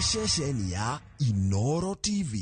Ceceni ya Inoro TV.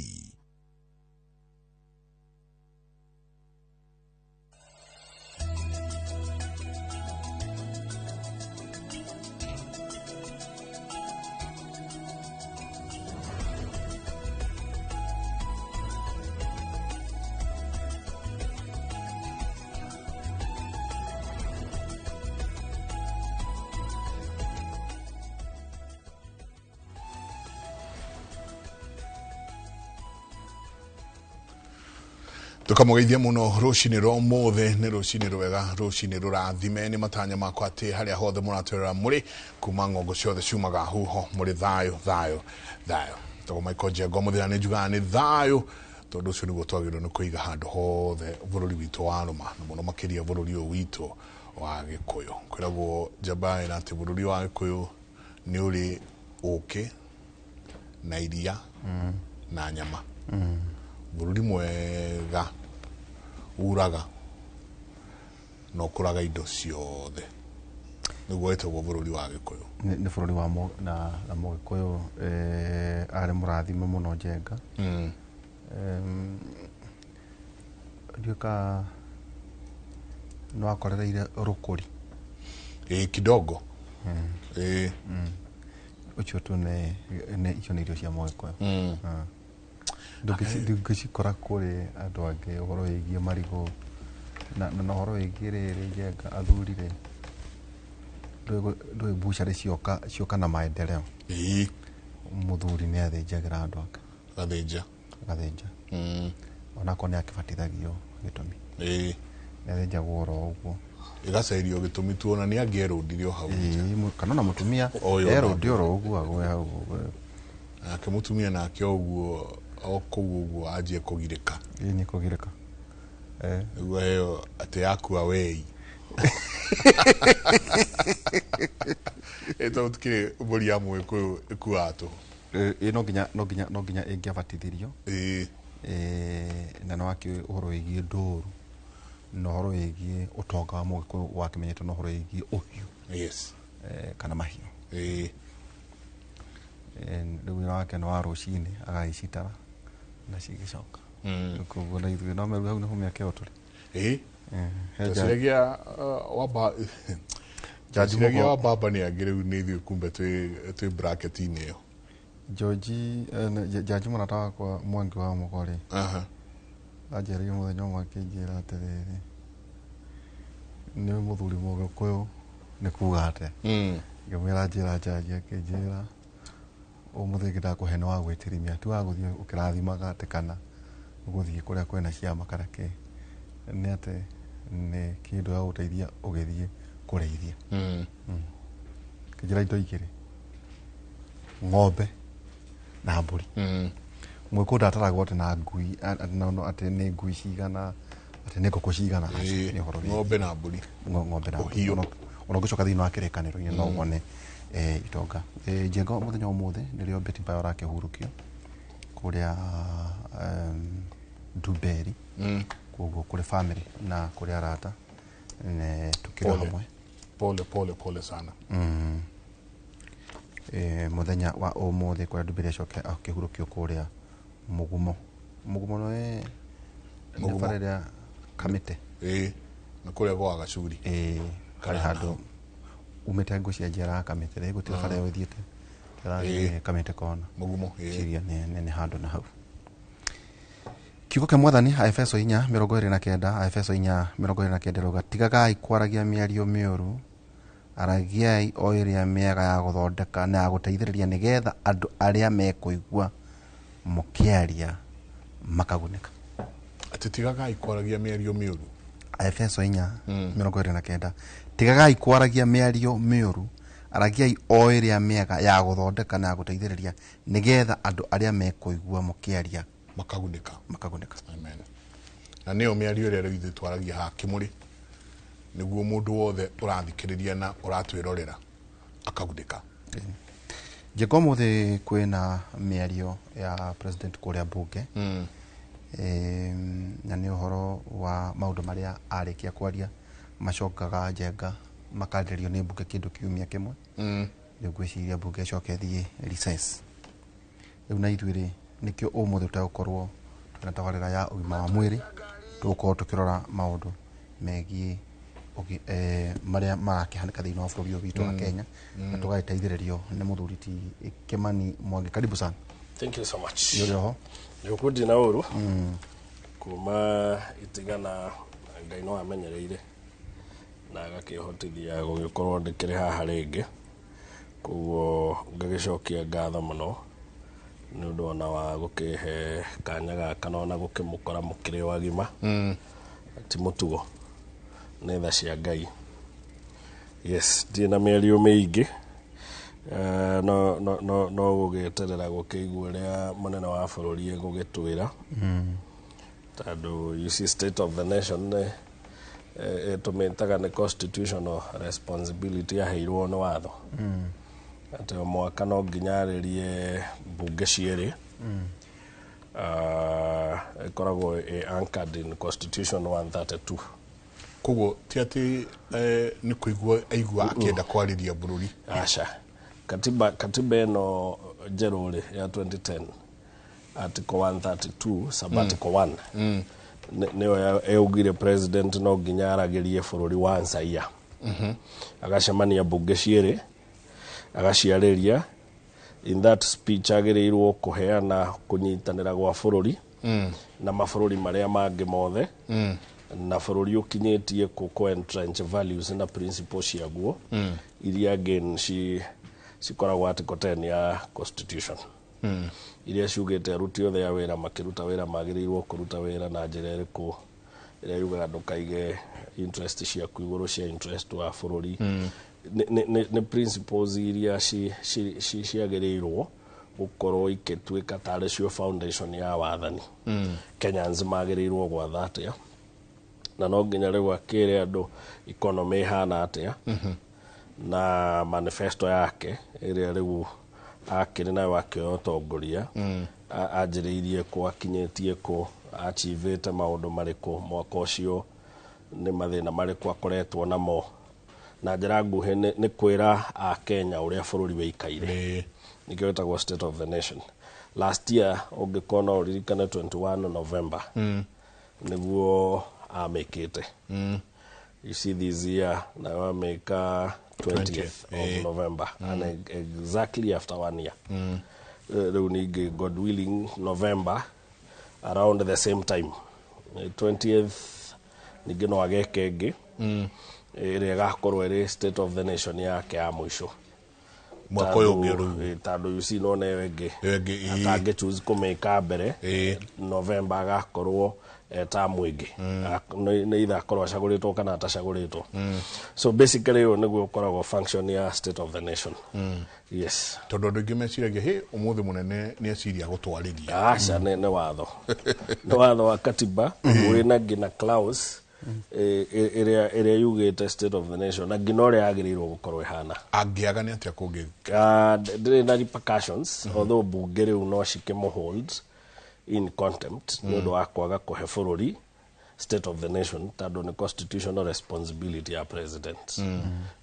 Tukamũgeithia mũno rũcinĩ rwa ũmũthĩ. Nĩ rũcinĩ rwega, rũcinĩ rũrathime. Nĩ matanya makwa atĩ harĩa hothe mũratwĩrora mũrĩ kuma ng'ongo ciothe ciumaga huho mũrĩ thayũ thayũ thayũ. Tagwo Michael Njengo mũthenya nĩ njugaga nĩ thayũ, tondũ ũcio nĩguo twagĩrĩirwo nĩ kũiga handũ hothe bũrũri witũ wa rũma, na mũno makĩria bũrũri ũyũ witũ wa Gĩkũyũ. Kwĩragwo njamba ĩra atĩ bũrũri wa Gĩkũyũ nĩ ũrĩ ũkĩ na iria na nyama. Bũrũri mwega uraga na ũkũraga indo ciothe, nĩguo wĩtagwo bũrũri wa Gĩkũyũ. Nĩ bũrũri wa na Mũgĩkũyũ arĩ mũrathime mũno Njenga. Ndiũka nĩ wakorereire rũkũri. Ĩĩ, kidogo ĩĩ. Ũcio tu nĩ icio nĩ irio cia Mũgĩkũyũ. Ndũngĩcikora kũrĩ andũ angĩ. Ũhoro wĩgiĩ marigũ na ũhoro wĩgiĩ rĩrĩ Njenga, athuri rĩ, ndũĩ mbucarĩ cioka na maendeleo. Mũthuri nĩ athĩnjagĩra andũ ake. Gathĩnja. Agathĩnja. Onakorwo nĩ akĩbatithagio gĩtũmi. Nĩ athĩnjagwo oro ũguo. Ĩgacerio gĩtũmi tuona nĩ angĩerũndire o hau. Ĩĩ, kana ona mũtumia erũndi oro ũguo agwe hau ũguo. Nake mũtumia nake o ũguo o kũu ũguo anjie kũgirĩka. Ĩĩ, nĩ kũgirĩka. Nĩguo heo atĩ yakua wei. Ĩ tondũ tũkĩrĩ mbũri ya Mũgĩkũyũ ĩkuaga tũhũ. Ĩĩ, no nginya ĩngĩabatithirio. Na nĩ wakĩũĩ ũhoro wĩgiĩ ndũru na ũhoro wĩgiĩ ũtonga wa Mũgĩkũyũ wakĩmenyetwo na ũhoro wĩgiĩ ũhiũ. Kana mahiũ. Rĩu wĩra wake nĩ wa rũcinĩ agagĩcitara na cigĩcoka. Koguo na ithuĩ no meru hau nĩho mĩaka ĩyo tũrĩ. He Tweciragia wamba Jaji tweciragia Mũgo- wa baba nĩ angĩ, rĩu nĩ ithuĩ kumbe twĩ bracket-inĩ ĩyo. George Jaji mũrata wakwa Mwangi wa Mũgo rĩ, anjĩrĩire mũthenya ũmwe akĩnjĩra atĩrĩrĩ, nĩ mũthuri Mũgĩkũyũ nĩ kuga atĩa. Ngĩmwĩra njĩra Jaji, akĩnjĩra ũmũthĩ ngĩndakũhe nĩ wa gwĩtirimia, ti wa gũthiĩ ũkĩrathimaga atĩ kana gũthiĩ kũrĩa kwĩna ciama kana kĩ, nĩ atĩ nĩ kĩndũ gĩa gũteithia ũgĩthiĩ kũrĩithia. Kĩnjĩra indo igĩrĩ, ng'ombe na mbũri. Mũgĩkũyũ ndataragwo atĩ na ngui atĩ nĩ ngui cigana, atĩ nĩ ngũkũ cigana. Aca, nĩ ũhoro wĩgiĩ ng'ombe na mbũri. Ng'ombe na mbũri. Ũhiũ. Ona ũngĩcoka thĩinĩ wa kĩrĩkanĩro-inĩ no wone itonga. Njenga mũthenya wa ũmũthĩ nĩrĩo Betty Bayo arakĩhurũkio kũrĩa Ndumberi. Koguo kũrĩ family na kũrĩ arata ne tukĩrĩ Pole. hamwe. Pole pole pole sana. Mũthenya wa ũmũthĩ kũrĩa Ndumberi acoke akĩhurũkio kũrĩa Mũgumo. Mũgumo nĩ Mũgumo. bara ĩrĩa Kamĩtĩ. Ĩĩ, na kũrĩa gwa Gacuri. Ĩĩ, harĩ handũ umĩte ngũ cia njera ya Kamĩtĩ rĩ, gũtirĩ bara ĩyo ĩthiĩte ĩrathiĩ Kamĩtĩ kona. Mũgumo, ĩĩ. Ciria nĩ handũ na hau. Kiugo kĩa Mwathani, Aefeso 4:29, Aefeso 4:29 ĩrauga, tigagai kwaragia mĩario mĩũru, aragiai o ĩrĩa mĩega ya gũthondeka na ya gũteithĩrĩria, nĩgetha andũ arĩa mekũigua mũkĩaria makagunĩka. Atĩ tigagai kwaragia mĩario mĩũru. Aefeso 4:29, tigagai kwaragia mĩario mĩũru, aragiai o ĩrĩa mĩega ya gũthondeka na ya gũteithĩrĩria, nĩgetha andũ arĩa mekũigua mũkĩaria makagunĩka. Makagunĩka. Amen. Na nĩyo mĩario ĩrĩa rĩu ithuĩ twaragia haha kĩmũrĩ, nĩguo mũndũ wothe ũrathikĩrĩria na ũratwĩrorera akagunĩka. Njĩka ũmũthĩ kwĩna mĩario ya president kũrĩa bunge. Na nĩ ũhoro wa maũndũ marĩa arĩkia kwaria macokaga Njenga makarĩrĩrio nĩ mbunge kĩndũ kiumia kĩmwe. Rĩu ngwĩciria mbunge ĩcoke ĩthiĩ recess. Rĩu na ithuĩ rĩ, nĩkĩo ũmũthĩ tũtegũkorwo twĩna tabarĩra ya ũgima wa mwĩrĩ, tũgũkorwo tũkĩrora maũndũ megiĩ marĩa marakĩhanĩka thĩinĩ wa bũrũri ũyũ witũ wa Kenya, na tũgagĩteithĩrĩrio nĩ mũthuri ti Kimani Mwangi. Karibu sana. Thank you so much. Nĩ ũrĩ oho? Njuku ndina ũru kuma itigana, Ngai no amenyereire na agakĩhotithia gũgĩkorwo ndĩkĩrĩ haha rĩngĩ, koguo ngagĩcokia ngatho mũno nĩ ũndũ ona wa gũkĩhe kanya gaka na ona gũkĩmũkora mũkĩrĩ o agima. Ti mũtugo, nĩ tha cia Ngai. Yes, ndirĩ na mĩario mĩingĩ. No gũgĩeterera gũkĩigua ũrĩa mũnene wa bũrũri egũgĩtwĩra, tondũ you see, state of the nation nĩ ĩtũmĩtaga nĩ constitutional responsibility yaheirwo nĩ watho atĩ o mwaka no nginya arĩrie mbunge cierĩ. Ĩkoragwo ĩ anchored in Constitution 132. Koguo ti atĩ nĩ kũigua aigua akĩenda kwarĩria bũrũri? Aca, katiba ĩno njerũ rĩ, ya 2010, article 132 sub article 1 nĩyo yaugire president no nginya aragĩrie bũrũri once a year, agacemania mbunge cierĩ, agaciarĩria. In that speech agĩrĩirwo kũheana kũnyitanĩra gwa bũrũri na mabũrũri marĩa mangĩ mothe, na bũrũri ũkinyĩtie kũ entrench values na principles ciaguo iria again cikoragwo article 10 ya constitution, iria ciugĩte aruti othe a wĩra makĩruta wĩra magĩrĩirwo kũruta wĩra na njĩra ĩrĩkũ, ĩrĩa yugaga ndũkaige interest ciaku igũrũ cia interest wa bũrũri. Nĩ principles iria ciagĩrĩirwo gũkorwo ikĩtuĩka tarĩ cio foundation ya wathani. Kenyans magĩrĩirwo gwatha atĩa, na no nginya rĩu akĩre andũ economy ĩhana atĩa, na manifesto yake ĩrĩa rĩu akĩrĩ nayo akĩoya ũtongoria, anjĩrĩirie kũ, akinyĩtie kũ, achievĩte maũndũ marĩkũ mwaka ũcio, nĩ mathĩna marĩkũ akoretwo namo. Na njĩra nguhĩ nĩ kwĩra akenya ũrĩa bũrũri wĩikaire. Nĩkĩo ĩtagwo state of the nation. Last year, ũngĩkorwo no ũririkane, 21 November nĩguo amĩkĩte. You see, this year nayo amĩka 20th of November, and exactly after one year. Rĩu ningĩ, God willing, November around the same time, 20th, ningĩ no ageke ĩngĩ ĩrĩa ĩgakorwo ĩrĩ state of the nation yake ya mũico mwaka ũyũ ũngĩ rĩu. Tondũ you see, nona ĩyo ĩngĩ Ĩyo ĩngĩ, ĩĩ. atangĩ choose kũmĩka mbere, November agakorwo tamu ĩngĩ. Nĩ either akorwo acagũrĩtwo kana atacagũrĩtwo. So basically ũyũ nĩguo ũkoragwo function ya state of the nation, yes. Tondũ andũ aingĩ meciragia hĩ ũmũthĩ mũnene nĩ eciria gũtwarĩria. Aca, nĩ watho wa katiba wĩna nginya clause ĩrĩa yugĩte state of the nation na nginya ũrĩa yagĩrĩirwo gũkorwo ĩhana. Angĩaga nĩ atĩa kũngĩ? Ndĩrĩ na repercussions, although bunge rĩu no cikĩmũ in contempt nĩ ũndũ wa kwaga kũhe bũrũri state of the nation, tondũ nĩ constitutional responsibility ya president,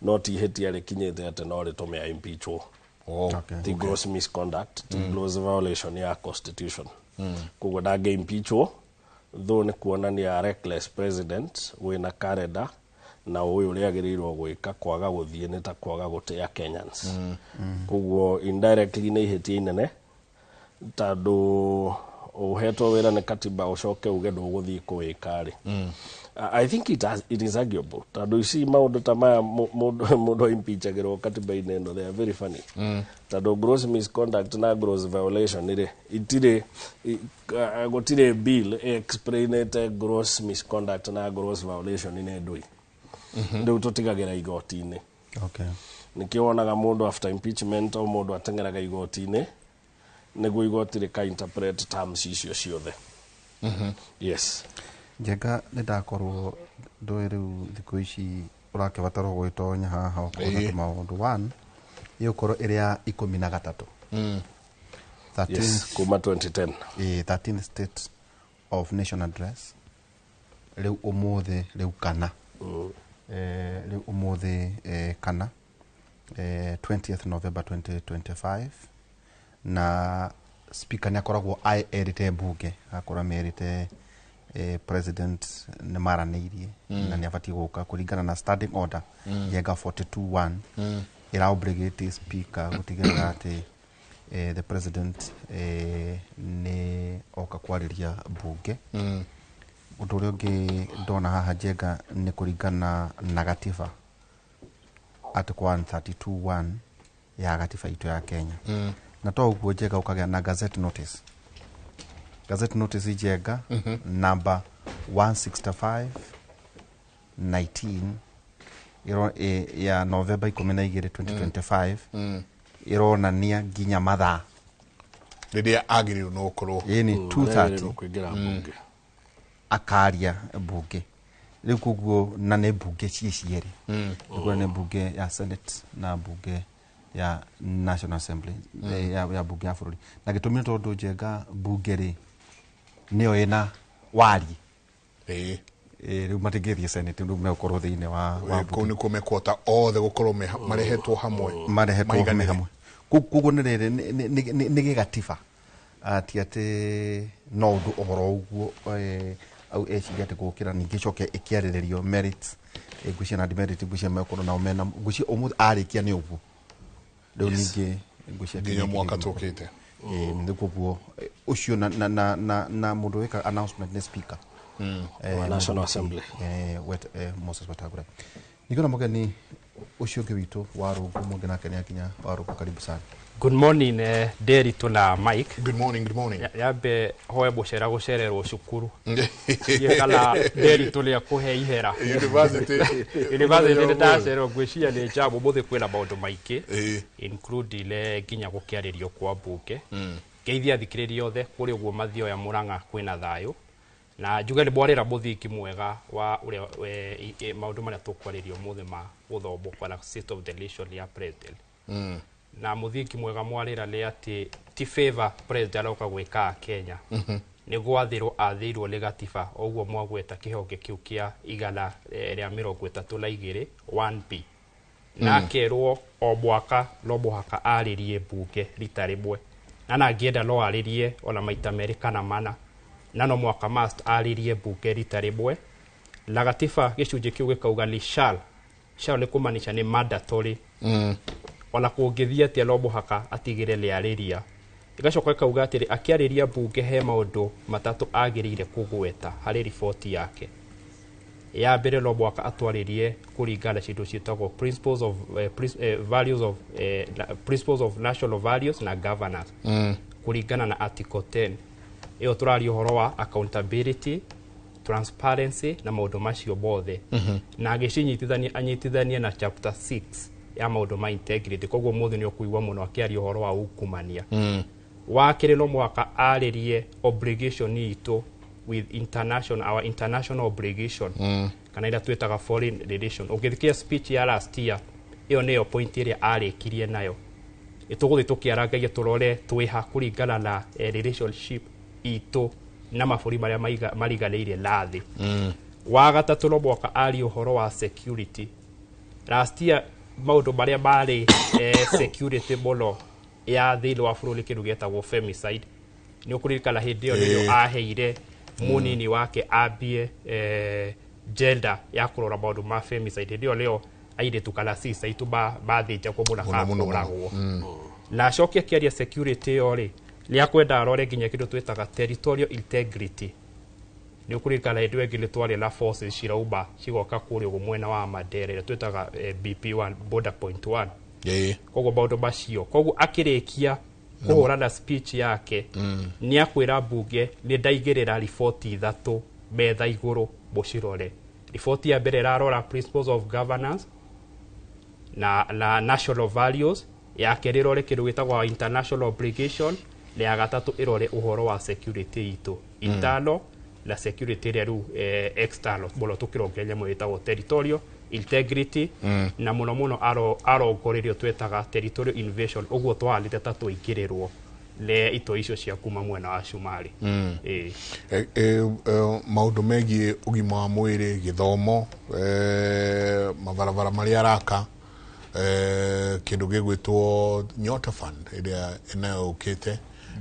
no ti ihĩtia rĩkinyĩte atĩ no rĩtũme impeachwo. Ti gross misconduct, ti gross violation ya constitution, koguo ndangĩ impeachwo, though nĩ kuonania reckless president wĩna karenda na ũyũ ũrĩa agĩrĩirwo gwĩka. Kwaga gũthiĩ nĩ ta kwaga gũtĩa Kenyans, koguo indirectly nĩ ihĩtia inene, tondũ ũhetwo wĩra nĩ katiba ũcoke uge ndũgũthiĩ kũwĩka rĩ. I think it is arguable, tondũ ici maũndũ ta maya mũndũ impeachagĩrwo katiba-inĩ ĩno, they are very funny, tondũ gross misconduct na gross violation rĩ, itirĩ gũtirĩ bill explainĩte gross misconduct na gross violation nĩ ndũi. Rĩu tũtigagĩra igoti-inĩ. Nĩkĩo wonaga mũndũ after impeachment, o mũndũ ateng'eraga igoti-inĩ nĩguo igoti rĩka interpret terms icio ciothe, yes. Njenga, nĩ ndakorwo ndũĩ rĩu thikũ ici ũrakĩbatarwo gwĩtonya haha ũkona maũndũ one ĩgũkorwo ĩrĩ ya 13. 13th. Yes, kuma 2010. 13th state of nation address rĩu ũmũthĩ, rĩu kana rĩu ũmũthĩ kana 20th November 2025, na Speaker nĩ akoragwo erĩte mbunge, agakorwo merĩte president nĩ maranĩirie na nĩ abatiĩ gũka kũringana na standing order Njenga 42.1 ĩra obligate speaker gũtigĩrĩra atĩ the president nĩ oka kwarĩria mbunge. Ũndũ ũrĩa ũngĩ ndona haha, Njenga, nĩ kũringana na gatiba, article 132.1 ya gatiba itũ ya Kenya. Na to ũguo, Njenga, ũkagĩa na gazette notice, gazette notice, Njenga, number 165 19 ya November 12 2025, ĩronania nginya mathaa rĩrĩa agĩrĩirwo nĩ gũkorwo. Ĩni 2:30 kũingĩra mbunge. Akaria mbunge rĩu. Koguo na nĩ mbunge ciĩ cierĩ, nĩkuo nĩ mbunge ya Senate na mbunge ya National Assembly, ya mbunge ya bũrũri. Na gĩtũmi nĩ tondũ, Njenga, mbunge rĩ nĩyo ĩna wari. Rĩu matingĩthiĩ Senate, rĩu megũkorwo thĩinĩ wa Kũu nĩkuo mekuhota othe gũkorwo marehetwo hamwe. Marehetwo me maiganĩre. Hamwe. Koguo nĩ rĩrĩ nĩ gĩgatiba, ti atĩ no ũndũ ũhoro ũguo au eciria atĩ gũkĩra ningĩ ĩcoke ĩkĩarĩrĩrio merits, ngwĩciria na demerit. Ngwĩciria megũkorwo nao mena, ngwĩciria ũmũthĩ arĩkia nĩ ũguo rĩu ningĩ ngwĩciria nginya mwaka tũkĩte. Nĩ koguo ũcio na mũndũ wĩka announcement nĩ speaker Wa National Assembly. Moses Wetangula. Ningĩ na mũgeni ũcio ũngĩ witũ wa Rũngũ, mũngĩ nake nĩ akinya. Wa Rũngũ, karibu sana. Good morning, Nderitu na Mike. Good morning, good morning. Yambe hoe bucera gucererwo cukuru. Thiĩ kana Nderitu nĩ akũhe ihera. University. University nĩ ndacererwo, ngwĩciria nĩ njambo mũthĩ kwĩna maũndũ maingĩ, including nginya gũkĩarĩrio kwa mbunge. Ngeithia athikĩrĩria othe kũrĩa ũguo mathioya Mũrang'a kwĩna thayũ, na njuge nĩ mwarĩra mũthingi mwega wa ũrĩa maũndũ marĩa tũkwarĩrio ũmũthĩ ma gũthomwo kana state of the nation ya president. Na mũthingi mwega mwarĩra nĩ atĩ ti favor president aroka gwĩka Kenya, nĩ gwathĩrwo athĩirwo nĩ gatiba. O ũguo mwagweta kĩhonge kĩu kĩa 132 1B, na akerwo o mwaka no mũhaka arĩrie mbunge rita rĩmwe, na angĩenda no arĩrie ona maita merĩ kana mana, na no mwaka must arĩrie mbunge rita rĩmwe. Na gatiba gĩcunjĩ kĩu gĩkauga nĩ shall. Shall nĩ kũmaanisha nĩ mandatory, ona kũngĩthiĩ atĩa no mũhaka atigĩre nĩ arĩria. Ĩgacoka ĩkauga atĩrĩ, akĩarĩria mbunge he maũndũ matatũ agĩrĩire kũgweta harĩ riboti yake. Ya mbere, no mũhaka atwarĩrie kũringana na cindo ciĩtagwo principles of, values of, principles of national values na governance, kũringana na article 10. Ĩyo tũraria ũhoro wa accountability, transparency na maũndũ macio mothe, na agĩcinyitithania anyitithanie na chapter 6 ya maũndũ ma integrity. Koguo mũthĩ nĩ ũkũigua mũno akĩaria ũhoro wa ungumania. Wa kerĩ, no mũhaka arĩrie obligation itũ with international, our international obligation, kana ĩrĩa twĩtaga foreign relation. Ũngĩthikia speech ya last year, ĩyo nĩyo point ĩrĩa arĩkirie nayo. Nĩtũgũthiĩ tũkĩarangagia tũrore twĩha kũringana na relationship itũ na mabũrũri marĩa mariganĩire na thĩ. Wa gatatũ, no mũhaka arie ũhoro wa security. Last year maũndũ marĩa marĩ security mũno ya thĩinĩ wa bũrũri, kĩndũ gĩetagwo femicide. Nĩ ũkũririkana hĩndĩ ĩyo nĩrĩo aheire mũnini wake ambie gender ya kũrora maũndũ ma femicide. Hĩndĩ ĩyo nĩyo airĩtu kana sister itũ mathĩnjagwo mũno Mũno, kana mũno, mũno. kũragwo. Na acoke akĩaria security ĩyo rĩ, nĩ akwenda arore nginya kĩndũ twĩtaga territorial integrity. Nĩ ũkũririkana hĩndĩ ĩyo ĩngĩ nĩ twarĩ na forces cirauma cigoka kũrĩa ũguo mwena wa Mandera, ĩrĩa twĩtaga BP1, border point 1. Koguo maũndũ macio. Koguo akĩrĩkia kũhũrana speech yake, nĩ akwĩra mbunge nĩ ndaigĩrĩra riboti ithatũ metha igũrũ mũcirore. Riboti ya mbere ĩrarora principles of governance na national values, ya kerĩ ĩrore kĩndũ gĩtagwo international obligation, na ya gatatũ ĩrore ũhoro wa security itũ internal na security ĩrĩa rĩu external mũno, tũkĩrongereria nyamũ ĩtagwo territorial integrity, na mũno mũno arongorerio twetaga territorial invasion, ũguo twahanĩte ta tũingĩrĩrwo nĩ itoi icio cia kuma mwena wa Cumarĩ. Ĩĩ. Maũndũ megiĩ ũgima wa mwĩrĩ, gĩthomo, mabarabara marĩa araka, kĩndũ gĩgwĩtwo Nyota Fund ĩrĩa ĩnayo ũkĩte.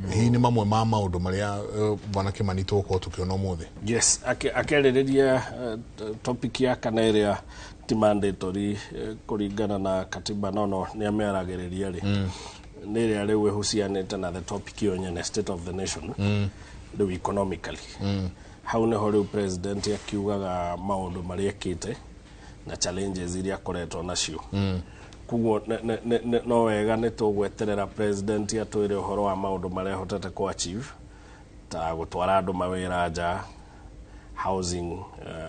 Hihi nĩ mamwe ma maũndũ marĩa bwana Kimani tũgũkorwo tũkĩona ũmũthĩ? Yes, akĩarĩrĩria topic ya kana ĩrĩa ti mandatory kũringana na katiba, no nĩ amĩaragĩrĩria rĩ, nĩ ĩrĩa rĩu ĩhucianĩte na the topic ĩyo nyene, state of the nation, rĩu economically. Hau nĩho rĩu president akiugaga maũndũ marĩa ekĩte na challenges iria akoretwo nacio. Koguo no wega nĩ tũgweterera president atwĩre ũhoro wa maũndũ marĩa ahotete kũ achieve, ta gũtwara andũ mawĩra nja, housing,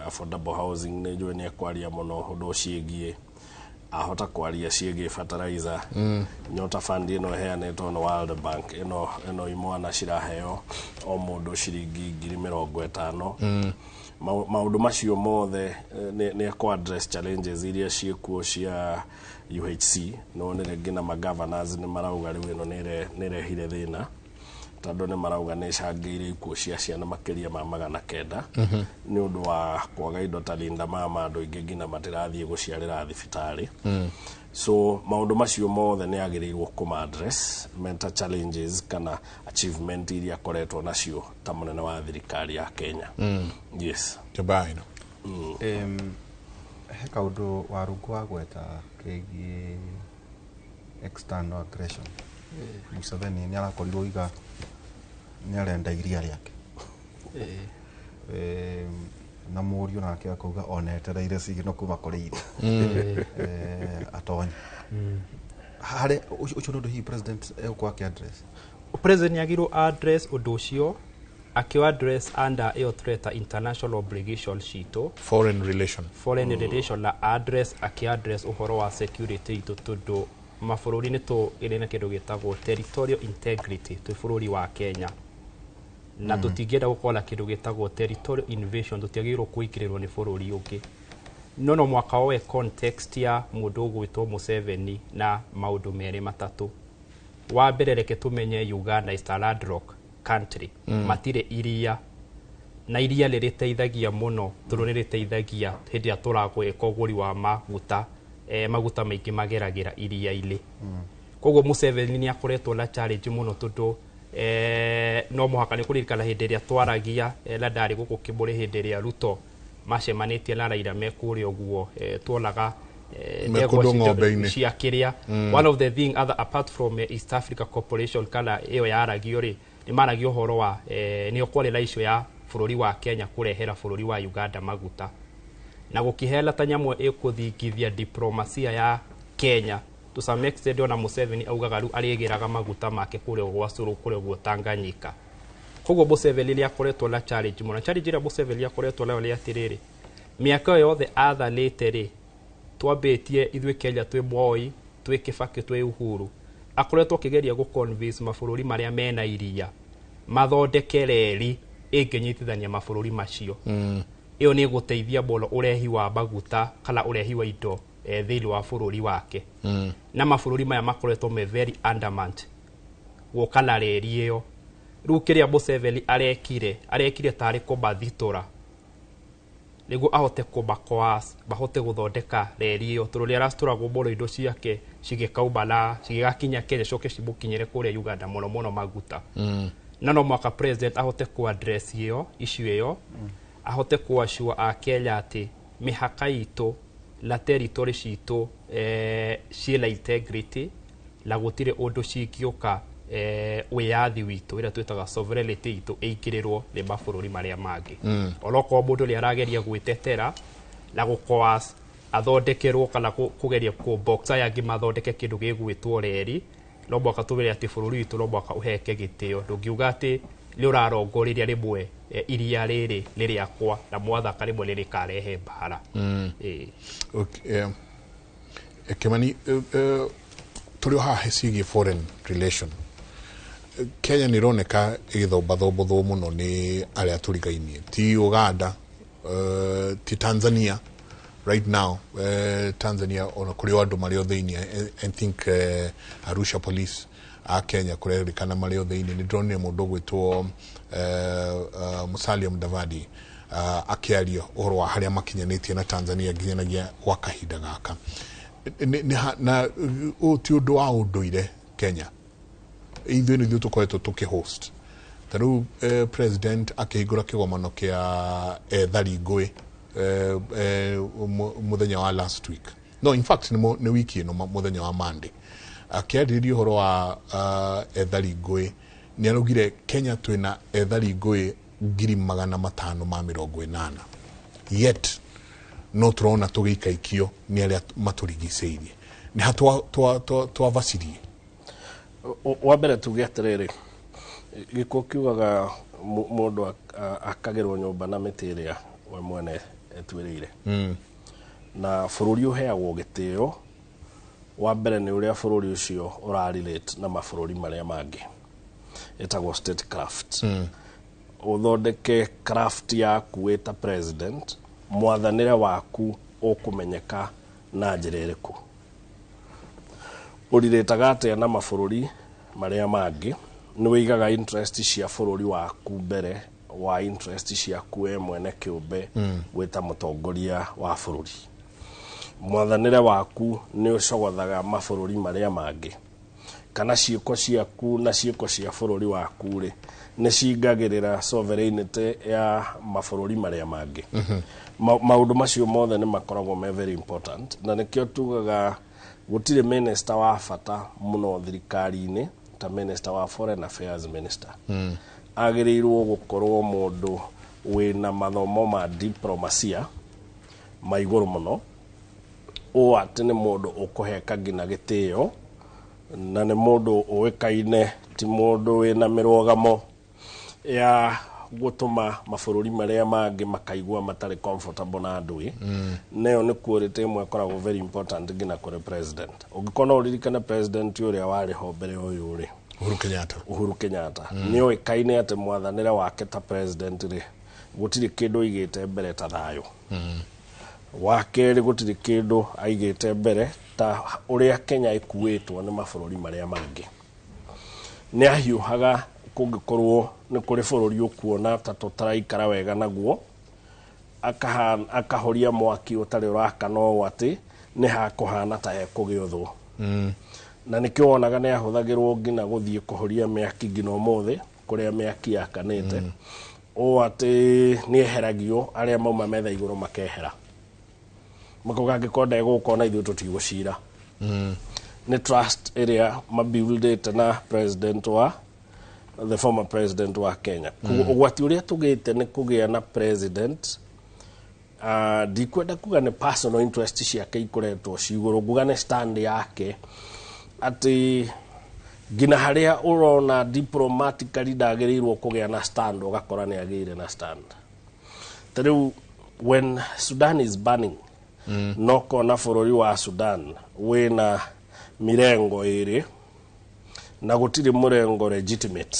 affordable housing. Nĩ njũĩ nĩ ekwaria mũno ũndũ ũciĩgiĩ, ahota kwaria ciĩgiĩ fertilizer, Nyota Fund ĩno ĩheanĩtwo nĩ World Bank, ĩno imwana ciraheo o mũndũ ciringi 50,000. Maũndũ macio mothe nĩ ekũ address challenges iria ciĩkuo cia UHC. No nĩ rĩngĩ na magovernors nĩ marauga rĩu ĩno nĩ ĩrehire thĩna, tondũ nĩ marauga nĩ ĩcangĩire ikuũ cia ciana makĩria ma 900 nĩ ũndũ wa kwaga indo ta Linda Mama. Andũ aingĩ nginya matirathiĩ gũciarĩra thibitarĩ. So maũndũ macio mothe nĩ agĩrĩirwo kũma address mental challenges kana achievement iria akoretwo nacio ta mũnene wa thirikari ya Kenya. Yes. Jabaino. He kaũndũ Warũngũ wagweta kegiĩ external aggression. Museveni nĩ arakorirwo iga nĩ arenda iria rĩake. Na mũriũ nake akauga ona etereire cigino kuma kũrĩ ithe atonye harĩ ũcio. Nĩ ũndũ hihi president egũkorwo akĩ address? President nĩ address ũndũ ũcio, akĩo address under ĩyo tũreta international obligation citũ. Foreign relation. Foreign relation, na address akĩ address ũhoro wa security itũ, tondũ mabũrũri nĩ tũgĩrĩ na kĩndũ gĩtagwo territorial integrity twĩ bũrũri wa Kenya, na tũtingĩenda gũkorwo na kĩndũ gĩtagwo territorial invasion. Tũtiagĩrĩirwo kũingĩrĩrwo nĩ bũrũri ũngĩ. No mwaka woe context ya mũndũ ũgwĩtwo Museveni na maũndũ merĩ matatũ. Wa mbere, reke tũmenye Uganda is a landlocked country. Matirĩ iria, na iria nĩ rĩteithagia mũno, tondũ nĩ rĩteithagia hĩndĩ ĩrĩa tũragwĩka ũgũri wa maguta. Maguta maingĩ mageragĩra iria-inĩ. Koguo Museveni nĩ akoretwo na challenge mũno, tondũ no mũhaka nĩ kũririkana hĩndĩ ĩrĩa twaragia na ndarĩ gũkũ Kĩmũrĩ, hĩndĩ ĩrĩa Ruto macemanĩtie na Raila me kũrĩa ũguo, tuonaga ndegwa ng'ombe-inĩ. Cia kĩrĩa. One of the thing other apart from East Africa Corporation kana ĩyo yaragio rĩ, nĩ maragia ũhoro wa nĩyo kwarĩ na issue ya bũrũri wa Kenya kũrehera bũrũri wa Uganda maguta, na gũkĩheana ta nyamũ ĩkũthingithia diplomasia ya Kenya to some extent. Ona Museveni augaga rĩu arĩgĩraga maguta make kũrĩa gwa Suru, kũrĩa guo Tanganyika. Koguo Museveni nĩ akoretwo na challenge mũno. Challenge ĩrĩa Museveni akoretwo nayo nĩ atĩrĩrĩ, mĩaka ĩyo yothe athanĩte rĩ, twambĩtie ithuĩ Kenya twĩ Moi, twĩ Kibaki, twĩ Uhuru, akoretwo akĩgeria gũ convince mabũrũri marĩa mena iria mathondeke reri ĩngĩnyitithania mabũrũri macio. Ĩyo nĩ ĩgũteithia mũno ũrehi wa maguta kana ũrehi wa indo thĩinĩ wa bũrũri wake. Na mabũrũri maya makoretwo me very adamant gũka na reri ĩyo. Rĩu kĩrĩa Museveni arekire tarĩ kũmathitũra nĩguo ahote kũmakoas mahote gũthondeka reri ĩyo, tondũ nĩ aracitũragwo mũno indo ciake cigĩkauma na cigĩgakinya Kenya, coke cimũkinyĩre kũrĩa Uganda, mũno mũno maguta. Na no mwaka president ahote ku address ĩyo issue ĩyo, ahote ku assure a Kenya atĩ mĩhaka itũ na territory citũ ciĩna integrity, na gũtirĩ ũndũ cingĩũka wĩyathi witũ ĩrĩa twĩtaga sovereignty itũ ĩingĩrĩrwo nĩ mabũrũri marĩa mangĩ. Onokorwo mũndũ nĩ arageria gwĩtetera na gũkoas athondekerwo kana kũgeria kũ aya angĩ mathondeke kĩndũ gĩgwĩtwo reri, no mwaka tũmere atĩ bũrũri witũ no mwaka ũheke gĩtĩo. Ndũngiuga atĩ nĩ ũrarongoreria rĩmwe iria rĩrĩ nĩ rĩakwa na mwathaka rĩmwe nĩ rĩkarehe mbara. Ĩĩ. Okay, Kimani, tũrĩ o haha ciĩgiĩ foreign relation, Kenya nĩ ĩroneka ĩgĩthombathombũthwo mũno nĩ arĩa tũrigainie, ti Uganda, ti Tanzania right now. Tanzania ona kũrĩ o andũ marĩ o thĩinĩ. I think Arusha police a Kenya kũrerĩkana marĩ o thĩinĩ. Nĩ ndĩronire mũndũ ũgwĩtwo Musalia Mudavadi akĩaria ũhoro wa harĩa makinyanĩtie na Tanzania nginyanagia gwa kahinda gaka. Na ũyũ ti ũndũ wa ũndũire Kenya. Ithuĩ nĩ ithuĩ tũkoretwo tũkĩhost. Ta rĩu president akĩhingũra kĩgomano kĩa ethari ngũĩ mũthenya wa last week, no, in fact nĩ wiki ĩno, mũthenya wa Monday, akĩarĩrĩria ũhoro wa ethari ngũĩ, nĩ araugire Kenya twĩna ethari ngũĩ 580,000, yet no tũrona tũgĩikaikio nĩ arĩa matũrigicĩirie. Nĩ ha twavacirie? Wa mbere tuge atĩrĩrĩ, gĩkuũ kiugaga mũndũ akagĩrwo nyũmba na mĩtĩ ĩrĩa we mwene etuĩrĩire. Na bũrũri ũheagwo gĩtĩo wa mbere nĩ ũrĩa bũrũri ũcio ũrarelate na mabũrũri marĩa mangĩ, ĩtagwo state craft. Ũthondeke craft yaku wĩ ta president, mwathanĩre waku ũkũmenyeka na njĩra ĩrĩkũ, ũrirĩtaga atĩa na mabũrũri marĩa mangĩ, nĩ wĩigaga interest cia bũrũri waku mbere wa interest ciaku we mwene kĩũmbe wĩ ta mũtongoria wa bũrũri. Mwathanĩre waku nĩ ũcogothaga mabũrũri marĩa mangĩ, kana ciĩko ciaku na ciĩko cia bũrũri waku rĩ, nĩ cingagĩrĩra sovereignty ya mabũrũri marĩa mangĩ. Maũndũ macio mothe nĩ makoragwo me very important, na nĩkĩo tugaga gũtirĩ minister wa bata mũno thirikari-inĩ ta minister wa foreign affairs. Minister agĩrĩirwo gũkorwo mũndũ wĩna mathomo ma diplomacia ma igũrũ mũno, ũũ atĩ nĩ mũndũ ũkũheka nginya gĩtĩo, na nĩ mũndũ ũĩkaine ti mũndũ wĩna mĩrũgamo ya gũtũma mabũrũri marĩa mangĩ makaigua matarĩ comfortable na andũ ĩ. Nayo nĩ quality ĩmwe ĩkoragwo very important nginya kũrĩ president. Ũngĩkorwo no ũririkane president ũrĩa warĩ ho mbere ũyũ rĩ, Uhuru Kenyatta. Uhuru Kenyatta, nĩ oĩkaine atĩ mwathanĩre wake ta president rĩ, gũtirĩ kĩndũ aigĩte mbere ta thayũ. Wa kerĩ, gũtirĩ kĩndũ aigĩte mbere ta ũrĩa Kenya ĩkuĩtwo nĩ mabũrũri marĩa mangĩ. Nĩ ahiũhaga kũngĩkorwo nĩ kũrĩ bũrũri ũkuona ta tũtaraikara wega naguo, akahoria mwaki ũtarĩ ũrakana ũũ atĩ nĩ hakũhana ta hekũgĩa ũthũ. Na nĩkĩo wonaga nĩ ahũthagĩrwo nginya gũthiĩ kũhoria mĩaki nginya ũmũthĩ kũrĩa mĩaki yakanĩte, ũũ atĩ nĩ eheragio, arĩa mauma metha igũrũ makehera, makauga angĩkorwo ndegũka ona ithuĩ tũtigũcira. Nĩ trust ĩrĩa mabuildĩte na president wa the former president wa Kenya. Ũgwati ũrĩa tũgĩte nĩ kũgĩa na president, ndikwenda kuga nĩ personal interest ciake ikoretwo ci igũrũ, nguga nĩ stand yake, atĩ nginya harĩa ũrona diplomatically ndagĩrĩirwo kũgĩa na stand, ũgakora nĩ agĩire na stand. Ta rĩu when Sudan is burning, no kona bũrũri wa Sudan wĩna mirengo ĩrĩ na gũtirĩ mũrengo legitimate.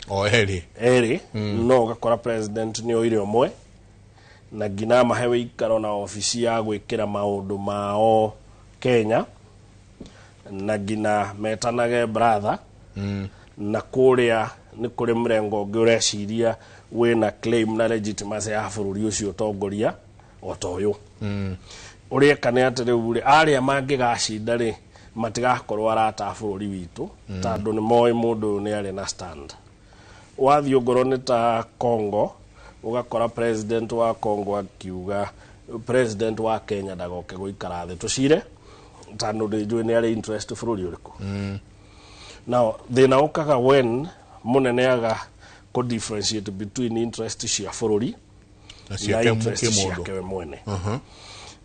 O erĩ. Erĩ, no ũgakora president nĩ oire ũmwe na nginya amahe wĩikaro na obici ya gwĩkĩra maũndũ mao Kenya, na nginya metanage brother. Na kũrĩa nĩ kũrĩ mũrengo ũngĩ ũreciria wĩna claim na legitimacy ya bũrũri ũcio ũtongoria o ta ũyũ. Ũrĩa eka nĩ atĩ rĩu rĩ, arĩa mangĩgacinda rĩ, matigakorwo arata a bũrũri witũ, tondũ nĩ moĩ mũndũ ũyũ nĩ arĩ na stand. Wathiĩ ongorwo nĩ ta Congo, ũgakora president wa Congo akiuga president wa Kenya ndagoke gũikara thĩ tũcire, tondũ ndĩnjũĩ nĩ arĩ interest bũrũri ũrĩkũ. Now thĩna ũkaga when mũnene aga kũ differentiate between interest cia bũrũri na na ciake interest kĩmũndũ ciake we mwene.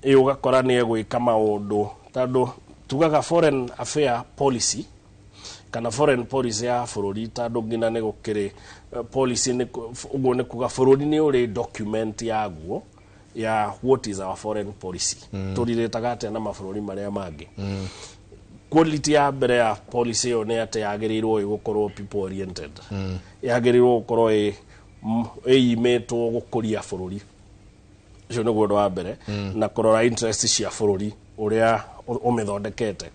Ĩ ũgakora nĩ egwĩka maũndũ, tondũ tugaga foreign affair policy kana foreign policy ya bũrũri, tondũ nginya nĩ gũkĩrĩ policy nĩ ũguo nĩ kuga bũrũri nĩ ũrĩ document yaguo ya what is our foreign policy, tũrirĩtaga atĩa na mabũrũri marĩa mangĩ. Quality ya mbere ya policy ĩyo nĩ atĩ yagĩrĩirwo ĩ gũkorwo people oriented, yagĩrĩirwo gũkorwo ĩimĩtwo gũkũria bũrũri. Ũcio nĩguo ũndũ wa mbere, na kũrora interest cia bũrũri ũrĩa ũmĩthondekete.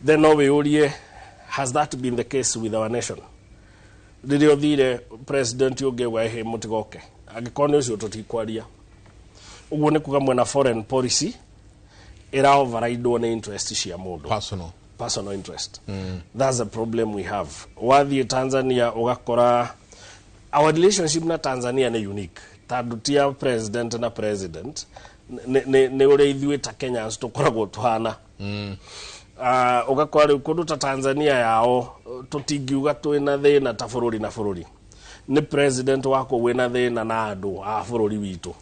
Then no wĩyũrie, has that been the case with our nation? Rĩrĩa ũthire president ũngĩ auga, "Ĩhĩ, mũtigoke," angĩkorwo nĩ ũcio tũtikwaria. Ũguo nĩ kuga mwena foreign policy ĩra overridwo nĩ interest cia mũndũ. Personal. Personal interest. That's the problem we have. Wathiĩ Tanzania ũgakora our relationship na Tanzania nĩ unique, tondũ ti ya president na president, nĩ ũrĩa ithuĩ ta Kenyans tũkoragwo tũhana. Ũgakora rĩu kũndũ ta Tanzania yao tũtingiuga twĩna thĩna ta bũrũri na bũrũri, nĩ president wako wĩna thĩna na andũ a bũrũri witũ,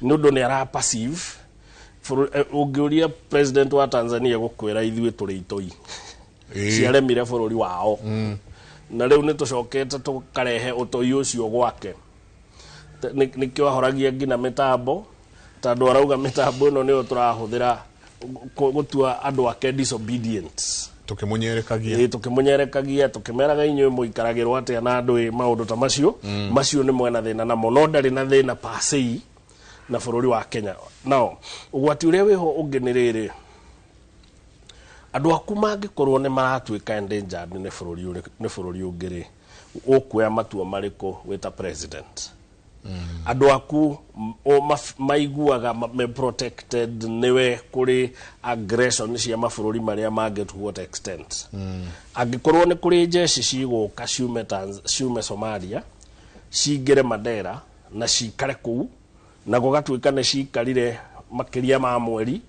nĩ ũndũ nĩ ara perceive ũngĩũria president wa Tanzania gũkwĩra ithuĩ tũrĩ itoi ciaremire bũrũri wao, na rĩu nĩ tũcokete tũkarehe ũtoi ũcio gwake. Nĩkĩo ahoragia nginya mĩtambo, tondũ arauga mĩtambo ĩno nĩyo tũrahũthĩra gũtua andũ ake disobedient. Tũkĩmũnyerekagia. Ĩĩ, tũkĩmũnyerekagia, tũkĩmeraga inyuĩ mũikaragĩrwo atĩa na andũ ĩ maũndũ ta macio. Macio nĩ mwena thĩna namo, no ndarĩ na thĩna pasei na bũrũri wa Kenya. Nao ũgwati ũrĩa wĩho ũngĩ nĩ rĩrĩ, andũ aku mangĩkorwo nĩ maratuĩka endangered nĩ bũrũri ũngĩ rĩ, ũkuoya matua marĩkũ wĩ ta president? Andũ aku maiguaga me protected nĩwe kũrĩ aggression cia mabũrũri marĩa mangĩ to what extent? Angĩkorwo nĩ kũrĩ jeshi cigũka ciume Somalia cingĩre Mandera na cikare kũu, na gũgatuĩka nĩ cikarire makĩria ma mweri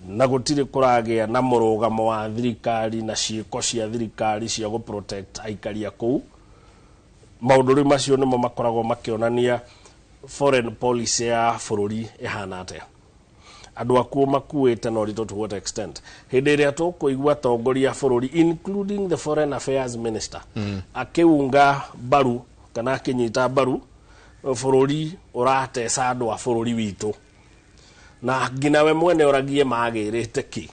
na gũtirĩ kũragĩa na mũrũgamo wa thirikari na ciĩko cia thirikari cia gũ protect aikari a kũu, maũndũ rĩu macio nĩmo makoragwo makĩonania foreign policy ya bũrũri ĩhana atĩa, andũ akuo makuĩte na ũritũ to what extent. Hĩndĩ ĩrĩa tũkũigua atongoria a bũrũri, including the foreign affairs minister, akĩunga mbaru kana akĩnyita mbaru bũrũri ũrateca andũ a bũrũri witũ, na nginya we mwene ũragie magĩrĩte kĩ.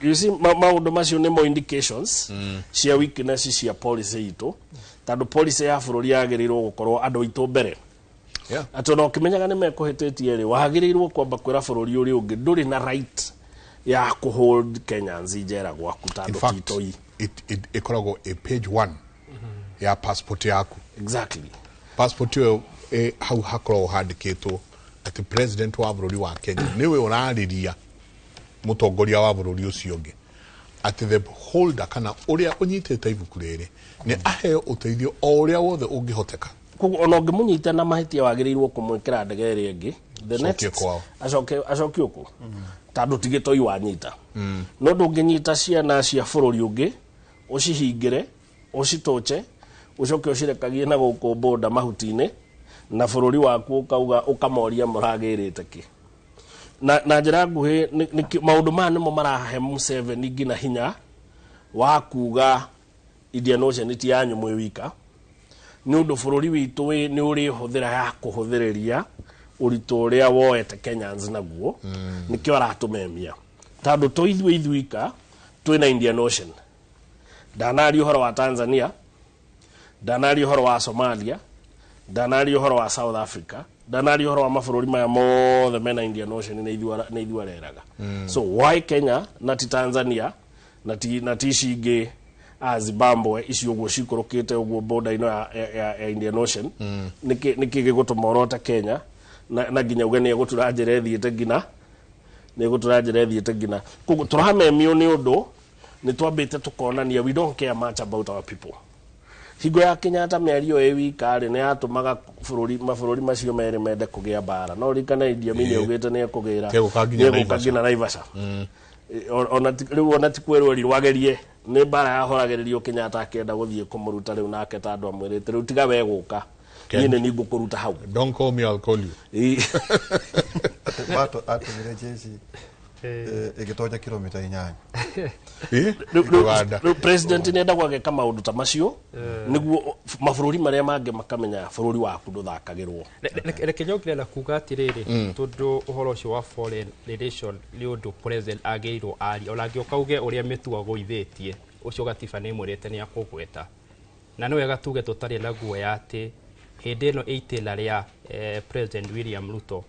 You see, maũndũ macio nĩmo indications cia weakness cia policy itũ, tondũ policy ya bũrũri yagĩrĩirwo gũkorwo andũ aitũ mbere, atĩ ona ũkĩmenyaga nĩ mekũhĩtĩtie rĩ, wagĩrĩirwo kwamba kwĩra bũrũri ũrĩa ũngĩ ndũrĩ na right ya kũhold Kenyans njera gwaku In tondũ fact, titoi. Ĩkoragwo ĩ page one ya passport yaku. Passport ĩyo hau hakoragwo handĩkĩtwo atĩ president wa bũrũri wa Kenya nĩwe ũrarĩria mũtongoria wa bũrũri ũcio ũngĩ, atĩ the holder kana ũrĩa ũnyitĩte ibuku rĩrĩ nĩ aheo ũteithio o ũrĩa wothe ũngĩhoteka. Koguo ona ũngĩmũnyita na mahĩtia, wagĩrĩirwo kũmwĩkĩra ndege ĩrĩa ĩngĩ the Acokie next kwao. acokie ũkũ, tondũ ti gĩtoi wanyita. No ndũngĩnyita ciana cia bũrũri ũngĩ, ũcihingĩre, ũcitũche, ũcoke ũcirekagie na gũkũ boda mahuti-inĩ, na bũrũri waku ũkauga ũkamoria mũragĩrĩte kĩ. Na njĩra nguhĩ maũndũ maya nĩmo marahe Museveni nginya hinya wa kuga Indian Ocean ti yanyu mwĩ wika, nĩ ũndũ bũrũri witũ nĩ ũrĩ hũthĩra ya kũhũthĩrĩria ũritũ ũrĩa woete Kenyans naguo. Nĩkĩo aratũmemia, tondũ to ithuĩ ithuika twĩna Indian Ocean. Ndanaria ũhoro wa Tanzania, ndanaria ũhoro wa Somalia, ndanaria ũhoro wa South Africa, ndanaria ũhoro wa mabũrũri maya mothe mena Indian Ocean, nĩ ithuĩ areraga. So why Kenya na ti Tanzania na ti ici ingĩ a Zimbabwe icio ũguo cikũrũkĩte ũguo border ĩno ya Indian Ocean? Nĩkĩ gĩgũtũma ũrote Kenya na nginya uge nĩ egũtura njĩra ĩthiĩte nginya nĩ egũtura njĩra ĩthiĩte nginya koguo tũramemio nĩ ũndũ nĩ twambĩte tũkonania we don't care much about our people. Hingo ya Kenyatta mĩario ĩ wika rĩ, nĩ yatũmaga bũrũri mabũrũri macio merĩ mende kũgĩa mbara. No ririkana Idi Amin augĩte nĩ ekũgĩra Nĩ egũka nginya nĩ egũka Naivasha. Nginya Naivasha. Ona rĩu ona ti kwĩrwo erirwo agerie, nĩ mbara yahoragĩrĩrio Kenyatta akĩenda gũthiĩ kũmũruta rĩu nake, tondũ amwĩrĩte rĩu tiga we gũka, niĩ nĩ niĩ ngũkũruta hau. Don't call me, I'll call you. Ĩ. Atũmire jeshi ĩgĩtonya kilomita 8. Uganda. Rĩu president nĩ endagwo ageka maũndũ ta macio nĩguo mabũrũri marĩa mangĩ makamenya bũrũri waku ndũthakagĩrwo. Reke nyongerere na kuga atĩrĩrĩ, tondũ ũhoro ũcio wa foreign relation nĩ ũndũ president agĩrĩirwo arie, ona angĩũka uge ũrĩa mĩtugo agũithĩtie ũcio gatiba nĩ ĩmwĩrĩte nĩ akũgweta, na nĩ wega tuge tũtarĩ na guoya atĩ hĩndĩ ĩno ĩ itĩna rĩa President William Ruto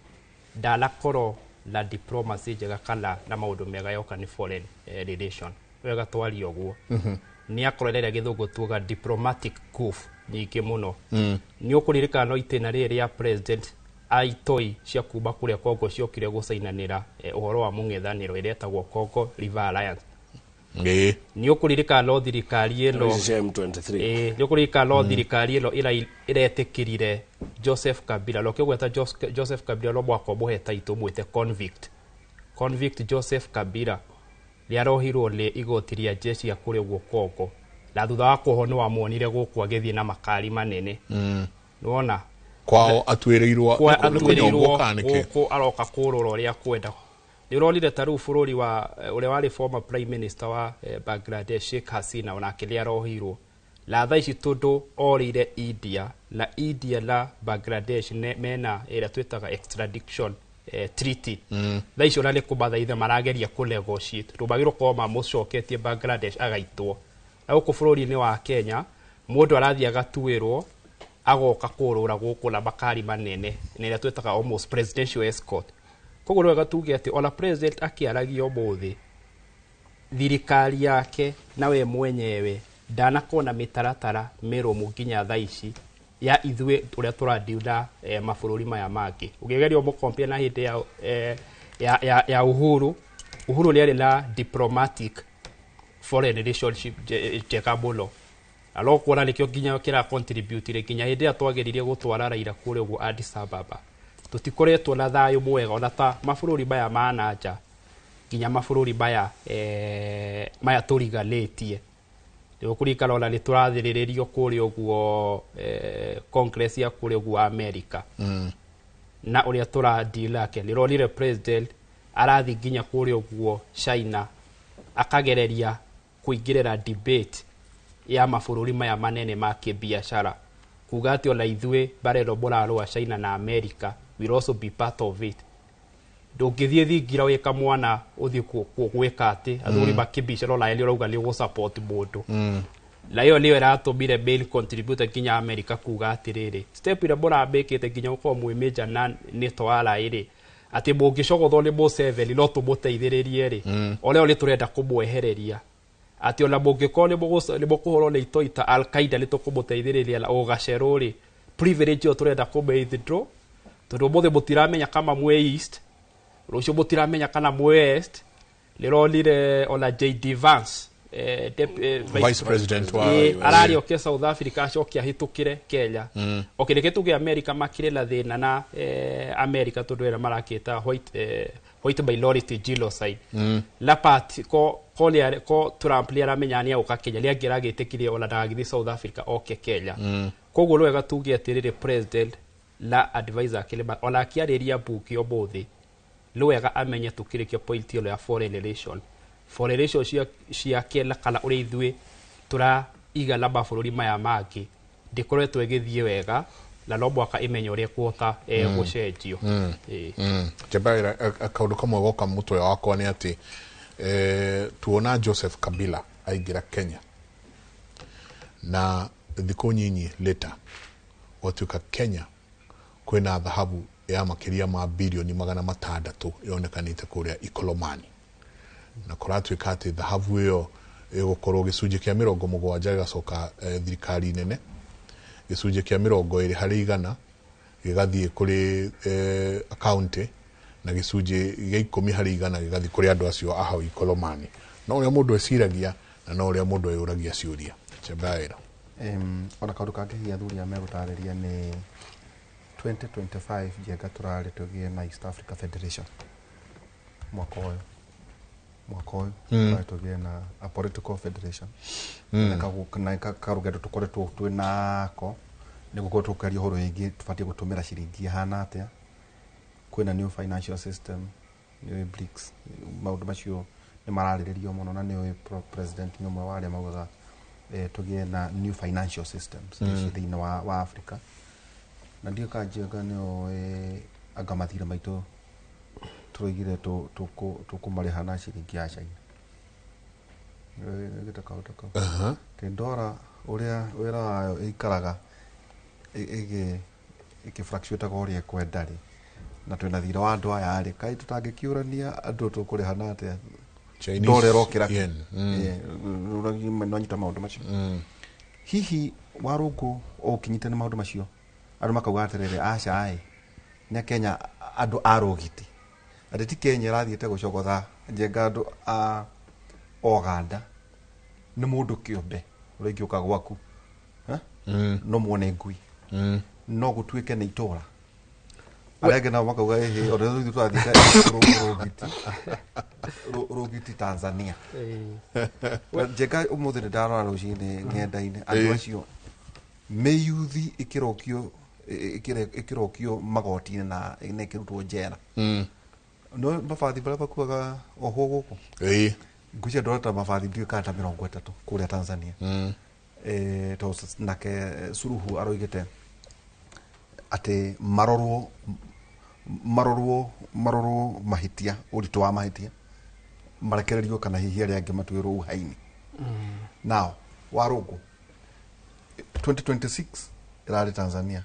ndanakorwo na diplomacy njega kana na maũndũ mega yoka nĩ foreign relation. Nĩ wega twarie ũguo, nĩ akorwo rĩrĩa gĩthũngũ tuga diplomatic goof nyingĩ mũno. Nĩ ũkũririkana no itĩna rĩrĩ rĩa president a itoi cia kuma kũrĩa Congo ciokire gũcainanĩra ũhoro wa mũng'ethanĩro ĩrĩa ĩtagwo Congo River Alliance. Nĩ ũkũririkana no thirikari ĩno Ici cia M23. Nĩ ũkũririkana no thirikari ĩno ĩretĩkĩrire Joseph Kabila, na ũkĩgweta Joseph Kabila no mwaka ũmũhe title mwĩte convict. Convict Joseph Kabila nĩ arohirwo nĩ igoti rĩa jeshi ya kũrĩa ũguo Congo, na thutha wa kuohwo nĩ wamuonire gũkũ agĩthiĩ na makari manene. Nĩwona kwao atuĩrĩirwo kwa nĩ kũnyongwo atuĩrĩirwo kana nĩkĩ? gũkũ aroka kũrũra ũrĩa kwenda. Nĩ ũronire ta rĩu bũrũri wa ũrĩa warĩ former prime minister wa Bangladesh Sheikh Hasina, onake nĩ arohirwo na thaa ici tondũ orĩire India, na India na Bangladesh mena ĩrĩa twĩtaga extradition treaty. Thaa ici ona nĩ kũmathaitha marageria kũ negotiate tondũ magĩrĩirwo gũkorwo mamũcoketie Bangladesh agaitwo. Na gũkũ bũrũri-inĩ wa Kenya mũndũ arathiĩ agatuĩrwo agoka kũrũra gũkũ na makari manene na ĩrĩa twĩtaga almost presidential escort. Koguo nĩ wega tuge atĩ ona president akĩaragia ũmũthĩ, thirikari yake na we mwenyewe ndanakorwo na mĩtaratara mĩrũmu nginya thaa ici ya ithuĩ ũrĩa tũradeal na mabũrũri maya mangĩ. Ũngĩgeria ũmũkompia na hĩndĩ ya Uhuru, Uhuru nĩ arĩ na diplomatic foreign relationship njega mũno, na no kuona nĩkĩo nginya kĩra contribute nginya hĩndĩ ĩrĩa twageririe gũtwara Raila kũrĩa ũguo Addis Ababa, tũtikoretwo na thayũ mwega ona ta mabũrũri maya ma nanja nginya mabũrũri maya maya tũriganĩtie. Nĩũkũririkana ona nĩ tũrathĩrĩrĩrio kũrĩa ũguo Congress ya kũrĩa ũguo America na ũrĩa tũradeal nake. Nĩũronire president arathiĩ nginya kũrĩa ũguo China akagereria kũingĩrĩra debate ya mabũrũri maya manene ma kĩbiacara, kuga atĩ ona ithuĩ mbara ĩno mũrarũa China na America will also be part of it. Ndũngĩthiĩ thingira wĩ kamwana ũthiĩ gwĩka atĩ athuri makĩbicara ona nĩ ũrauga nĩ ũgũ-support mũndũ. Na ĩyo nĩyo ĩratũmire main contributor nginya America kuga atĩrĩrĩ, step ĩrĩa mũramĩkĩte nginya gũkorwo mwĩ major na NATO ally rĩ, atĩ mũngĩcogothwo nĩ Museveni no tũmũteithĩrĩrie rĩ, ona ĩyo nĩ tũrenda kũmwehereria, atĩ ona mũngĩkorwo nĩ mũkũhũrwo nĩ itoi ta Al-Qaeda nĩ tũkũmũteithĩrĩria na ũgacerwo rĩ, privilege ĩyo tũrenda kũmĩ withdraw tondũ ũmũthĩ mũtiramenya kama mwĩ east, rũciũ mũtiramenya kana mwĩ west. Nĩronire ona JD Vance, Vice President wa ararĩ oke South Africa acoke ahĩtũkĩre Kenya. Okay, reke tuge America makĩrĩ na thĩna na America tondũ ĩrĩa marakĩta white minority genocide. La part ko Trump nĩ aramenya nĩ agũka Kenya, nĩ angĩragĩtĩkirie ona ndagagĩthiĩ South Africa oke Kenya. Koguo nĩ wega tuge atĩrĩrĩ, president na advisor ake ona akĩarĩria mbunge ũmũthĩ nĩ wega amenye tũkĩrĩkia point ĩno ya foreign relation, foreign relation ciake na kana ũrĩa ithuĩ tũraiga na mabũrũri maya mangĩ ndĩkoretwo ĩgĩthiĩ wega, na no mwaka ĩmenye ũrĩa ĩkũhota gũcenjio. Njambagira kaũndũ kamwe goka mũtwe wakwa nĩ atĩ tuona Joseph Kabila aingĩra Kenya na thikũ nyinyi later gwatuĩka Kenya kwĩna thahabu ya makĩria ma birioni 600 yonekanĩte kũrĩa Ikolomani, na kũratuĩka atĩ thahabu ĩyo ĩgũkorwo gĩcunjĩ kĩa 70 gĩgacoka thirikari nene, gĩcunjĩ kĩa 20% gĩgathiĩ kũrĩ county, na gĩcunjĩ gĩa 10% gĩgathiĩ kũrĩ andũ acio a hau Ikolomani. No ũrĩa mũndũ eciragia na no ũrĩa mũndũ eyũragia ciũria. Chembaira. Ona kaũndũ kangĩ hihi athuri aya megũtarĩria nĩ 2025 njenga tũrarĩ tũgĩe na East Africa Federation mwaka ũyũ tũrarĩ tũgĩe na a political federation na karũgendo tũkoretwo twĩ nako nĩ gũkorwo tũkĩaria ũhoro wĩgiĩ tũbatiĩ gũtũmĩra ciringi ĩhana atĩa, kwĩna new financial system, nĩ BRICS, maũndũ macio nĩ mararĩrĩrio mũno, na nĩ president nĩ ũmwe wa arĩa maugaga tũgĩe na new financial systems thĩinĩ wa Africa. Na ndiũ kanjenga nĩ ũĩ anga mathirĩ maitũ tũroigire tũkũmarĩha na ciringi ya China. Gĩta kaũndũ kau. Ndora ũrĩa wĩra wayo ĩikaraga ĩkĩ-fluctuate-aga ũrĩa ĩkwenda rĩ, na twĩna thirĩ wa andũ aya rĩ, kaĩ tũtangĩkĩũrania andũ tũkũrĩha na atĩa? Chinese Ndora ĩrokĩra. yen. Nonyita maũndũ macio. Hihi Warũngũ ũkĩnyite nĩ maũndũ macio andũ makauga atĩrĩrĩ, aca ĩ Nĩ Kenya andũ a rũgiti atĩ ti Kenya ĩrathiĩte gũcogotha Njenga andũ a Oganda nĩ mũndũ kĩũmbe ũrĩa ingĩũka gwaku. Eh? No muone ngui no gũtuĩke nĩ itũra arĩa angĩ nao makauga ĩhĩ ona ithuĩ tũrathiĩte rũgiti rũgiti Tanzania. Njenga ũmũthĩ nĩ ndarora rũcinĩ ng'enda-inĩ andũ acio mĩyuthi ĩkĩrokio ĩkĩrokio magoti-inĩ na na ĩkĩrutwo njera no mabathi marĩa makuaga ohwo gũkũ ngwĩciria ndorata mabathi ndiũĩ kana ta 30 kũrĩa Tanzania. To nake Suluhu aroigĩte atĩ marorwo mahĩtia ũritũ wa mahĩtia marekererio kana hihi arĩa angĩ matuĩrwo uhaini. Now Warũngũ 2026 ĩrarĩ Tanzania,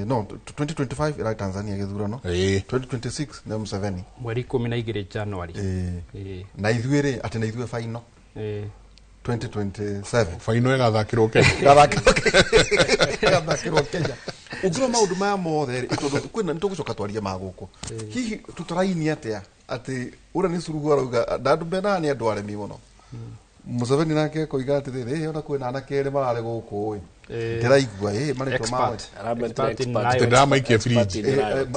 no 2025 ĩrarĩ Tanzania gĩthurano. 2026 nĩ Museveni. Mweri 12 January. Na ithuĩ rĩ atĩ na ithuĩ final 2027 Final ĩgathakĩrwo Kenya. Gathakĩrwo Kenya. Ũngĩrora maũndũ maya mothe rĩ tondũ kwĩna nĩ tũgũcoka twarie ma gũkũ hihi tũtaraini atĩa atĩ ũrĩa nĩ Suluhu arauga na andũ menaga nĩ andũ aremi mũno. Museveni nake akoiga atĩrĩrĩ ĩ ona kwĩna anake erĩ mararĩ gũkũ ĩ ndĩraigua ĩ marĩtwa mao Expert. Arametire Expert in expert. riot. Ndĩramaikia Expert fridge. in riot.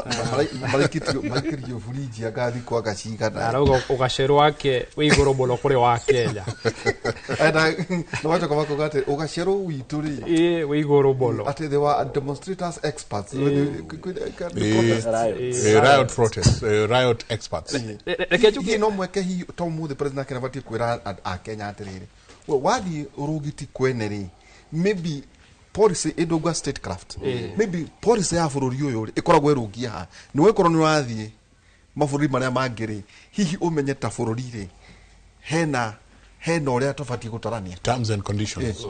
Maraikĩrio buriji anga thikũ anga cigana. Arauga ũgacerũ wake wĩ igũrũ mũno kũrĩ wa Kenya. Na magacoka makauga atĩ ũgacerũ witũ rĩ Ĩ wĩ igũrũ mũno. Atĩ they were demonstrators experts. Riot. Riot protest, riot experts. Reke njuge Hihi no mweke hihi to mũthĩ president Kenya abatiĩ kwĩra a Kenya atĩrĩrĩ we wathiĩ rũgiti kwene rĩ maybe policy ĩndũngwa statecraft maybe policy ya bũrũri ũyũ rĩ ĩkoragwo ĩrũngie haha nĩ wekorwo nĩ ũrathiĩ mabũrũri marĩa mangĩ rĩ hihi ũmenye ta bũrũri rĩ hena ũrĩa tũbatiĩ gũtarania. Terms and conditions.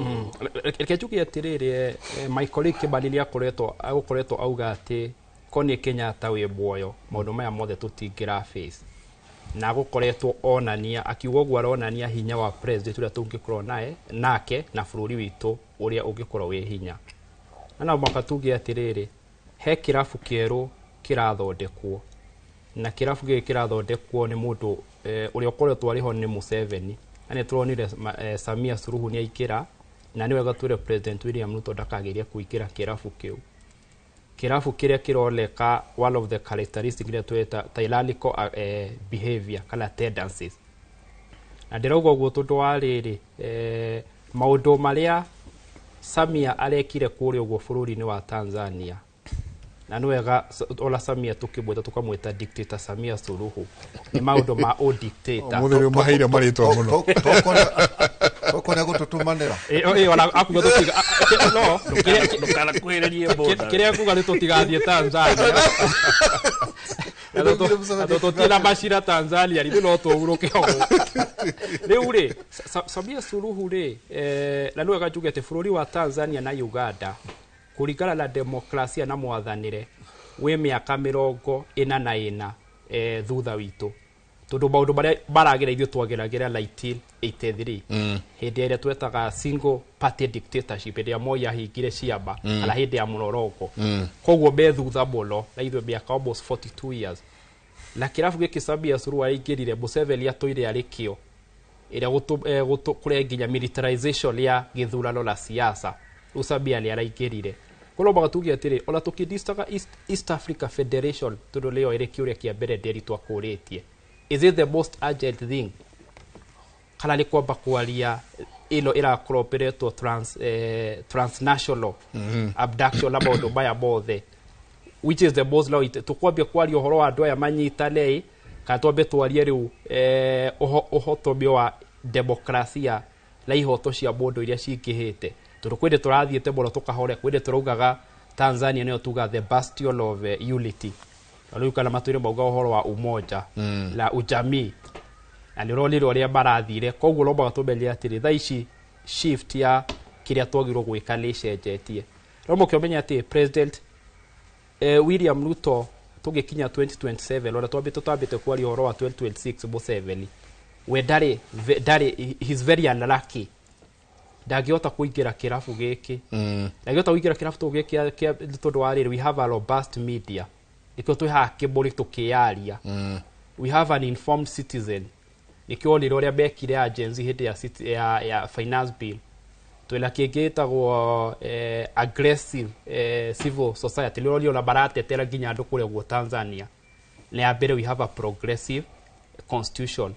Reke njuge atĩrĩrĩ Michael Kĩbani nĩ akoretwo agũkoretwo auga atĩ ko nĩ Kenyatta wĩ muoyo maũndũ maya mothe tũtingĩra face na gũkoretwo onania akiuga ũguo aronania hinya wa president ũrĩa tũngĩkorwo naye nake na bũrũri witũ ũrĩa ũngĩkorwo wĩ hinya na no mũhaka tuge atĩrĩrĩ he kĩrabu kĩerũ kĩrathondekwo na kĩrabu gĩkĩ kĩrathondekwo nĩ mũndũ ũrĩa ũkoretwo arĩ ho nĩ Museveni na nĩ tũronire Samia Suluhu nĩ aingĩra na nĩ wega twĩre President William Ruto ndakagerie kũingĩra kĩrabu kĩu kĩrabu kĩrĩa kĩroneka one of the characteristics iria tweta tyrannical behavior kana tendencies na ndĩrauga ũguo tondũ wa rĩrĩ maũndũ marĩa Samia arekire kũrĩa ũguo bũrũri-inĩ wa Tanzania na nĩ wega ona Samia tũkĩmwĩta tũkamwĩta dictator Samia Suluhu nĩ maũndũ ma ũdictator. Mũthĩ nĩ maheire marĩtwa mũno. Tokoria gũtũtũmanĩra. Ona akuga tũtiga no Ndũkanakuhĩrĩrie border. Kĩrĩa kuga nĩ tũtigathiĩ Tanzania tũtina macira Tanzania ithuĩ no tũhurũke o gũkũ. Rĩu rĩ Samia Suluhu rĩ na nĩ wega njuge atĩ bũrũri wa Tanzania na Uganda kũringana na demokrasia na mwathanĩre wĩ mĩaka 44 thutha witũ tondũ maũndũ marĩa maragera ithuĩ twageragĩra 1983 hĩndĩ ĩrĩa twetaga single party dictatorship hĩndĩ ĩrĩa Moi ahingire ciama kana hĩndĩ ya mũrorongo koguo me thutha mũno na ithuĩ mĩaka almost 42 years na kĩrabu gĩkĩ Samia Suluhu aingĩrire Museveni atũire arĩ kĩo ĩrĩa kũrĩa nginya militarization ya gĩthurano na siasa rĩu Samia nĩ araingĩrire koguo mũhaka tuge atĩrĩ ona tũkĩdistaga East Africa Federation tondũ nĩyo ĩrĩ kĩũria kĩa mbere nderi twakũrĩtie is it the most urgent thing kana nĩ kwamba kwaria ĩno ĩrakorwo ĩretwo transnational abduction na maũndũ maya mothe which is the most now tukwambia kwaria ũhoro wa andũ aya manyitane kana twambe twarie rĩu ũhotomio wa demokrasia na ihoto cia mũndũ iria cingĩhĩte tondũ kwĩndĩ tũrathiĩte mũno tũkahore kwĩndĩ tũraugaga Tanzania nĩyo tuga the bastion of unity na rĩu kana matwĩre mauga ũhoro wa umoja na ujamii na nĩ ũronire ũrĩa marathire koguo no mũhaka tũmenye atĩrĩ thaa ici shift ya kĩrĩa twagĩrĩirwo gwĩka nĩ ĩcenjetie no mũkĩomenya atĩ president William Ruto tũgĩkinya 2027 ona twambĩte twambĩte kwaria ũhoro wa 2026 Museveni we ndarĩ he's very unlucky Ndangĩhota kũingĩra kĩrabu gĩkĩ, ndangĩhota kũingĩra kĩrabu tũ gĩkĩ tondũ wa rĩrĩ, we have a robust media, nĩkĩo twĩ haha kĩmbũri tũkĩyaria. We have an informed citizen, nĩkĩo onire ũrĩa mekire ya Gen Z hĩndĩ ya, ya finance bill. Twĩna kĩngĩ gĩtagwo aggressive civil society, nĩ ona maratetera nginya andũ kũrĩa guo Tanzania. Na ya mbere, we have a progressive constitution.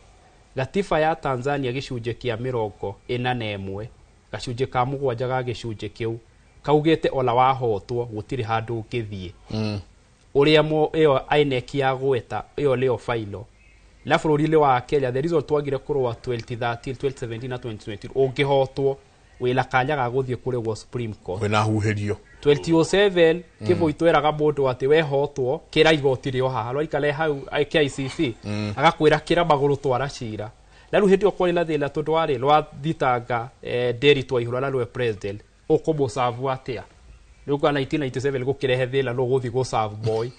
Gatiba ya Tanzania, gĩcunjĩ kĩa 41 gacunjĩ ka mũgwanja ga gĩcunjĩ kĩu kaugĩte ona wahotwo gũtirĩ handũ ũngĩthiĩ. Ũrĩa mo ĩyo INEC ya gweta ĩyo nĩyo final. Na bũrũri-inĩ wa Kenya, the reason twagire kũrũa 2013, 2017 na 2020, ũngĩhotwo wĩna kanya ga gũthiĩ kũrĩ guo Supreme Court. Wĩna huhĩrio. 2007 kĩbũi twĩraga mũndũ atĩ wehotwo kĩra igoti rĩo haha rwaikare hau KICC, agakwĩra kĩra magũrũ twara cira. Na rĩu hĩndĩ ĩyo kwarĩ na thĩna tondũ warĩ rwathitanga Nderi Twaihũra na rwe president ũkũmũcabu atĩa? Rĩu kwa 1997 gũkĩrehe thĩna, no gũthiĩ gũcabu boy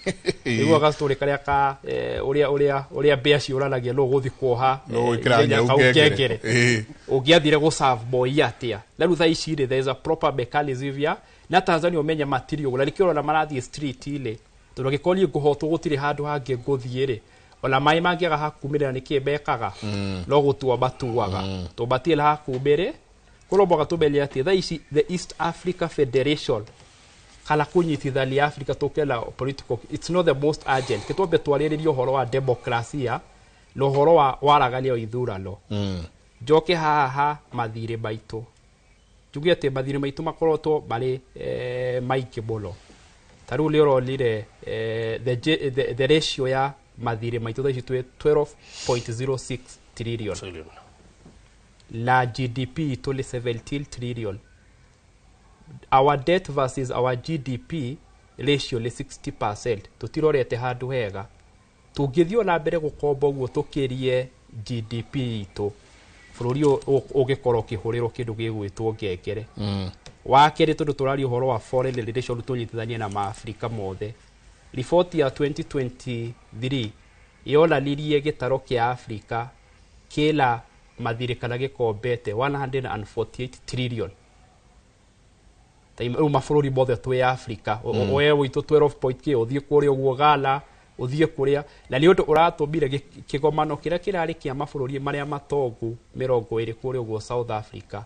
rĩu gastory karĩa ka ũrĩa mbĩa ciũranagia, no gũthiĩ kuoha No gwĩkĩra nyau nyau ngengere. ngengere. Ũngĩathire gũserve boy atĩa? Na rĩu thaa ici rĩ, there is a proper mechanism ya na Tanzania ũmenye matirĩ ũguo, na nĩkĩo ũrona marathiĩ street rĩ, tondũ angĩkorwo niĩ ngũhotwo gũtirĩ handũ hangĩ ngũthiĩ rĩ, ona maĩ mangĩaga hakumĩrĩra nĩkĩ mekaga? No gũtua matuaga, tondũ matirĩ na hakumĩrĩ. Koguo mwaka tũmenye atĩ thaa ici the East Africa Federation kana kũnyitithania Africa tũke na political, it's not the most urgent. Kĩtwambe twarĩrĩrie ũhoro wa demokrasia na ũhoro wa waragania wa ithurano. Njoke haha ha mathirĩ maitũ, njuge atĩ mathirĩ maitũ makoretwo marĩ maingĩ mũno. Ta rĩu nĩ ũronire the ratio ya mathirĩ maitũ thaa ici twĩ 12.06 trillion. Trillion. Na GDP itũ nĩ 17 trillion. Our debt versus our GDP ratio nĩ 60%. Tũtirorete handũ hega. Tũngĩthiĩ ona mbere gũkomba ũguo tũkĩrie GDP itũ, bũrũri ũyũ ũngĩkorwo ũkĩhũrĩrwo kĩndũ gĩgwĩtwo ngengere. Wa kerĩ, tondũ tũraria ũhoro wa foreign relation, tũnyitithanie na maafrika mothe, riboti ya 2023 yonanirie gĩtaro kĩa Afrika kĩna mathirĩ kana gĩkombete 148 trillion. Rĩu mabũrũri mothe twĩ Afrika, we witũ 12 point kĩ, ũthiĩ kũrĩa ũguo Ghana, ũthiĩ kũrĩa, na nĩ ũndũ ũratũmire kĩgomano kĩrĩa kĩrarĩ kĩa mabũrũri marĩa matongu 20 kũrĩa ũguo South Africa,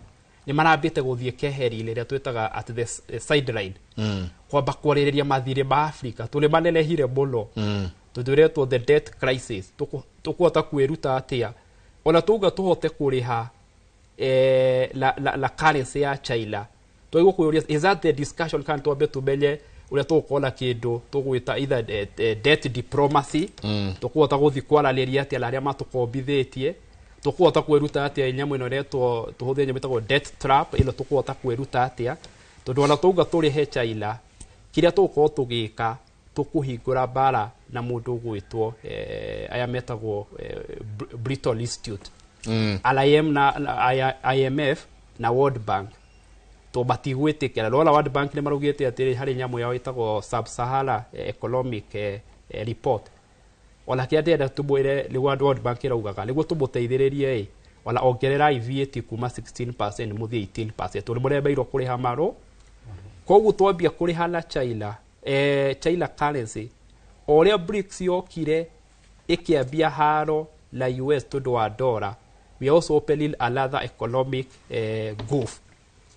nĩ marambĩte gũthiĩ keheri-inĩ ĩrĩa twĩtaga at the sideline, kwamba kwarĩrĩria mathirĩ ma Afrika tũrĩ manenehire mũno, tondũ ĩretwo the debt crisis. Tũkũhota kwĩruta atĩa ona tauga tũhote kũrĩha la currency ya China? Twagĩrĩirwo kwĩyũria, is that the discussion, kana twambe tũmenye ũrĩa tũgũkorwo na kĩndũ tũgwĩta either debt diplomacy? Tũkũhota gũthiĩ kwaranĩria atĩa na arĩa matũkombithĩtie? Tũkũhota kwĩruta atĩa nyamũ ĩno ĩretwo, tũhũthĩre nyamũ ĩtagwo debt trap ĩno? Tũkũhota kwĩruta atĩa? Tondũ ona tauga tũrĩhe China, kĩrĩa tũgũkorwo tũgĩka, tũkũhingũra mbara na mũndũ ũgwĩtwo aya metagwo Bretton Institute, LIM na IMF na World Bank, to matigwĩtĩkĩra. Nĩwona World Bank nĩ maraugĩte atĩrĩ, harĩ nyamũ yao ĩtagwo Sub-Sahara Economic Report, ona kĩrĩa ndĩrenda tũmwĩre nĩguo World Bank ĩraugaga nĩguo tũmũteithĩrĩrie ĩ, ona ongererai VAT kuma 16% mũthiĩ 18%, tondũ mũremeirwo kũrĩha marũ. Koguo twambia kũrĩha na China, China currency, o ũrĩa BRICS yokire ĩkĩambia haro na US tondũ wa dollar, we are also opening another economic gulf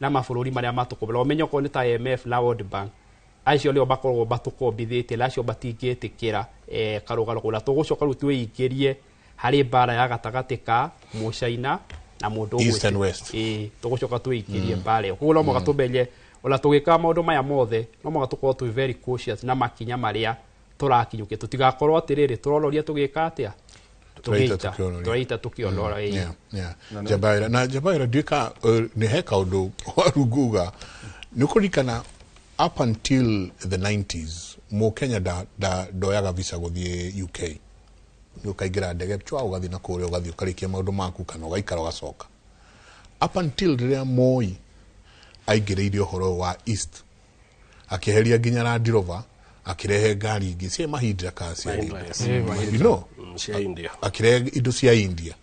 na mabũrũri marĩa matũkombera. Ũmenye okorwo nĩ ta IMF na World Bank, acio nĩo makoragwo matũkombithĩtie, na acio matingĩtĩkĩra karũgano kau, na tũgũcoka rĩu twĩingĩrie harĩ mbara ya gatagatĩ ka mũcaina na mũndũ East and West. Ĩĩ, tũgũcoka twĩingĩrie mbara ĩyo. Koguo no mũhaka tũmenye ona tũgĩkaga maũndũ maya mothe, no mũhaka tũkorwo twĩ very cautious na makinya marĩa tũrakinyũkia, tũtigakorwo atĩrĩrĩ tũronoria tũgĩka atĩa. Tũraita Tũgĩita. Tũkĩonoria. Tũraita tũkĩonora, ĩĩ. Yeah. Njabaira na Njabaira, nduĩka nĩ he kaũndũ warunguga nĩ ũkũririkana, up until the 90s mũkenya ndoyaga visa gũthiĩ UK. Nĩ ũkaingĩra ndege chwa, ũgathiĩ na kũrĩa, ũgathiĩ ũkarĩkia maũndũ maku kana ũgaikara ũgacoka, up until rĩrĩa Moi aingĩrĩire ũhoro wa East, akĩeheria nginya Land Rover, akĩrehe ngari ingĩ cia Mahindra kana cia Mahindra, yes. you know Cia India. Akĩrehe indo cia India.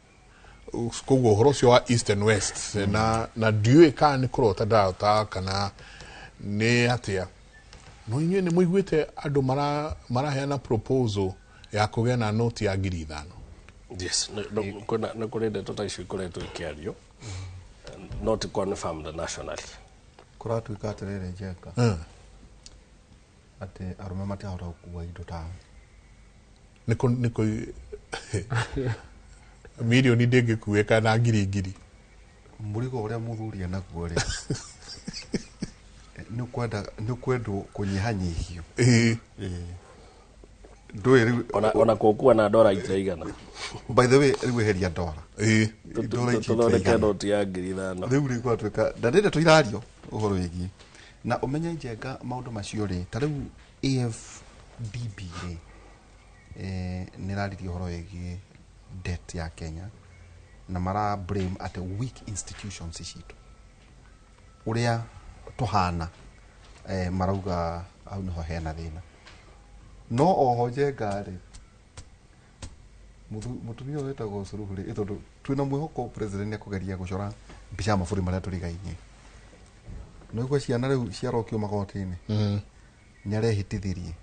Koguo ũhoro ũcio wa east and west na ndiũĩ kana nĩ kũrota ndarota kana nĩ atĩa, no inyuĩ nĩ mũiguĩte andũ maraheana proposal ya kũgĩa na noti ya 5,000? Yes, nĩ kũrĩ ndeto ta icio ikoretwo ikĩario, not confirmed nationally. Kũratuĩka atĩrĩrĩ, Njenga, atĩ arũme matirahota gũkua indo ta Nĩ kũ mirioni ndĩngĩkuĩka na ngiri ngiri. Mũrigo ũrĩa mũthuri enaguo rĩ, nĩ ũkwenda nĩ ũkwendwo kũnyihanyihio. Ndũĩ rĩu. Ona kũkua na ndora itiraigana. By the way, rĩu eheria ndora. Ndora ici Tũthondeke itiraigana. noti ya 5,000. Rĩu rĩ, gwatuĩka na nĩ ndeto irario ũhoro wĩgiĩ na ũmenye, Njenga, maũndũ macio rĩ, ta rĩu AFDB rĩ, nĩ ĩraririe ũhoro wĩgiĩ debt ya Kenya na mara blame atĩ weak institutions citũ, ũrĩa tũhana, marauga hau nĩho hena thĩna. No oho, Njenga rĩ, mũtumia ũyũ wĩtagwo Suluhu rĩ, tondũ twĩna mwĩhoko president nĩekũgeria gũcora mbica ya mabũrũri marĩa tũrigainie. Nĩguo ciana rĩu ciarokio magoti-inĩ, nĩ arehĩtithirie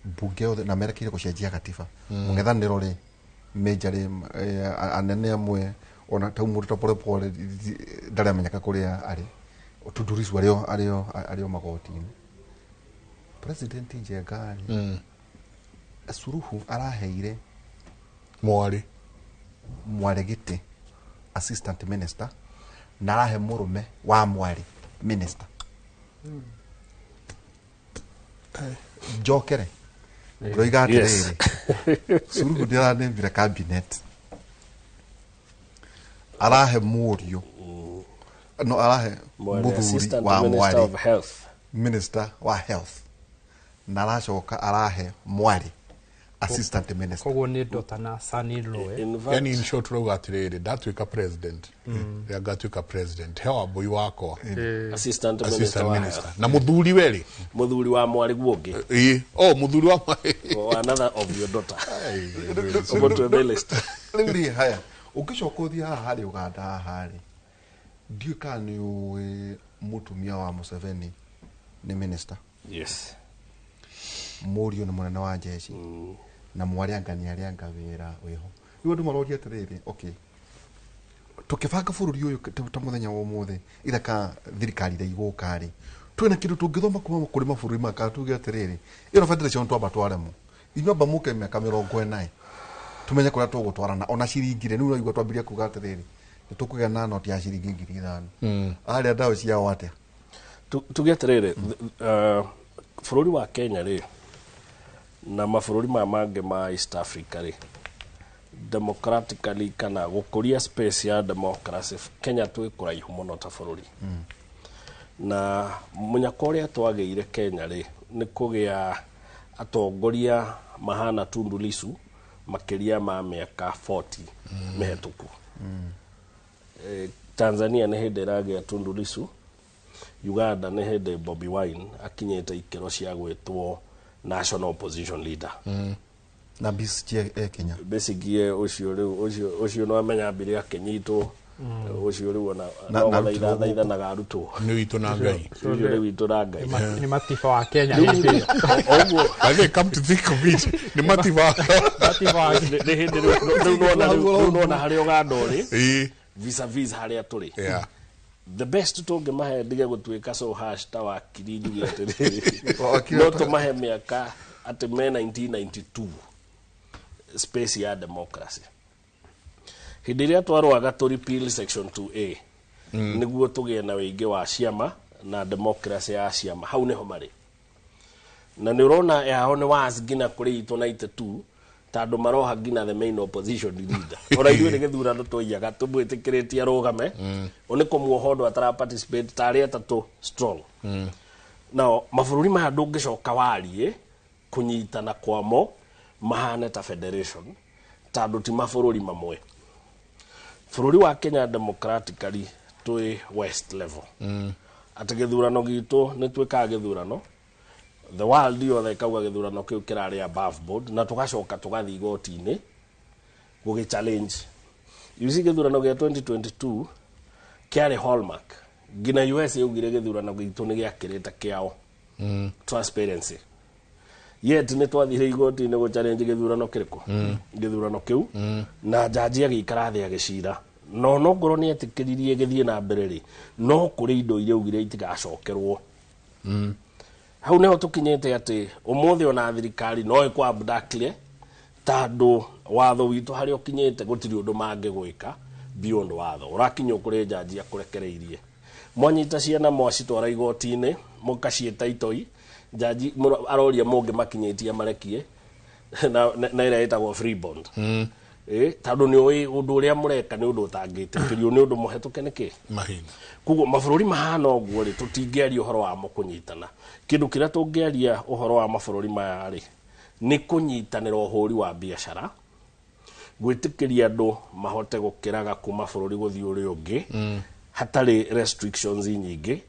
mbunge yothe na merekeire gũcenjia gatiba. Mũng'ethanĩro rĩ, major anene amwe ona tau mũndũ ta Polepole ndarĩ amenyeka kũrĩa arĩ. Tundu Lissu arĩo magoti-inĩ. President, Njenga rĩ, Suluhu araheire mwarĩ mwarĩ gĩtĩ assistant minister na arahe mũrũme wa mwarĩ minister. Njokere ndĩroiga atĩrĩrĩ, Suluhu nĩaranĩmbire cabinet, arahe mũriũ, no arahe Mwarĩ mũthuri assistant wa minister mwarĩ of health. Minister wa health, na aracoka arahe mwarĩ assistant minister. Koguo nĩ daughter na son in law, eh? In fact, Yani in short rauga atĩrĩrĩ, ndatuĩka president, rĩrĩa ngatuĩka president, he wambũi wakwa assistant minister assistant wa minister health. Na mũthuri we rĩ? Mũthuri wa mwarĩ guo ũngĩ. Ĩĩ, oh, mũthuri wa mwarĩ. Or another of your daughter. Ũmũtue the list. Rĩu rĩ, haya, ũngĩcoka ũthiĩ haha harĩ Ũganda haha rĩ, ndiũĩ kana nĩ ũĩ mũtumia wa Museveni nĩ minister. Yes. Mũriũ nĩ mũnene wa jeshi na mwarĩ anga nĩ arĩanga wĩra wĩho. Rĩu andũ maroria atĩrĩrĩ, okay, tũkĩbanga bũrũri ũyũ ta mũthenya wa ũmũthĩ ithaka thirikari iria igũka rĩ, twĩna kĩndũ tũngĩthoma kuma kũrĩ mabũrũri maya, kana tuge atĩrĩrĩ, ĩno federation twamba twaremwo, inyuĩ amba mũke mĩaka 40 tumenye kũrĩa tũgũtwarana. Ona ciringi rĩ, rĩu ũraigua twambirie kuga atĩrĩrĩ, nĩ tũkũgĩa na noti ya ciringi 5,000, arĩa ndaũ ciao atĩa? Tuge atĩrĩrĩ, bũrũri wa Kenya rĩ, na mabũrũri maya mangĩ ma East Africa rĩ, democratically kana gũkũria space ya democracy, Kenya twĩ kũraihu mũno ta bũrũri. Na mũnyaka ũrĩa twagĩire Kenya rĩ, nĩ kũgĩa atongoria mahana Tundu Lissu makĩria ma mĩaka 40 mĩhetũku. Tanzania nĩ hĩndĩ ĩragĩa Tundu Lissu, Uganda nĩ hĩndĩ Bobi Wine akinyĩte ikĩro cia gwĩtwo national opposition leader. Na Besigye e Kenya. Besigye ũcio rĩu, ũcio no amenya ambire akĩnyitwo, ũcio rĩu ona no na gũthaitha arutwo. thaithanaga arutwo. Nĩ witũ na Ngai. Ũcio rĩu witũ na Ngai. Nĩ matiba wa Kenya hĩndĩ ĩyo. Ũguo. By the way, come to think of it, nĩ matiba. Matiba wa Nĩ hĩndĩ rĩu nona rĩu nona harĩa Uganda ũrĩ vis-a-vis harĩa tũrĩ. The best tũngĩmahe, ndige gũtuĩka so harsh ta wakiri, njuge atĩrĩrĩ, Wakiri no tũmahe mĩaka atĩ me 1992 space ya democracy, hĩndĩ ĩrĩa twarũaga tũ repeal section 2A nĩguo tũgĩe na ũingĩ wa ciama na democracy ya ciama. Hau nĩho marĩ na nĩ ũrona yao nĩ was nginya kũrĩ itũ 92, tondũ maroha nginya the main opposition leader. Ona ithuĩ nĩ gĩthurano tũiyaga tũmwĩtĩkĩrĩtie arũgame, o nĩ kũmuoha ũndũ atara participate tarĩ atatũ strong. Nao mabũrũri maya ndũngĩcoka warie kũnyitana kwamo mahane ta federation, tondũ ti mabũrũri mamwe. Bũrũri wa Kenya democratically twĩ west level, atĩ gĩthurano gitũ nĩ twĩkaga gĩthurano, the world yothe ĩkauga gĩthurano kĩu kĩrarĩ above board, na tũgacoka tũgathiĩ igoti-inĩ gũgĩ challenge. You see, gĩthurano gĩa 2022 kĩarĩ hallmark, nginya US yaugire gĩthurano gitũ nĩ gĩakĩrĩte kĩao transparency, yet nĩ twathire igoti-inĩ gũ challenge gĩthurano kĩrĩkũ, gĩthurano kĩu, na jaji agĩikara thĩ agĩcira, no nongorwo nĩ etĩkĩririe gĩthiĩ na mbere rĩ, no kũrĩ indo iria augire itigacokerwo. Hau nĩho tũkinyĩte atĩ ũmũthĩ ona thirikari no ĩkũ abductire, tondũ watho witũ harĩa ũkinyĩte gũtirĩ ũndũ mangĩgwĩka beyond watho ũrakinywo kũrĩ jaji akũrekereirie. Mwanyita ciana mwacitwara igoti-inĩ mũkaciĩta itoi, jaji aroria mũngĩmakinyĩtie marekie na ĩrĩa ĩtagwo free bond, tondũ nĩ ũĩ ũndũ ũrĩa mũreka nĩ ũndũ ũtangĩtĩkĩrio, nĩ ũndũ mũhetũke nĩkĩ mahinda. Koguo mabũrũri mahana ũguo rĩ, tũtingĩaria ũhoro wamo kũnyitana. Kĩndũ kĩrĩa tũngĩaria ũhoro wa mabũrũri maya rĩ, nĩ kũnyitanĩra ũhũri wa biacara, gwĩtĩkĩria andũ mahote gũkĩraga kuma bũrũri gũthiĩ ũrĩa ũngĩ hatarĩ restrictions nyingĩ,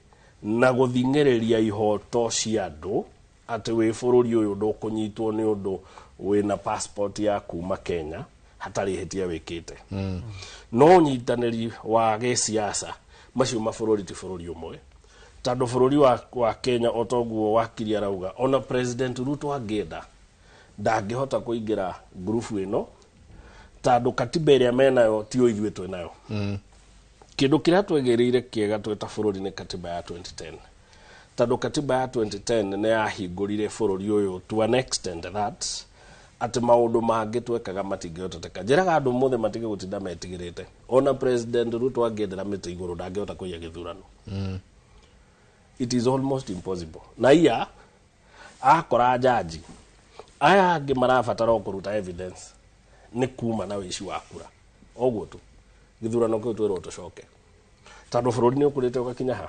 na gũthing'ĩrĩria ihoto cia andũ atĩ wĩ bũrũri ũyũ ndũkũnyitwo nĩ ũndũ wĩna passport ya kuma Kenya hatarĩ hĩtia wĩkĩte. No ũnyitanĩri wa gĩsiasa, macio mabũrũri ti bũrũri ũmwe, tondũ bũrũri wa Kenya, o toguo wakiri arauga, ona President Ruto angĩenda ndangĩhota kũingĩra ngurubu ĩno, tondũ katiba ĩrĩa menayo tio ithuĩ twĩnayo. Kĩndũ kĩrĩa twegĩrĩire kĩega twĩ ta bũrũri nĩ katiba ya 2010, tondũ katiba ya 2010 nĩ yahingũrire bũrũri ũyũ to an extent that atĩ maũndũ mangĩ twekaga matingĩhoteteka. Njĩraga andũ mothe matige gũtinda metigĩrĩte. Ona President Ruto angĩendera mĩtĩ igũrũ, ndangĩhota kũiya gĩthurano. It is almost impossible. Na iya akora jaji aya angĩ marabatara o kũruta evidence nĩ kuma na wĩici wa kura, oguo tu gĩthurano kĩu twĩrwo tũcoke, tondũ bũrũri nĩ ũkũrĩte ũgakinya ha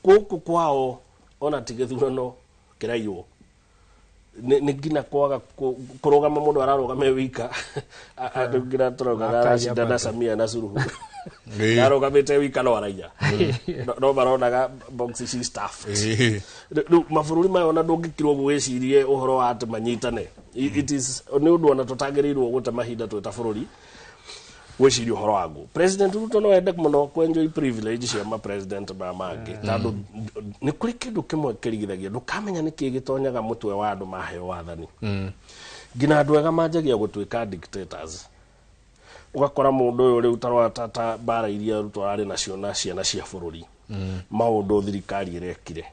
gũkũ kwao. Ona ti gĩthurano kĩraiywo, nĩ nginya kwaga kũrũgama, mũndũ ararũgama e wika. Andũ nginya tũraugaga aracindana Samia na Suluhu, arũgamĩte wika no araiya. No maronaga box ici stuffed. Rĩu mabũrũri maya ona ndũngĩkirwo ũguo wĩcirie ũhoro wa atĩ manyitane. It is nĩ ũndũ ona tũtagĩrĩirwo gũte mahinda twĩ ta bũrũri gwĩciria ũhoro waguo. President Ruto no ende mũno kwenjoy privilege cia ma president maya mangĩ, tondũ nĩ kũrĩ kĩndũ kĩmwe kĩrigithagia, ndũkamenya nĩkĩ gĩtonyaga mũtwe wa andũ maheo wathani, nginya andũ ega manjagia gũtuĩka dictators. Ũgakora mũndũ ũyũ rĩu tarora ta mbara iria Ruto ararĩ nacio na ciana cia bũrũri, maũndũ thirikari ĩrekire,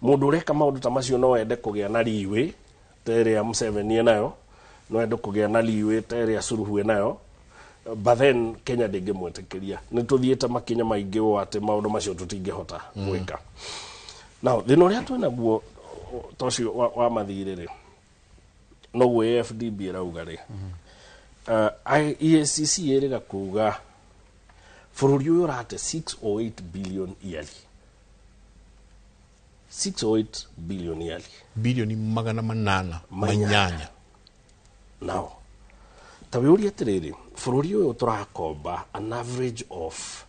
mũndũ ũreka maũndũ ta macio no ende kũgĩa na leeway ta ĩrĩa Museveni enayo, no ende kũgĩa na leeway ta ĩrĩa Suluhu enayo, but then Kenya ndĩngĩmwĩtĩkĩria. Nĩ tũthiĩte makinya maingĩ ũũ atĩ maũndũ macio tũtingĩhota gwĩka. Now thĩna ũrĩa twĩnaguo ta ũcio wa mathirĩ rĩ, noguo AFDB ĩrauga rĩ, EACC ĩrĩga kuga bũrũri ũyũ ũrate 608 billion yearly, 608 billion yearly. Bilioni 800 Manya. 8. Now ta wĩũrie atĩrĩrĩ, bũrũri ũyũ tũrakomba an average of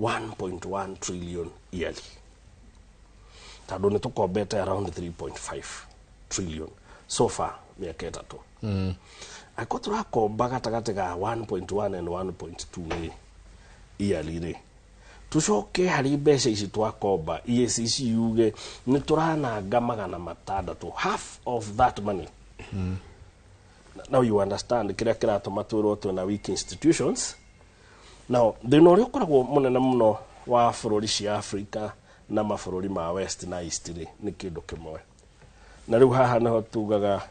1.1 trillion yearly, tondũ nĩ tũkombete around 3.5 trillion so far mĩaka 3. Angĩkorwo tũrakomba gatagatĩ ga 1.1 and 1.2 rĩ yearly rĩ, tucoke harĩ mbeca ici twakomba, EACC yuge nĩ tũrananga 600, half of that money. Now you understand kĩrĩa kĩratũma twĩrwo twĩna weak institutions. Now thĩna ũrĩa ũkoragwo mũnene mũno wa bũrũri cia Africa na mabũrũri ma West na East rĩ, nĩ kĩndũ kĩmwe, na rĩu haha nĩho tugaga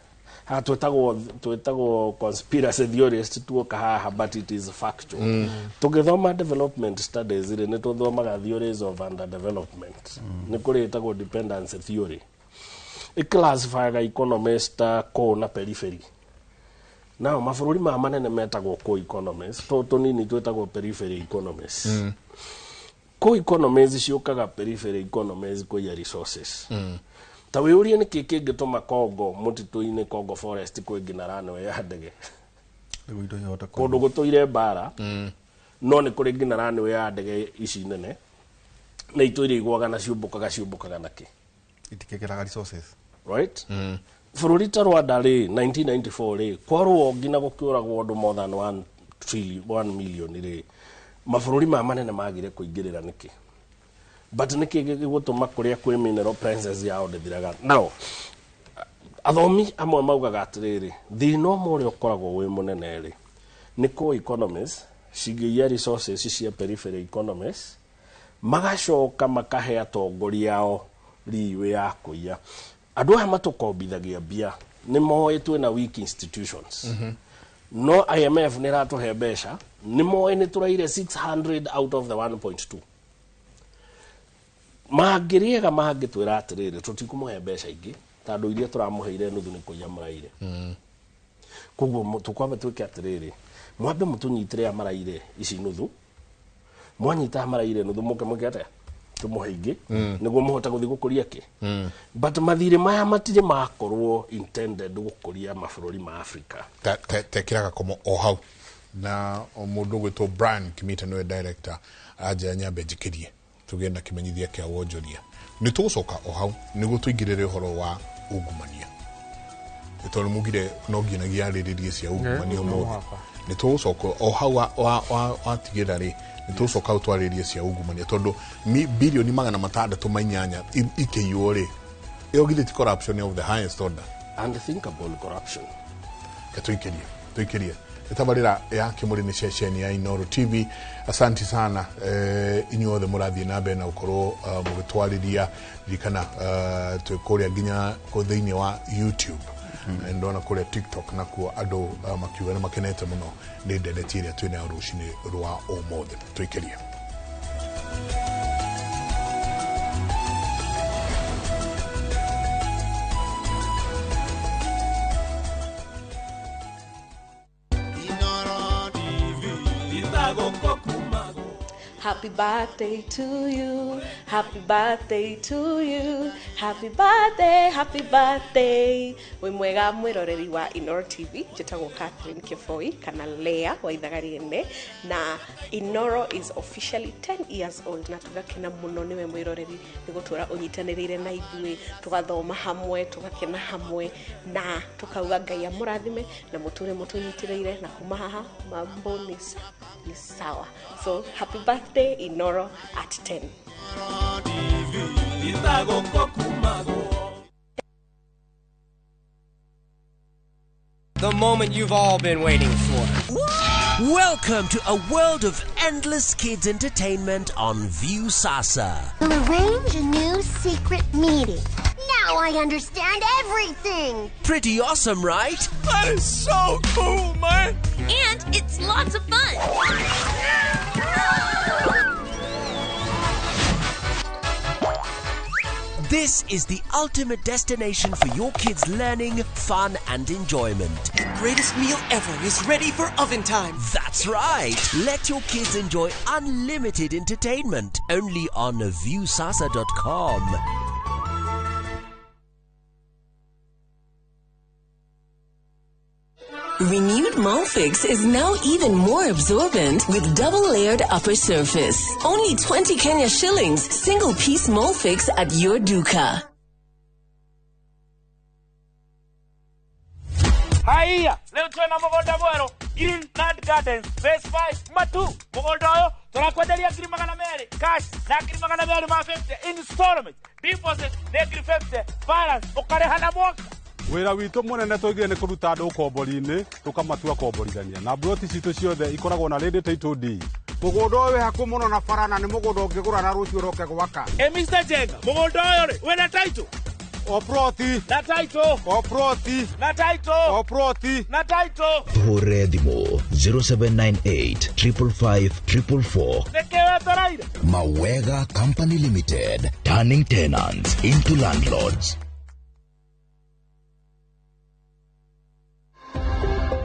haha twĩtagwo conspiracy theorist tuoka haha, but it is factual. Tũgĩthoma development studies rĩ, nĩ tũthomaga theories of underdevelopment. Nĩ kũrĩ ĩtagwo dependency theory, ĩclassifyaga economies ta core na periphery. Nao mabũrũri maya manene metagwo core economies, tũ tũnini twĩtagwo periphery economies. Core economies ciũkaga periphery economies kũiya resources. Ta wĩũrie nĩkĩ kĩngĩtũma Congo, mũtitũ-inĩ Congo forest, kwĩ nginya runway ya ndege? Nĩguo indo ihote Kũndũ gũtũire mbara, no nĩ kũrĩ nginya runway ya ndege ici nene, na itũire igwaga na ciũmbũkaga nakĩ? Itikĩgĩraga resources. Right, bũrũri ta Rwanda rĩ, 1994 rĩ, kwarũo nginya gũkĩũragwo andũ more than 1 trillion 1 million rĩ, mabũrũri maya manene magire kũingĩrĩra nĩkĩ? But nĩkĩ gĩgũtũma kũrĩa kwĩ mineral prices yao ndĩthiraga? Now athomi amwe maugaga atĩrĩrĩ, thĩna ũmwe ũrĩa ũkoragwo wĩ mũnene rĩ, nĩ kũ economies cingĩiya resources cia periphery economies, magacoka makahe atongoria ao riwe ya kũiya. Andũ aya matũkombithagia mbia nĩ moĩ twĩna weak institutions. No IMF nĩ ĩratũhe mbeca, nĩ moĩ nĩ tũraire 600 out of the 1.2. Mangĩrĩega mangĩtwĩra atĩrĩrĩ, tũtikũmũhe mbeca ingĩ tondũ iria tũramũheire nuthu nĩ kũiya mũraire. Koguo tũkwamba twĩke atĩrĩrĩ, mwambe mũtũnyitĩre aya maraire ici nuthu, mwanyita aya maraire nuthu mũke mwĩke atĩa, tũmũhe ingĩ nĩguo mũhote gũthiĩ gũkũria kĩ. But mathirĩ maya matirĩ makorwo intended gũkũria mabũrũri ma Africa. Tekĩra gakomo o hau na mũndũ ũgwĩtwo Brian Kimita nĩwe director aranjĩra nyambe njikĩrie tũgĩe na kĩmenyithia kĩa wonjoria. Nĩ tũgũcoka o hau nĩguo tũingĩrĩre ũhoro wa ungumania, nĩ tondũ mugire no nginyagia arĩrĩrie cia ungumania ũmũthĩ. Nĩ tũgũcoka o hau watigĩra rĩ, nĩ tũgũcoka hau twarĩrie cia ungumania, tondũ bilioni 608 ikĩiywo rĩ, ĩyo githĩ ti corruption of the highest order? Unthinkable corruption. Tũikĩrie tabarĩra ya Kĩmũrĩ nĩ ceceni ya Inooro TV. Asanti sana inyuothe mũrathiĩ na mbere na gũkorwo mũgĩtwarĩria. Ririkana twĩ kũrĩa nginya thĩinĩ wa YouTube, ndona kũrĩa TikTok nakuo andũ makiuga nĩ makenete mũno nĩ ndereti ĩrĩa twĩnayo rũcinĩ rwa ũmũthĩ. Tũikĩrie. Happy birthday to you, happy birthday to you, happy birthday, happy birthday. Wĩ mwega mwĩroreri wa Inooro TV, njĩtagwo Catherine Kĩboi kana Lea wa Ithagariene, na Inooro is officially 10 years old, na tũgakena mũno nĩwe mwĩroreri nĩ gũtũra ũnyitanĩrĩire na ithuĩ, tũgathoma hamwe, tũgakena hamwe, na tũkauga Ngai amũrathime na mũtũre mũtũnyitĩrĩire, na kuma haha mambo ni sawa. So happy birthday Inooro at 10. The moment you've all been waiting for. Welcome to a world of endless kids entertainment on Viusasa. We'll arrange a new secret meeting. Now I understand everything. Pretty awesome, right? That is so cool, man. And it's lots of fun. This is the ultimate destination for your kids' learning, fun, and enjoyment. The greatest meal ever is ready for oven time. That's right. Let your kids enjoy unlimited entertainment only on Viusasa.com. Renewed Molfix is now even more absorbent with double-layered upper surface. Only 20 Kenya shillings, single-piece Molfix at your duka. Haiya, leo twena mũgũnda mwerũ, Green Land Gardens, Phase 5, Matu. Mũgũnda ũyũ tũrakwenderia 200,000 cash na 250,000 installment. Deposit nĩ 50,000, balance ũkarĩha na mwaka. Wĩra witũ mũnene tũigire nĩ kũruta andũ ũkombori-inĩ tũkamatua komborithania, na mburoti citũ ciothe ikoragwo na ready title deed. Mũgũnda ũyũ wĩ hakuhĩ mũno na bara na nĩ mũgũnda ũngĩgũra na rũciũ ũroke gwaka. Mr. Jenga, mũgũnda ũyũ rĩ wĩna title? O ploti. Na title. O ploti. Na title. O ploti. Na title. Hũre thimũ 0798 555 444. Nĩkĩ wetereire? Mawega Company Limited, turning tenants into landlords.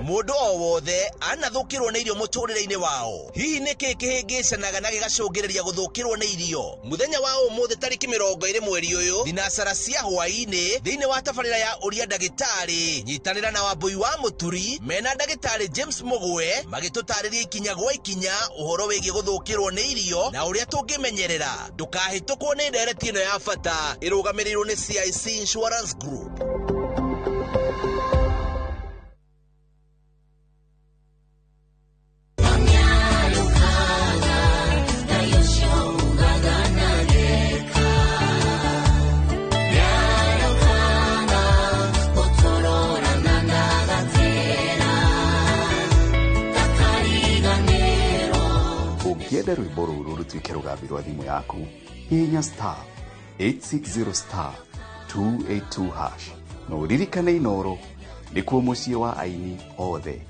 Mũndũ o wothe anathũkĩrwo nĩ irio mũtũrĩre-inĩ wao. Hihi nĩ kĩĩ kĩhĩngĩcanaga na gĩgacũngĩrĩria gũthũkĩrwo nĩ irio? Mũthenya wa ũmũthĩ tarĩki 20 mweri ũyũ, thinacara cia hwaĩ-inĩ thĩinĩ wa tabarĩra ya Ũria Ndagĩtarĩ, nyitanĩra na Wambui wa Mũturi mena ndagĩtarĩ James Mũgwe magĩtũtarĩria ikinya gwa ikinya ũhoro wĩgiĩ gũthũkĩrwo nĩ irio na ũrĩa tũngĩmenyerera. Ndũkahĩtũkwo nĩ ndereti ĩno ya bata ĩrũgamĩrĩirwo nĩ CIC Insurance Group. Wende rwĩmbo rũrũ rũtuĩke rũgambi rwa thimũ yaku, hihinya star 860 star 282 hash na ũririkane Inooro nĩkuo mũciĩ wa aini othe.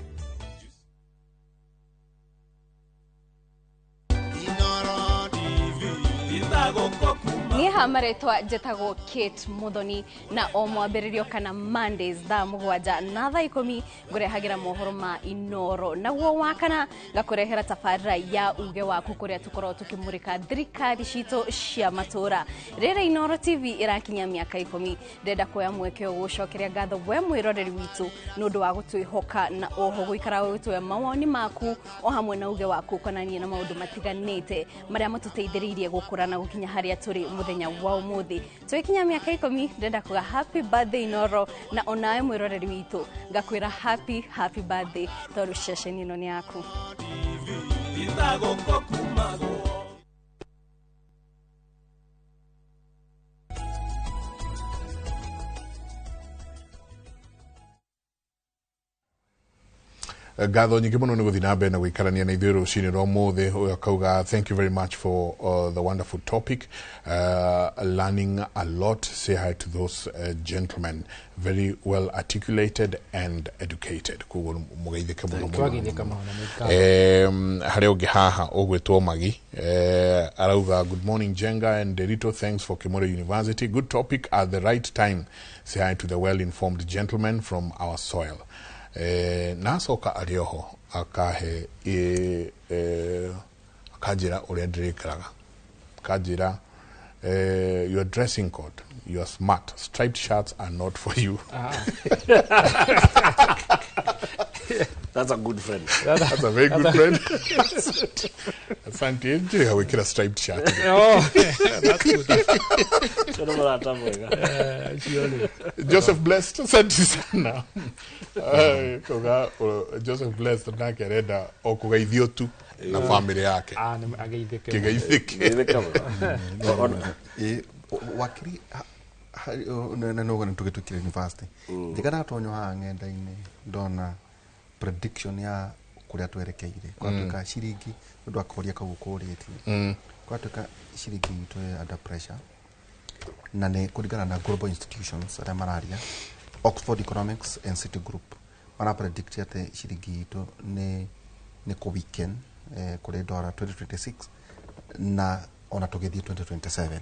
Niĩ ha marĩtwa njĩtagwo Kate Muthoni na o mwambĩrĩrio kana Mondays thaa 7 na thaa 10 ngũrehagĩra mohoro ma Inooro, naguo wa kana ngakũrehera tabarĩra ya uge waku kũrĩa tũkoragwo tũkĩmũrĩka thirikari citũ cia matũra. Rĩrĩ Inooro TV ĩrakinyia mĩaka 10, ndĩrenda kuoya mweke ũyũ gũcokeria ngatho we mwĩroreri witũ nĩ ũndũ wa gũtwĩhoka na oho gũikara ũgĩtũhe mawoni maku o hamwe na uge waku ũkonanie na maũndũ matiganĩte marĩa matũteithĩrĩirie gũkũra na gũkinya harĩa tũrĩ mũthenya wa ũmũthĩ. Twĩkinya mĩaka 10, ndĩrenda kuga happy birthday Inooro, na onawe mwĩroreri witũ ngakwĩra happy happy birthday tondũ ceceni ĩno nĩ yaku. Ngatho nyingĩ mũno nĩ gũthiĩ na mbere na gũikarania na ithuĩ rũcinĩ rwa ũmũthĩ. Ũyũ akauga thank you very much for the wonderful topic, learning a lot. Say hi to those gentlemen, very well articulated and educated. Koguo mũgeithĩke mũno mũno. Twageithĩka mũno na nĩ Harĩa ũngĩ haha ũgwĩtwo Magi, arauga good morning Jenga and Derito, thanks for Kimore University, good topic at the right time. Say hi to the well informed gentlemen from our soil. Na acoka arĩ oho akahe akanjĩra ũrĩa ndĩrĩkĩraga, akanjĩra your dressing code, you are smart, striped shirts are not for you. That's a good friend. That's a very good friend. Asante. Njĩra gwĩkĩra striped shirt. Oh, that's good. Tũrĩ mũrata mwega. Joseph Blessed, asante sana. Kuga Joseph Blessed nake arenda o kũgeithio tu na family yake. Ah, nĩ ageithĩke. Kĩgeithĩke. Wakiri no tũgĩtwĩkire university njega ndatonywo haha ng'enda-inĩ ndona prediction ya kũrĩa twerekeire kwatuĩka ciringi nĩ ũndũ wa koria kau ũkũrĩtie, kwatuĩka ciringi itũ ĩ under pressure na nĩ kũringana na global institutions arĩa mararia, Oxford Economics and Citigroup mara predict atĩ ciringi itũ nĩ kũ weaken kũrĩ dollar 2026 na ona tũgĩthiĩ 2027.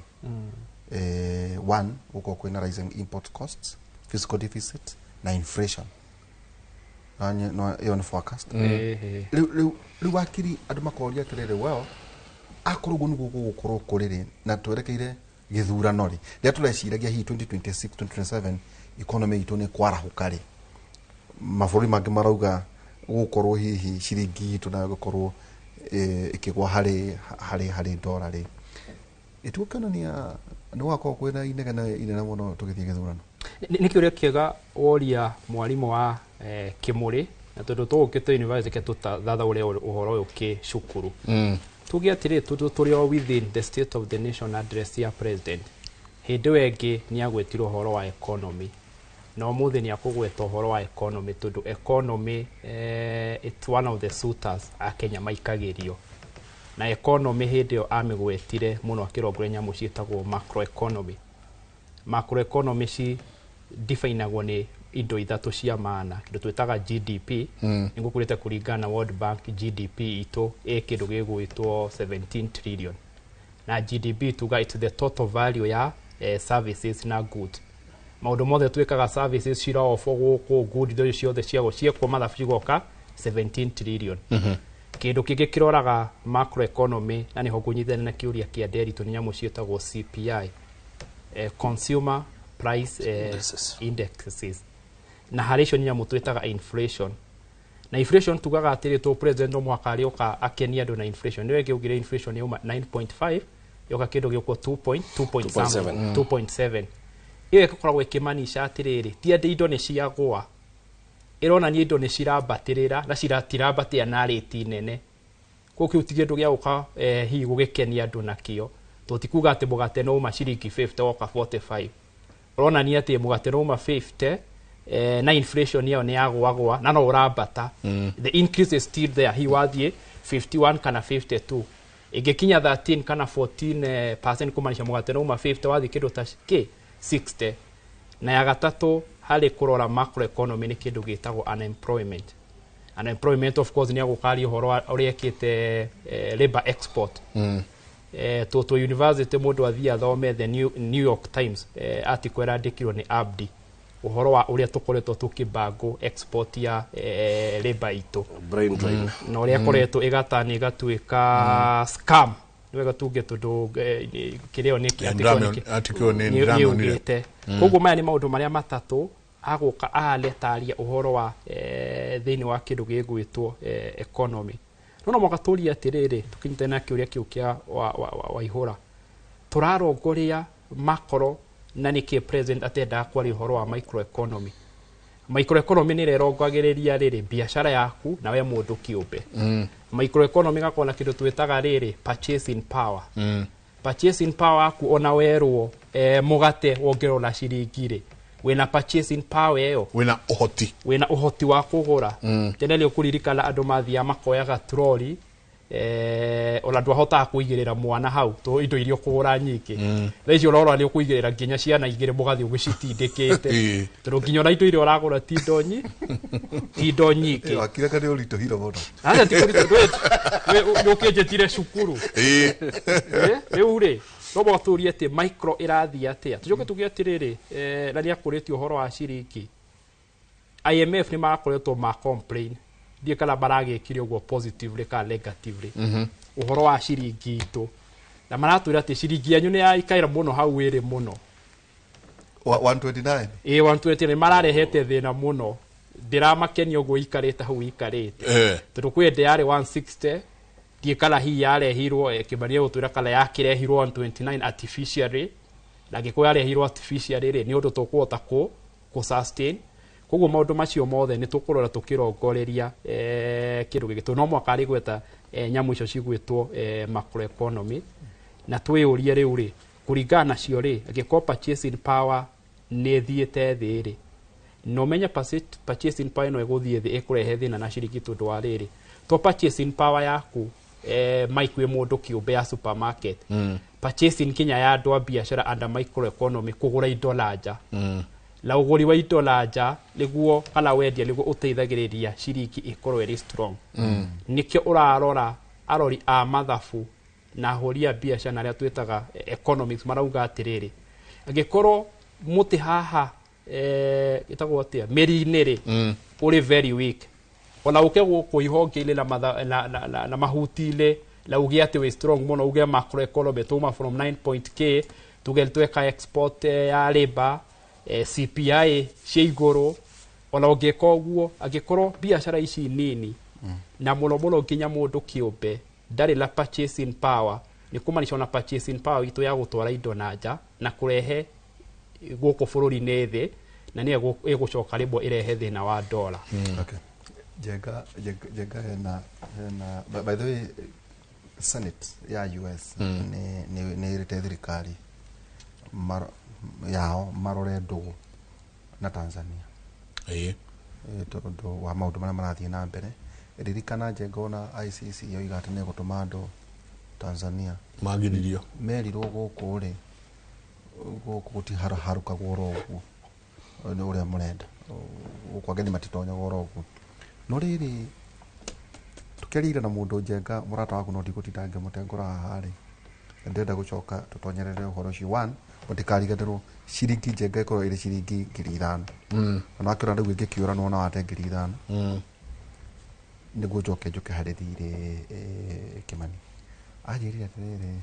One, gũkorwo kwĩna rising import costs, fiscal deficit na inflation. Ĩyo nĩ forecast. Rĩu wakiri andũ makoria atĩrĩrĩ, well, akorwo ũguo nĩguo gũgũkorwo kũrĩ rĩ, na twerekeire gĩthurano rĩ, rĩrĩa tũreciragia hihi 2026 2027 economy itũ nĩ kwarahũka rĩ, mabũrũri mangĩ marauga gũgũkorwo hihi ciringi itũ nayo gũkorwo ĩkĩgwa harĩ dollar rĩ, ĩtigũkĩonania nĩ gũgakorwo kwĩna inegene inene mũno tũgĩthiĩ gĩthurano? Nĩ kĩũria kĩega woria mwarimũ wa Kĩmũrĩ, na tondũ tũgũkĩte university ke tũtathathaũre ũhoro ũyũ kĩ cukuru. Tuge atĩrĩ, tondũ tũrĩ o within the state of the nation address ya president, hĩndĩ ĩyo ĩngĩ nĩ agwetire ũhoro wa economy, na ũmũthĩ nĩ akũgweta ũhoro wa economy tondũ economy it's one of the suitors a Kenya maikagĩrio. Na economy hĩndĩ ĩyo amĩgwetire mũno akĩrongoria nyamũ ciĩtagwo macroeconomy. Macroeconomy ci definagwo nĩ indo ithatũ cia maana, kĩndũ twĩtaga GDP. Nĩ ngũkũrĩte kũringana na World Bank, GDP itũ ĩ kĩndũ gĩgwĩtwo 17 trillion, na GDP tuga it's the total value ya services na goods. Maũndũ mothe twĩkaga, services ciraofo gũkũ, good indo ciothe ciago ciekwo mathabu cigoka 17 trillion. Kĩndũ kĩngĩ kĩroraga macroeconomy, na nĩho ngũnyitithania na kĩũria kĩa Nderitu, nĩ nyamũ ciĩtagwo CPI, consumer price indexes, na harĩ icio nĩ nyamũ twĩtaga inflation. Na inflation tugaga atĩrĩ, to president no mũhaka arĩũka akenie andũ na inflation. Nĩwe ĩngĩ inflation yauma 9.5 yoka kĩndũ gĩũkwo 2.2 2.7. Ĩyo ĩkoragwo ĩkĩmanisha atĩrĩrĩ, ti atĩ indo nĩ ciagũa, ĩronania indo nĩ cirambatĩrĩra na ciratirambatĩra na rĩti nene. Koguo kĩu ti kĩndũ gĩa gũka hihi gũgĩkenia andũ nakĩo. Tũtikuga atĩ mũgate no uma ciringi 50 woka 45, ũronania atĩ mũgate no uma 50 na inflation ĩyo nĩ yagũagũa na no ũrambata. The increase is still there, hihi wathiĩ 51 kana 52. Ĩngĩkinya 13 kana 14% kumaanisha mũgate no uma 50 wathiĩ kĩndũ ta kĩ 60. Na ya gatatũ harĩ kũrora macroeconomy nĩ kĩndũ gĩtagwo unemployment. Unemployment of course nĩ agũkaria ũhoro wa ũrĩa ĩkĩte labor export. Tũtũ university mũndũ athiĩ athome the New York Times article ĩrandĩkirwo nĩ Abdi ũhoro wa ũrĩa tũkoretwo tũkĩbango export ya labor itũ brain drain na ũrĩa ĩkoretwo ĩgatana ĩgatuĩka scam. Nĩ wega tuge tondũ kĩrĩo nĩ article nĩ ndĩramĩonire. yugĩte. Koguo maya nĩ maũndũ marĩa matatũ agũka aletaria ũhoro wa thĩinĩ wa kĩndũ gĩgwĩtwo economy. No no mũhaka tũrie atĩrĩrĩ, tũkinyite na kĩũria kĩu kĩa Waihũra, tũrarongoria makoro na nĩkĩ president atendaga kwaria ũhoro wa microeconomy. Microeconomy nĩ ĩrongagĩrĩria rĩrĩ biacara yaku na we mũndũ kĩũmbe. Microeconomy gakorwo na kĩndũ twĩtaga rĩrĩ purchasing power. Purchasing power yaku ona werwo mũgate wongererwo na ciringi rĩ, wĩna purchasing power ĩyo, wĩna ũhoti, wĩna ũhoti wa kũgũra. Tene nĩ ũkũririkana andũ mathiaga makoyaga troli, ona ndwahotaga kũigĩrĩra mwana hau to indo iria ũkũgũra nyingĩ. Thaa ici ũrora nĩ ũkũigĩrĩra nginya ciana igĩrĩ mũgathiĩ ũgĩcitindĩkĩte, tondũ nginya ona indo iria ũragũra ti indo nyingĩ. Wakireka nĩ ũritũhire mũno. Aca ti kũritũ, nĩ ũkĩnjĩtire cukuru. Rĩu rĩ no mũhaka tũrie atĩ micro ĩrathiĩ atĩa. Tũcoke tuge atĩrĩrĩ, na nĩ akũrĩtie ũhoro wa ciringi. IMF nĩ marakoretwo ma complain, ndiĩ kana maragĩkire ũguo positively kana negatively, ũhoro wa ciringi itũ, na maratwĩra atĩ ciringi yanyu nĩ yaikaira mũno hau ĩrĩ mũno 129. Ĩ 129 mararehete thĩna mũno, ndĩramakenia ũguo ikarĩte hau ikarĩte, tondũ kwĩ hĩndĩ yarĩ 160, ndiĩ kana hihi yarehirwo Kĩmani egũtwĩra kana yakĩrehirwo 129 artificially, na angĩkorwo yarehirwo artificially rĩ, nĩ ũndũ tũkũhota kũ sustain. Koguo maũndũ macio mothe nĩ tũkũrora tũkĩrongoreria kĩndũ gĩkĩ, tondũ no mũhaka arĩgweta nyamũ icio cigwĩtwo macroeconomy, na twĩyũrie rĩu rĩ, kũringana nacio rĩ, angĩkorwo purchasing power nĩ ĩthiĩte thĩ rĩ, na ũmenye purchasing power ĩno ĩgũthiĩ thĩ ĩkũrehe thĩna na ciringi tondũ wa rĩrĩ, to purchasing power yaku Mike wĩ mũndũ kĩũmbe ya supermarket, purchasing kinya ya andũ a biacara under microeconomy kũgũra indo na nja, na ũgũri wa indo na nja nĩguo kana wendia nĩguo ũteithagĩrĩria ciringi ĩkorwo ĩrĩ strong. Nĩkĩo ũrarora arori a mathabu na ahũri a biacara na arĩa twĩtaga economics marauga atĩrĩrĩ, angĩkorwo mũtĩ haha ĩtagwo atĩa mĩri-inĩ rĩ, ũrĩ very weak, ona ũke gũkũ ihonge-inĩ na mahuti-inĩ na uge atĩ wĩ strong mũno, uge macroeconomy tuma from 9.k tuge tweka export ya labor, CPI cia igũrũ, ona ũngĩka ũguo angĩkorwo biacara ici nini na mũno mũno nginya mũndũ kĩũmbe ndarĩ na purchasing power, nĩ kũmaanisha ona purchasing power itũ ya gũtwara indo na nja na kũrehe gũkũ bũrũri-inĩ thĩ, na nĩyo ĩgũcoka rĩmwe ĩrehe thĩna wa dola. Okay. Jenga hena by the way, Senate ya US nĩ ĩrĩte thirikari yao marore ndũgũ na Tanzania tondũ wa maũndũ marĩa marathiĩ na mbere. Ririkana Njenga ona ICC yoiga atĩ nĩ ĩgũtũma andũ Tanzania magiririo, merirwo gũkũ rĩ, gũkũ gũtiharũkagwo oro ũguo nĩ ũrĩa mũrenda, gũkũ ageni matitonyagwo oro ũguo. No rĩrĩ tũkĩarĩire na mũndũ Njenga mũrata waku, no ndigũtinda ngĩmũtengũra haha rĩ, ndĩrenda gũcoka tũtonyerere ũhoro ũcio. One, mũtikariganĩrwo ciringi Njenga ĩkorwo ĩrĩ ciringi 5,000. Ona wakĩona rĩu ĩngĩkĩũra nĩwona wate 5,000. Nĩguo njoke njũke harĩ thirĩ Kĩmani. Anjĩrire atĩrĩrĩ,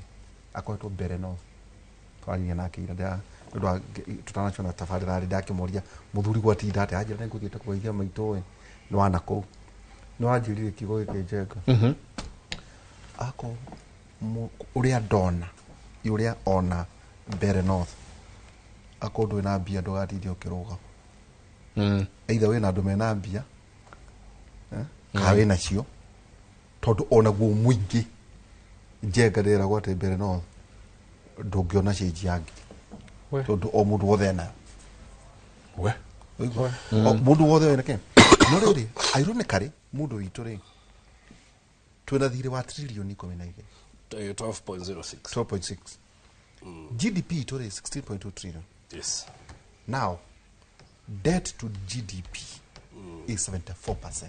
akoretwo mbere no twaririe nake ira nĩ ũndũ tũtanacona tabarĩra rĩ, ndakĩmũria mũthuri gwatinda atĩa, anjĩra nĩngũthiĩte kũgeithia maitũ ĩ nĩ wana kũu. Nĩ wanjĩrire kiugo gĩkĩ Njenga, ako ũrĩa ndona ũrĩa ona mbere north, ako ndwĩ na mbia ndũgatinde ũkĩrũgama. Either wĩna andũ mena mbia kana wĩna cio, tondũ onaguo mũingĩ Njenga ndĩragwo atĩ mbere north ndũngĩona cĩnji ya ngiri, tondũ o mũndũ wothe enayo. Mũndũ wothe wĩna kĩ. No rĩrĩ ironically mũndũ witũ rĩ, twĩna thirĩ wa tririoni 12. 12.06. 12.6. GDP itũ rĩ, 16.2 trillion. Yes. Now, debt to GDP is 74%.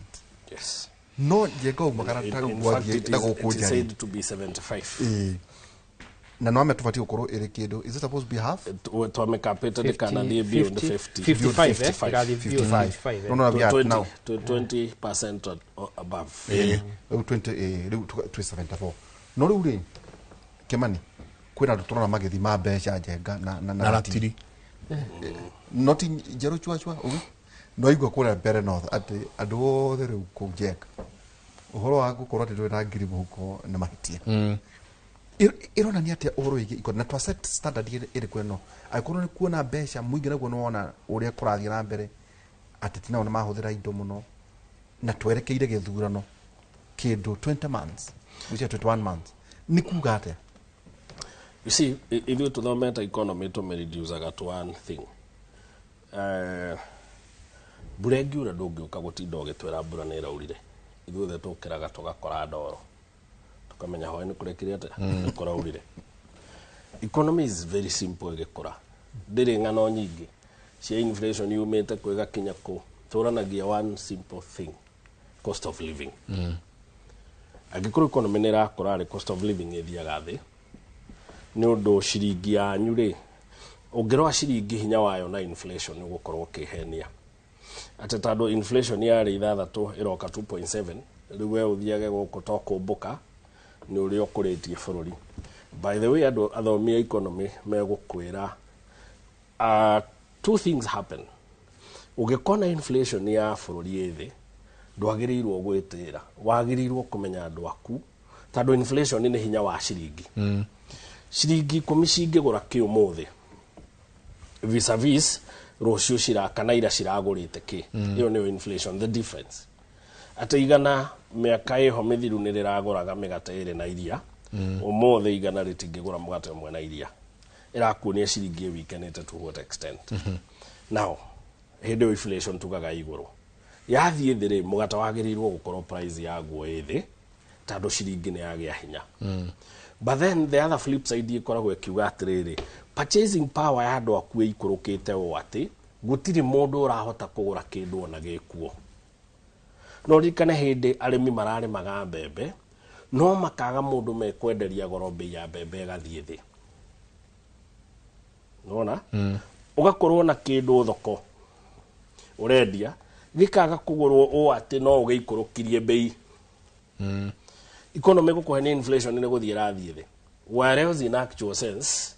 Yes. No njenga umagara In ta fact, gwathiĩ it na is, gũkũ it is nja rĩ. said to be 75. Ĩĩ. Na no tũbatiĩ gũkorwo ĩrĩ kĩndũ, is it supposed to be half? Twamĩkapĩte ndĩkanathiĩ beyond 50. 55, eh? Ĩgathiĩ beyond 55, eh? No, no, we are now. 20% or above. Ĩĩ. Rĩu 20, ĩĩ, rĩu twĩ 74. No rĩu rĩ, Kĩmani, kwĩna andũ tũrona magĩthima mbeca njenga na ratiri. Noti njerũ cuacua ũguo no igua kũrĩa mbere north atĩ andũ othe rĩu kũu njenga ũhoro wa gũkorwo atĩ ndũrĩ na ngiri mũhuko nĩ mahĩtia. Ĩronania atĩa ũhoro wĩgiĩ ikondi na twa set standard ĩrĩkũ ĩno angĩkorwo nĩ kuona mbeca mũingĩ naguo nĩ wona ũrĩa kũrathiĩ na mbere ateti nao nĩ mahũthĩra indo mũno na twerekeire gĩthurano kĩndũ 20 months gũcia 21 months nĩ kuga atĩa? You see, ithuĩ tũthomete economy tũmĩreducaga to one thing. Mbura ĩngiura ndũngĩũka gũtinda ũgĩtwĩra mbura nĩ ĩraurire. Ithuothe tũkĩraga tũgakora ndoro tũkamenya hwaĩ nĩ kũrekire atĩa, nĩ kũraurire. Economy is very simple ĩgĩkũra, ndĩrĩ ng'ano nyingĩ cia inflation yumĩte kũ ĩgakinya kũ. Tũranagia one simple thing, cost of living. Angĩkorwo economy nĩ ĩrakũra rĩ, cost of living ĩthiaga thĩ nĩ ũndũ ciringi yanyu rĩ, ũngĩrora ciringi hinya wayo na inflation ũgũkorwo ũkĩhenia atĩ tondũ inflation yarĩ 6 ĩroka 2.7 rĩu we ũthiage gũkũ to kũmbũka nĩ ũrĩa ũkũrĩtie bũrũri. By the way, andũ athomi a economy megũkwĩra two things happen. Ũngĩkona inflation ya bũrũri ĩ thĩ, ndwagĩrĩirwo gwĩtĩra, wagĩrĩirwo kũmenya andũ aku tondũ inflation nĩ hinya wa ciringi. Ciringi 10 cingĩgũra kĩ ũmũthĩ vis-a-vis rũciũ ciraka na ira ciragũrĩte kĩ. Ĩyo nĩyo inflation, the difference. Atĩ igana mĩaka ĩho mĩthiru nĩ rĩragũraga mĩgate ĩrĩ na iria, ũmũthĩ igana rĩtingĩgũra mũgate ũmwe na iria. Ĩrakuonia ciringi ĩwikenĩte to what extent. Now, hĩndĩ ĩyo inflation tugaga igũrũ. Yathiĩ thĩ rĩ, mũgate wagĩrĩirwo gũkorwo price yaguo ĩ thĩ tondũ ciringi nĩ yagĩa hinya. But then the other flip side ĩkoragwo ĩkiuga atĩrĩrĩ, purchasing power ya andũ aku ĩikũrũkĩte ũũ atĩ gũtirĩ mũndũ ũrahota kũgũra kĩndũ ona gĩkuo. No ririkane hĩndĩ arĩmi mararĩmaga mbembe no makaga mũndũ mekwenderia goro mbei ya mbembe ĩgathiĩ thĩ. Nĩwona? Ũgakorwo na kĩndũ thoko ũrendia gĩkaga kũgũrwo ũũ atĩ no ũgĩikũrũkirie mbei. Economy gũkũhe nĩ inflation nĩ gũthiĩ ĩrathiĩ thĩ. Whereas in actual sense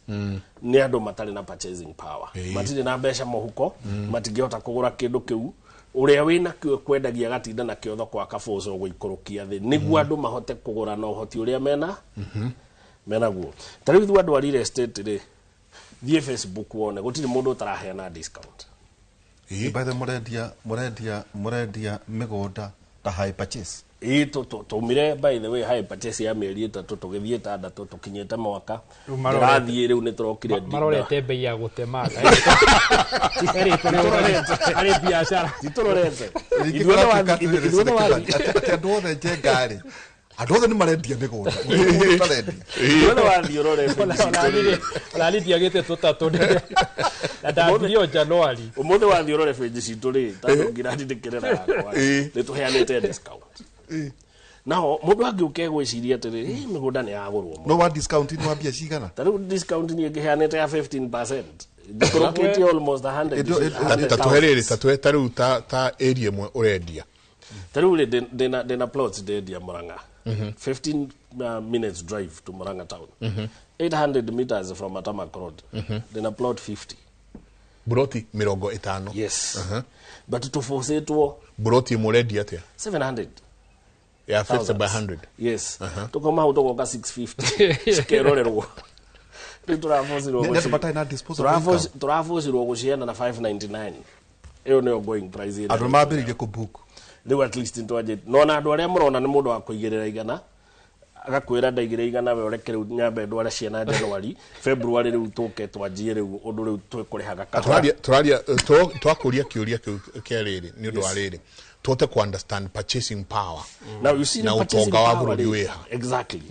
nĩ andũ matarĩ na purchasing power. Matirĩ na mbeca mũhuko, matingĩhota kũgũra kĩndũ kĩu. Ũrĩa wĩna kĩo kwendagia agatinda nakĩo thoko akabũcwo gũikũrũkia thĩ nĩguo andũ mahote kũgũra na ũhoti ũrĩa mena menaguo. Ta rĩu ithuĩ andũ a real estate rĩ, thiĩ Facebook wone gũtirĩ mũndũ ũtaraheana discount. By the mũrendia mĩgũnda ta high purchase. Ĩĩ tũmire by the way high purchase ya mĩeri 3 tũgĩthiĩ 6 tũkinyĩte mwaka. Ndĩrathiĩ rĩu nĩ tũrokire marorete mbei ya gũtemanga. Arĩ biacara. Titũrorete. Atĩ andũ othe njenga rĩ, andũ othe nĩ marendia mĩgũnda. Ithuothe wathiĩ ũrore Onani ndiagĩte tũtatũ na ndambirie o January. Ũmũthĩ wathiĩ ũrore benji citũ rĩ, tondũ ngirandi ndĩkĩrera yakwa nĩ tũheanĩte discount. Nao mũndũ angĩũka egwĩciria atĩrĩrĩ, mĩgũnda nĩ yagũrwo mũno. No wa discount nĩ wa mbia cigana? Ta rĩu discount niĩ ngĩheanĩte ya 15%. Njikũrũkĩtie almost 100. Ta tũhe rĩrĩ, ta tũhe ta rĩu ta area ĩmwe ũrendia. Ta rĩu rĩ, ndĩna plots ndendia Murang'a. 15 minutes drive to Murang'a town. 800 meters from Atamak Road. Ndĩna plot 50. Buroti 50. Yes. But tũbũcĩtwo Buroti ĩmwe ũrendia atĩa? 700. Ya 50 by 100. Yes. Tukoma hau tũgoka 650. Cikerorerwo. Rĩu tũrabũcirwo Nĩ andũ matarĩ na disposable income. tũrabũcirwo gũciana na 599. Ĩyo nĩyo going price ĩrĩa. Andũ mambĩrĩirie kũbook. Rĩu at least nĩtwanjĩtie. No na andũ arĩa mũrona nĩ mũndũ wa kũigĩrĩra igana agakwĩra ndaigĩrĩra igana we ũreke rĩu nyambe ndware ciana January, February rĩu tũke twanjie rĩu ũndũ rĩu twĩkũrĩhaga kahora. Tũraria twakũria kĩũria kĩu kĩa rĩrĩ nĩ ũndũ wa rĩrĩ tũhote ku understand purchasing power. Now you see na purchasing ũtonga wa power bũrũri rĩ, wĩha. Exactly.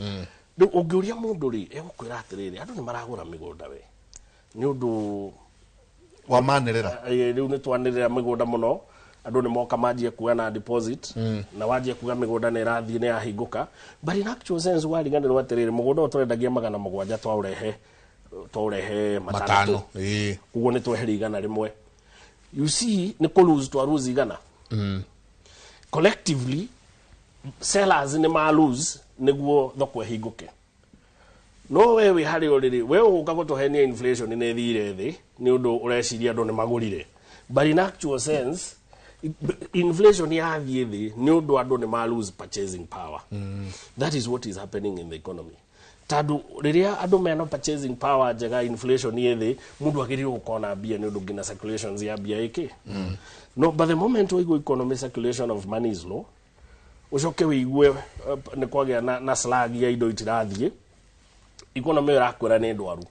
Rĩu ũngĩũria mũndũ rĩ, egũkwĩra atĩrĩrĩ, andũ nĩ maragũra mĩgũnda we nĩ ũndũ wa manĩrĩra. Rĩu nĩ twanĩrĩra mĩgũnda mũno, andũ nĩ moka manjie kuoya na deposit, na wanjie kuga mĩgũnda nĩ ĩrathiĩ, nĩ yahingũka, but in actual sense wariganĩrwo atĩrĩrĩ, mũgũnda ũyũ tũrendagia 700, twaũrehe 500. 6. Koguo nĩ tweheria 100. You see, nĩ kũ lose twa lose 100. Collectively sellers nĩ ma lose nĩguo thoko ĩhingũke. No we wĩ harĩa ũrĩ rĩ, we ũgũka gũtũhenia inflation nĩ ĩthire thĩ nĩ ũndũ ũreciria andũ nĩ magũrire, but in actual sense inflation yathiĩ thĩ nĩ ũndũ andũ nĩ ma lose purchasing power. That is what is happening in the economy, tondũ rĩrĩa andũ mena purchasing power njega, inflation ĩ thĩ, mũndũ agĩrĩirwo gũkorwo na mbia nĩ ũndũ nginya circulations ya mbia ĩkĩ. No, but the moment waigua economy circulation of money is low, ũcoke wĩigue nĩ kwagĩa na slag ya indo itirathiĩ, economy ĩyo ĩrakwĩra nĩ ndwaru.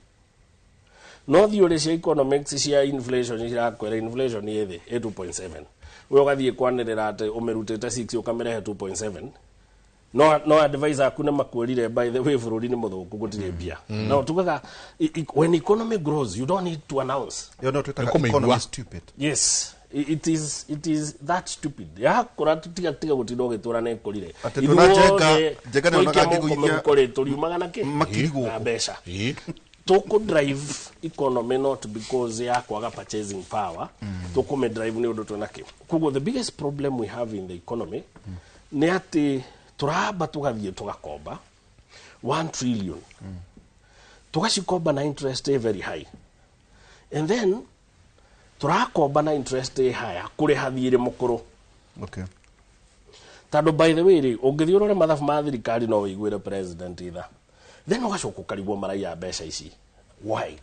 No theory cia economics cia inflation cirakwĩra inflation ĩ thĩ, ĩ 2.7. We ũgathiĩ kwanĩrĩra atĩ ũmĩrutĩte 6 ũkamĩrehe 2.7. No advisor aku nĩ makwĩrire, by the way, bũrũri nĩ mũthũku, gũtirĩ mbia. No tugaga when economy grows, you don't need to announce. Ĩyo no twĩtaga economy stupid. Yes, it is that stupid. Yakũra, tiga gũtinda ũgĩtũra nĩ ĩkũrire. Atĩ ndona Njenga nĩonaga ngĩgũithia Mĩhuko rĩ, tũriumaga na kĩ makiri gũkũ. Na mbeca tũkũ drive economy, not because ya kwaga purchasing power, tũkũmĩ drive nĩ ũndũ twĩna kĩ. Koguo the biggest problem we have in the economy nĩ atĩ tũramba tũgathiĩ tũgakomba 1 trillion, tũgacikomba na interest ĩ very high, and then tũrakomba na interest ĩ higher kũrĩha thiirĩ mũkũrũ. Tondũ by the way rĩ, ũngĩthiĩ ũrore mathabu ma thirikari, no wĩiguĩre president itha, then ũgacoka ũkarigwo maraiya mbeca ici why,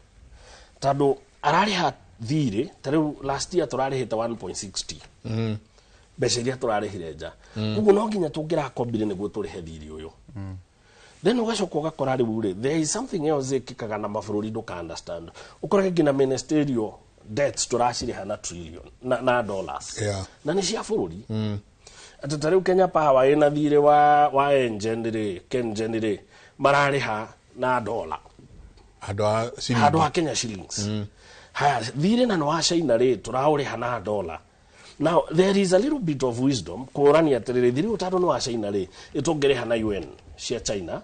tondũ ararĩha thirĩ. Ta rĩu last year tũrarĩhĩte 1.60 mbeca iria tũrarĩhire nja. Koguo no nginya tũngĩrakombire nĩguo tũrĩhe thirĩ ũyũ. Then ũgacoka ũgakora rĩu rĩ, there is something else ĩkĩkaga na mabũrũri ndũka understand. Ũkorage nginya ministerial debts tũracirĩha na trillion na dollars, na nĩ cia bũrũri. Atĩ ta rĩu Kenya Power ĩna thirĩ wa Engen rĩ, KenGen rĩ, mararĩha na dollar handũ ha ciringi. Handũ ha Kenya shillings. Haya, thirĩ na nĩ wa China rĩ, tũraũrĩha na dollar. Now there is a little bit of wisdom kũrania atĩrĩrĩ, thirĩ ũyũ tondũ nĩ wa China rĩ, ĩtũngĩrĩha na yuan cia China,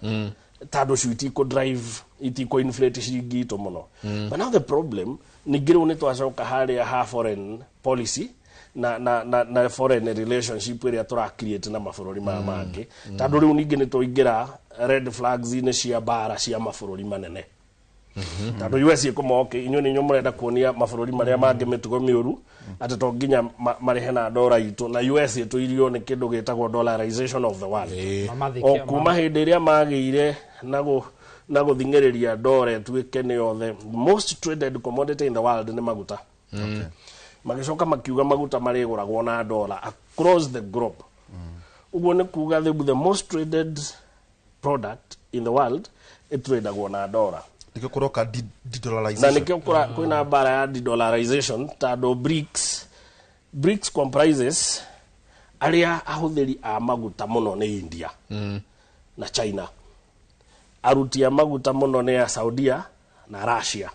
tondũ cio itikũ drive, itikũ inflate ciringi itũ mũno. But now the problem ningĩ rĩu nĩ twacoka harĩa ha foreign policy na foreign relationship ĩrĩa tũra create na mabũrũri maya mangĩ, tondũ rĩu ningĩ nĩ twaingĩra red flags inĩ cia mbara cia mabũrũri manene, tondũ US ĩkũmoke, inyuĩ nĩ inyuĩ mũrenda kuonia mabũrũri marĩa mangĩ mĩtugo mĩũru atĩ to nginya marĩhe na ndora itũ, na US ĩtũirio nĩ kĩndũ gĩtagwo dollarization of the world. O kuma hĩndĩ ĩrĩa magĩire na gũthing'ĩrĩria ndora ĩtuĩke nĩyo the most traded commodity in the world nĩ maguta. Magĩcoka makiuga maguta marĩgũragwo na ndora across the globe. Ũguo nĩ kuga the most traded product in the world ĩtradagwo na ndora. Nĩkĩo kũroka Na de-dollarization. Nĩkĩo kwĩna mbara ya de-dollarization, tondũ BRICS comprises arĩa ahũthĩri a maguta mũno nĩ India na China, aruti a maguta mũno nĩ a Saudia na Russia.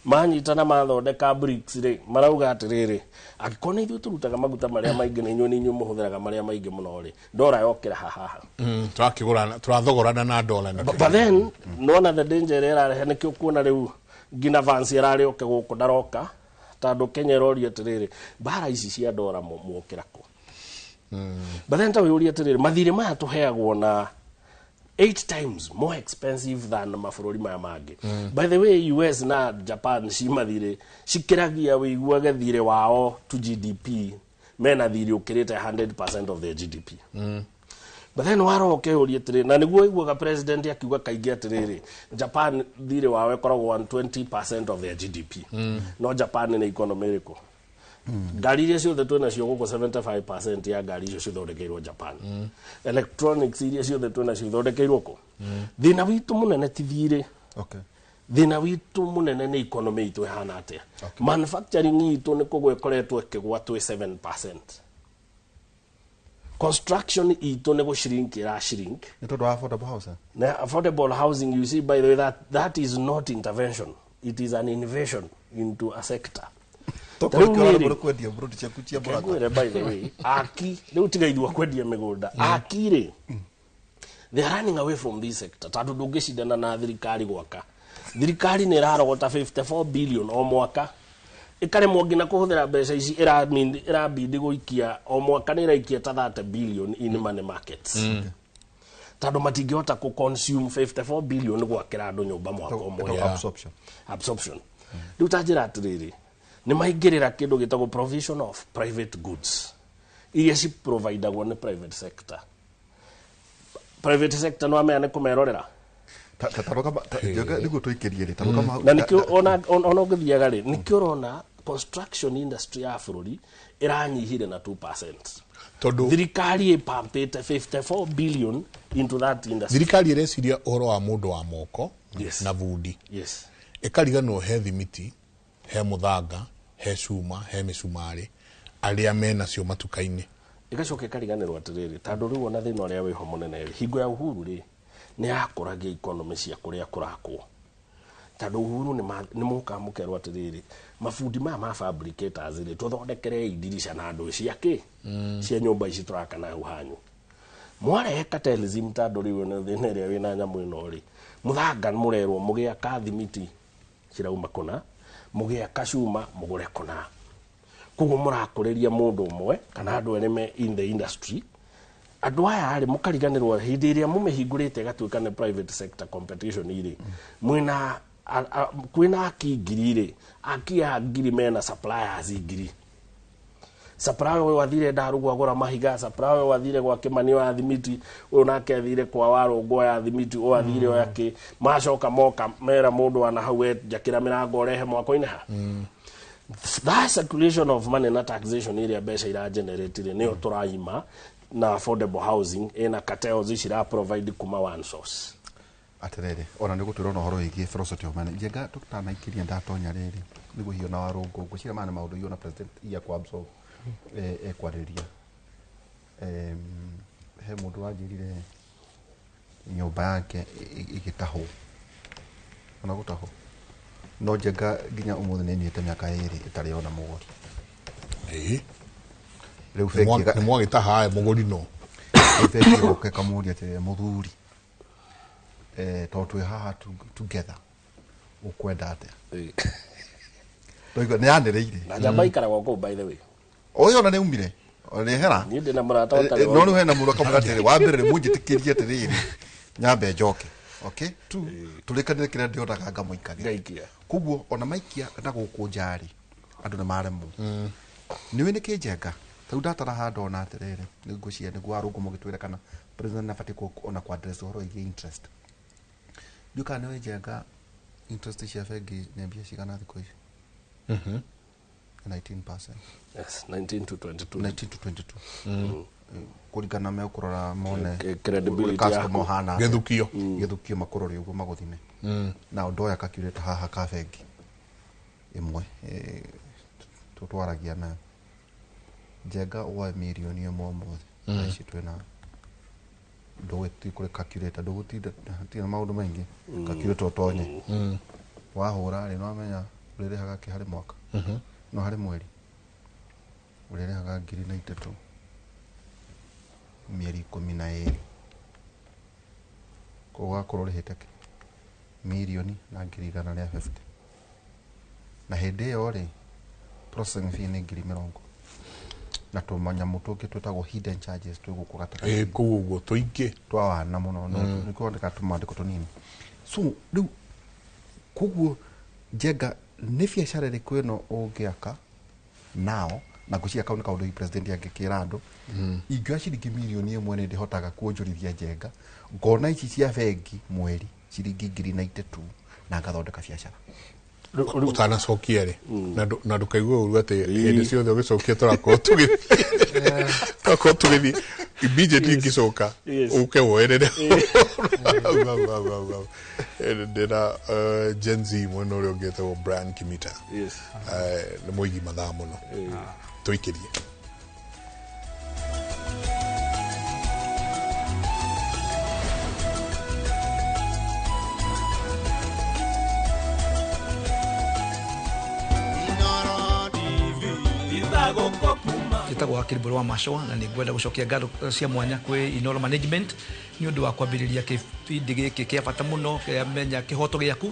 Manyitana mathondeka BRICS rĩ, marauga atĩrĩrĩ, angĩkorwo nĩ ithuĩ tũrutaga maguta marĩa maingĩ na inyuĩ nĩ inyuĩ mũhũthĩraga marĩa maingĩ mũno rĩ, ndora yokĩra hahaha. Tũrakĩgũrana, tũrathogorana na dola na But then nona the danger ĩrĩa ĩrarehe, nĩkĩo kuona rĩu nginya Vance ararĩ oke gũkũ ndaroka, tondũ Kenya ĩroria atĩrĩrĩ, mbara ici cia ndora mwokĩra kũ? But then ta wĩyũrie atĩrĩrĩ, mathirĩ maya tũheagwo na eight times more expensive than mabũrũri maya mangĩ. By the way, US na Japan ci mathirĩ cikĩragia wĩiguage thirĩ wao to GDP, mena thirĩ ũkĩrĩte 100% of their GDP. But then waroke ũrie atĩrĩrĩ, na nĩguo iguaga president akiuga kaingĩ atĩrĩrĩ, Japan thirĩ wao ĩkoragwo 120% of their GDP. No Japan nĩ economy ĩrĩkũ? Ngari iria ciothe twĩ nacio gũkũ, 75% ya ngari icio cithondekeirwo Japan. Electronics iria ciothe twĩ nacio ithondekeirwo kũ? Thĩna witũ mũnene ti thirĩ. Thĩna witũ mũnene nĩ economy itũ ĩhana atĩa. Manufacturing itũ nĩ kũgwa ĩkoretwo ĩkĩgwa, twĩ 7%. Construction itũ nĩ gũshrink ĩra shrink. Nĩ tondũ wa affordable housing. Na affordable housing, you see, by the way, that is not intervention, it is an invasion into a sector. Tokorwo Rĩu kĩo niĩ rĩ, ũraremwo kwendia mburoti ciaku cia mũrata. Ngwĩre, by the way, aki rĩu tiga ithua kwendia mĩgũnda, aki rĩ, they are running away from this sector tondũ ndũngĩcindana na thirikari gwaka. Thirikari nĩ ĩrarogota 54 billion o mwaka, ĩkaremwo nginya kũhũthĩra mbeca ici, ĩrabindi gũikia o mwaka, nĩ ĩraikia ta 30 billion in money markets, tondũ matingĩhota kũ consume 54 billion gwakĩra andũ nyũmba mwaka ũmwe. Ĩtagwo absorption. Absorption. Rĩu ta njĩra atĩrĩrĩ, nĩ maingĩrĩra kĩndũ gĩtagwo provision of private goods iria ciprovidagwo nĩ private sector. Private sector no amenya nĩ kũmerorera. Nĩguo tũikĩrie rĩ, tarũgama. Na nĩkĩo ona ũngĩthiaga rĩ, nĩkĩo ũrona construction industry ya bũrũri ĩranyihire na 2%, tondũ thirikari ĩpampĩte 54 billion into that industry. Thirikari ĩreciria ũhoro wa mũndũ wa moko na bundi, ĩkariganĩrwo he thimiti, he mũthanga, he cuma, he mĩcumarĩ, arĩa menacio matuka-inĩ. Ĩgacoka ĩkariganĩrwo atĩrĩrĩ, tondũ rĩu ona thĩna ũrĩa wĩho mũnene rĩ, hingo ya Uhuru rĩ, nĩ yakũragia economy cia kũrĩa kũrakwo, tondũ Uhuru nĩ mokaga mũkerwo atĩrĩrĩ, mabundi maya ma fabricators rĩ, tũthondekerei ndirica na ndũ cia kĩ cia nyũmba ici tũraka na hau hanyu. Mwarehe cartelism, tondũ rĩu ona thĩna ĩrĩa wĩna nyamũ ĩno rĩ, mũthanga mũrerwo mũgĩaka thimiti cirauma kũna, mũgĩaka cuma mũgũre kũna, koguo mũrakũrĩria mũndũ ũmwe kana andũ erĩ me in the industry. Andũ aya rĩ, mũkariganĩrwo hĩndĩ ĩrĩa mũmĩhingũrĩte ĩgatuĩka nĩ private sector competition rĩ, mwĩna kwĩna aki ngiri rĩ, aki a ngiri mena suppliers ngiri. Supplier ũyũ athire Ndarugũ agũra mahiga, supplier ũyũ athire gwa Kĩmani wa thimiti, ũyũ nake athire kwa Warũngũ ya thimiti, ũyũ athire oya kĩ, macoka moka mera mũndũ ana hau, we njakĩra mĩrango ũrehe mwako-inĩ ha. That circulation of money na taxation ĩrĩa mbeca ira generate rĩ, nĩyo tũraima na affordable housing ĩna cartels ici ira provide kuma one source. Atĩrĩrĩ, ona nĩ gũtwĩra ona ũhoro wĩgiĩ philosophy of money. Njenga, tũtanaikĩria ndatonya rĩrĩ nĩguo hiyo na Warũngũ, ngwĩciria maya nĩ maũndũ hiyo na president iya kwa absorb ekwarĩria. He mũndũ wanjĩrire nyũmba yake ĩgĩtahwo, ona gũtahwo no Njenga nginya ũmũthĩ nĩ ĩniĩte mĩaka 2 ĩtarĩ ona mũgũri. Rĩu bengi Nĩ mwagĩtaha mũgũri no Rĩu bengi ĩgoka ĩkamũria atĩrĩrĩ, mũthuri, tondũ twĩ haha together, ũkwenda atĩa? Ndoigua nĩ yanĩrĩire. Na njamba ikaragwo kũu, by the way. Ũyũ ona nĩ umire nĩhera. Niĩ ndĩ na mũrata ũtarĩ No rĩu hena mũndũ akamwĩra atĩrĩrĩ, wa mbere mũnjĩtĩkĩrie atĩrĩrĩ nyambe njoke, okay, tu tũrĩkanĩre kĩrĩa ndĩonaga ngamũikagĩra. Ngaikia. Koguo ona maikia na gũkũ nja rĩ, andũ nĩ maremwo. Nĩũĩ nĩkĩ, Njenga? Tarĩu ndatara haha ndona atĩrĩrĩ, nĩ ngwĩciria nĩguo Warũngũ mũgĩtwĩra kana president nĩ abatiĩ ona kũ address ũhoro wĩgiĩ interest. Ndiũĩ kana nĩũĩ, Njenga, interest cia bengi nĩ mbia cigana thikũ ici? 19%. Yes, 19 to 22. 19 to 22. Kũringana megũkũrora mone Credibility customer yaku. ũhana atĩa. Gĩthukio. Gĩthukio makũrore ũguo magũthime. Na ndoya calculator haha ka bengi ĩmwe tũtwaragia nayo. Njenga, woe mirioni 1 ũmũthĩ, thaa ici twĩna ndũgũthiĩ kũrĩ calculator, ndũgũtinda tina maũndũ maingĩ, calculator ũtonye, wahũra rĩ, nĩwamenya ũrĩrĩhaga kĩ harĩ mwaka? No harĩ mweri ũrĩrĩhaga ngiri na itatũ mĩeri 12, koguo ũgakorwo ũrĩhĩte kĩ mirioni na ngiri igana rĩa 50, na hĩndĩ ĩyo rĩ, processing fee nĩ ngiri mĩrongo na tũmanyamũ tũngĩ twĩtagwo hidden charges twĩ gũkũ gatagatĩ. Ĩ kũu ũguo tũingĩ. Twa wana mũno, no nĩ kwandĩka tũmandĩko tũnini. So rĩu koguo, Njenga, nĩ biacara ĩrĩkũ ĩno ũngĩaka nao? Na ngwĩciria kau nĩ kaũndũ president angĩkĩra andũ. Ingĩoya ciringi mirioni 1 nĩ ndĩhotaga kuonjorithia, Njenga, ngona ici cia bengi mweri ciringi ngiri na itatũ na ngathondeka biacara. Ũtanacokia rĩ, na ndũkaigue ũru atĩ hĩndĩ ciothe ũgĩcokia tũrakorwo tũgĩthiĩ immediately ngĩcoka ũke woerere hau hau hau hau hau. Ndĩna Gen Z mwena ũrĩa ũngĩ etagwo Brian Kimita. Nĩ mũigi mathaa mũno, tũikĩrie. Njĩtagwo Wakiri Mbũrũ wa Macũa na nĩ ngwenda gũcokia ngatho cia mwanya kwĩ Inooro Management nĩ ũndũ wa kwambĩrĩria kĩbindi gĩkĩ kĩa bata mũno kĩa Menya Kĩhoto Gĩaku.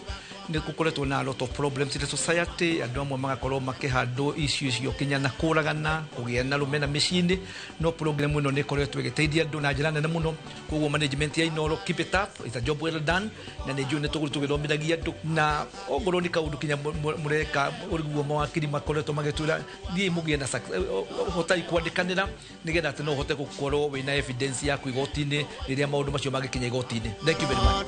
Nĩ gũkoretwo na a lot of problems in the society, andũ amwe magakorwo makĩhandwo icio icio kinya na kũragana, kũgĩa na rũmena mĩciĩ-inĩ, no program ĩno nĩ ĩkoretwo ĩgĩteithia andũ na njĩra nene mũno. Koguo management ya Inooro, keep it up, it's a job well done, na nĩ njũĩ nĩ tũgũthiĩ tũgĩthomithagia andũ, na ongorwo nĩ kaũndũ kinya mũreka ũguo mawakiri makoretwo magĩtwĩra thiĩ mũgĩe na hotai kwandĩkanĩra nĩgetha atĩ no ũhote gũkorwo wĩna evidence yaku igoti-inĩ rĩrĩa maũndũ macio mangĩkinya igoti-inĩ. Thank you very much.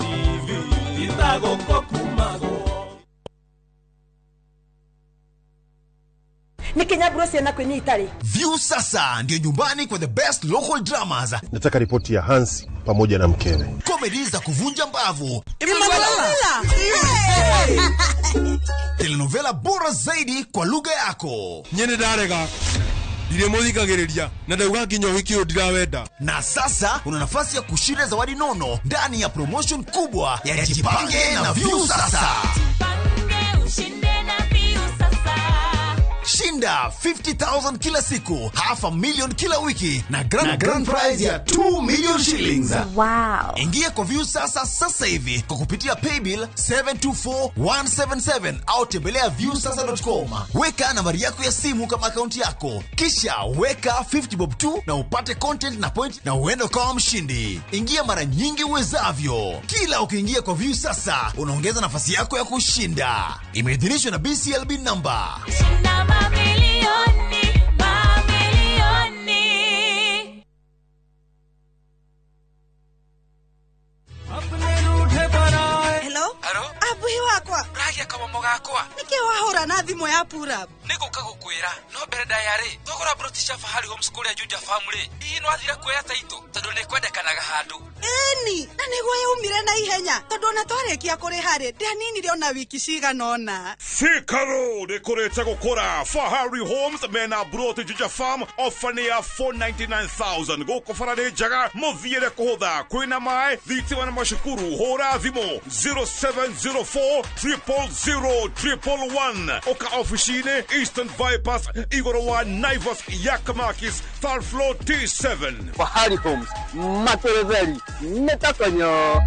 Nikinyaburo ciana kwĩ itarĩ. View Sasa ndio nyumbani kwa the best local dramas. Nataka ripoti ya Hansi pamoja na mkewe. Comedy za kuvunja mbavu. Telenovela bora zaidi kwa lugha yako. Nyene ndarega. Ndiremuthikagiriria na ndauga nginya ũhiki ũyũ ndirawenda. Na sasa una nafasi ya kushinda zawadi nono ndani ya promotion kubwa ya Jipange na View Sasa. Shinda 50,000 kila siku, 500,000 kila wiki na grand prize ya 2 million shillings. Wow. Ingia kwa View Sasa sasa hivi kwa kupitia paybill 724177 au tembelea viewsasa.com. Weka nambari yako ya simu kama akaunti yako, kisha weka 50 bob 2 na upate content na point na uende kama mshindi. Ingia mara nyingi uwezavyo. Kila ukiingia kwa View Sasa unaongeza nafasi yako ya kushinda. Imeidhinishwa na BCLB number. Shinda mamilioni, mamilioni. Hello? Abuhi wakwa. Uragia kamomo gakwa. Nĩkĩ wahũra na thimũ ya pura? Nĩgũka gũkwĩra no mbere ndaya rĩ thogora broti cia Fahari Homes kũrĩa Juja Farm rĩ hihi nĩwathire kuoya taitũ tondũ nĩkwendekanaga handũ. Ĩni, na nĩguo yaumire na ihenya tondũ ona twarĩkia kũrĩha rĩ ndianinire ona wiki cigana ũna. Thika Road ĩkũrĩte gũkũra. Fahari Homes mena broti Juja Farm ofa nĩ ya 499,000 gũkũ bara nĩ njega mũthiĩre kũhũtha kwĩna maĩ thitima na macukuru. Hũra thimũ 0704 000 111 oka ofici-inĩ Eastern Bypass igũrũ wa Naivas Yakamakis third floor T7. Fahari Homes materezeri netakonyo.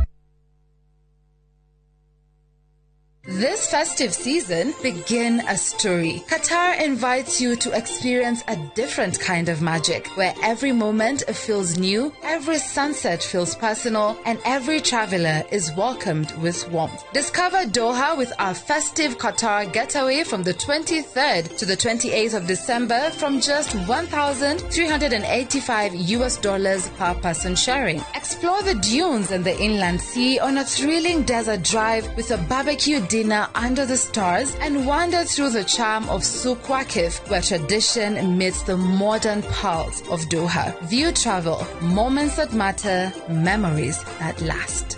This festive season, begin a story. Qatar invites you to experience a different kind of magic, where every moment feels new, every sunset feels personal, and every traveler is welcomed with warmth. Discover Doha with our festive Qatar getaway from the 23rd to the 28th of December from just $1,385 per person sharing. Explore the dunes and the inland sea on a thrilling desert drive with a barbecue dinner under the stars and wander through the charm of Souq Waqif, where tradition meets the modern pulse of Doha. View Travel, moments that matter, memories that last.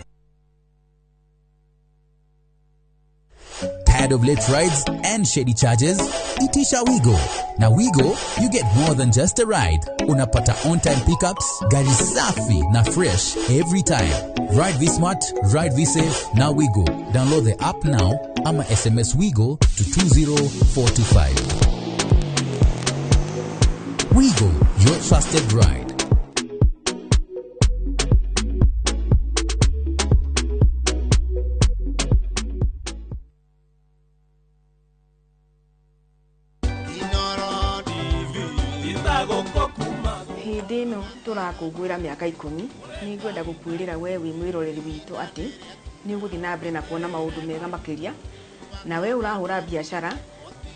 Tired of late rides and shady charges? Itisha Wigo. Na Wigo, you get more than just a ride. Unapata on-time pickups, gari safi na fresh every time. Ride V-Smart, ride V-Safe, na Wigo. Download the app now ama SMS Wigo to 20425. Wigo, your trusted ride. Hĩndĩ ĩno tũrakũngũĩra mĩaka 10 nĩ ngwenda gũkwĩrĩra we wĩ mwĩroreri witũ atĩ nĩ ũgũthiĩ na mbere na kuona maũndũ mega makĩria, na we ũrahũra biacara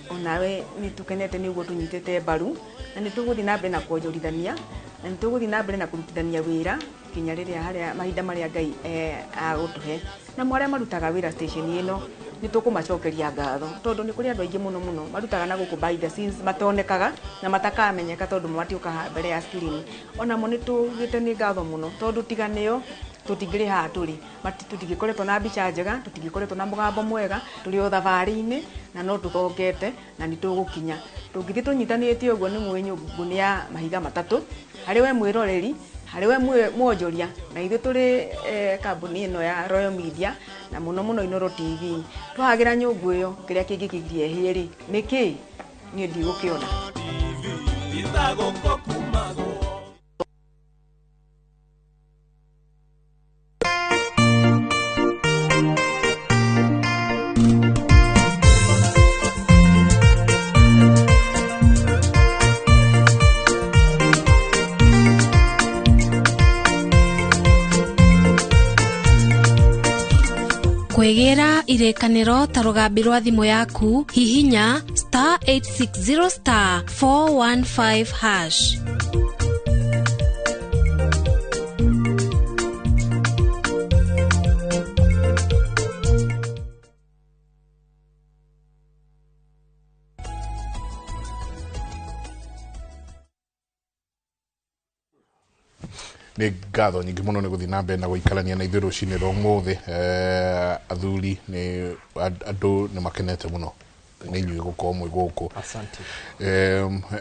onawe nĩ tũkenete nĩ ũguo tũnyitĩte mbaru, na nĩ tũgũthiĩ na mbere na kuonjorithania, na nĩ tũgũthiĩ na mbere na kũrutithania wĩra kinya rĩrĩa harĩa mahinda marĩa Ngai agũtũhe. Na arĩa marutaga wĩra station ĩno nĩ tũkũmacokeria ngatho tondũ nĩ kũrĩ andũ aingĩ mũno mũno marutaga na gũkũ by the scenes matonekaga na matakamenyeka tondũ matiũkaga mbere ya screen. Onamo nĩ tugĩte nĩ ngatho mũno tondũ tiga nĩo tũtingĩrĩ haha tũrĩ, tũtingĩkoretwo na mbica njega, tũtingĩkoretwo na mũgambo mwega, tũrĩ o thabarĩ-inĩ na no tũthongete na nĩ tũgũkinya. Tũngĩthiĩ tũnyitanĩte ũguo nĩ mũĩ nyũngũ nĩ ya mahiga matatũ, harĩ we mwĩroreri, harĩ we mwonjoria, na ithuĩ tũrĩ kambuni ĩno ya Royal Media na mũno mũno Inooro TV. Twahagĩra nyũngũ ĩyo kĩrĩa kĩngĩkĩgiria ĩhĩe rĩ nĩ kĩĩ? Niĩ ndigũkĩona. Titagũkũ kumagwo. Kwĩgĩra irĩkanĩro ta rũgambi rwa thimũ yaku, hihinya star 860 star 415 hash. Nĩ ngatho nyingĩ mũno nĩ gũthiĩ na mbere na gũikarania na ithuĩ rũcinĩ rwa ũmũthĩ. Athuri nĩ andũ nĩ makenete mũno nĩ inyuĩ gũkorwo mwĩ gũkũ. Asante.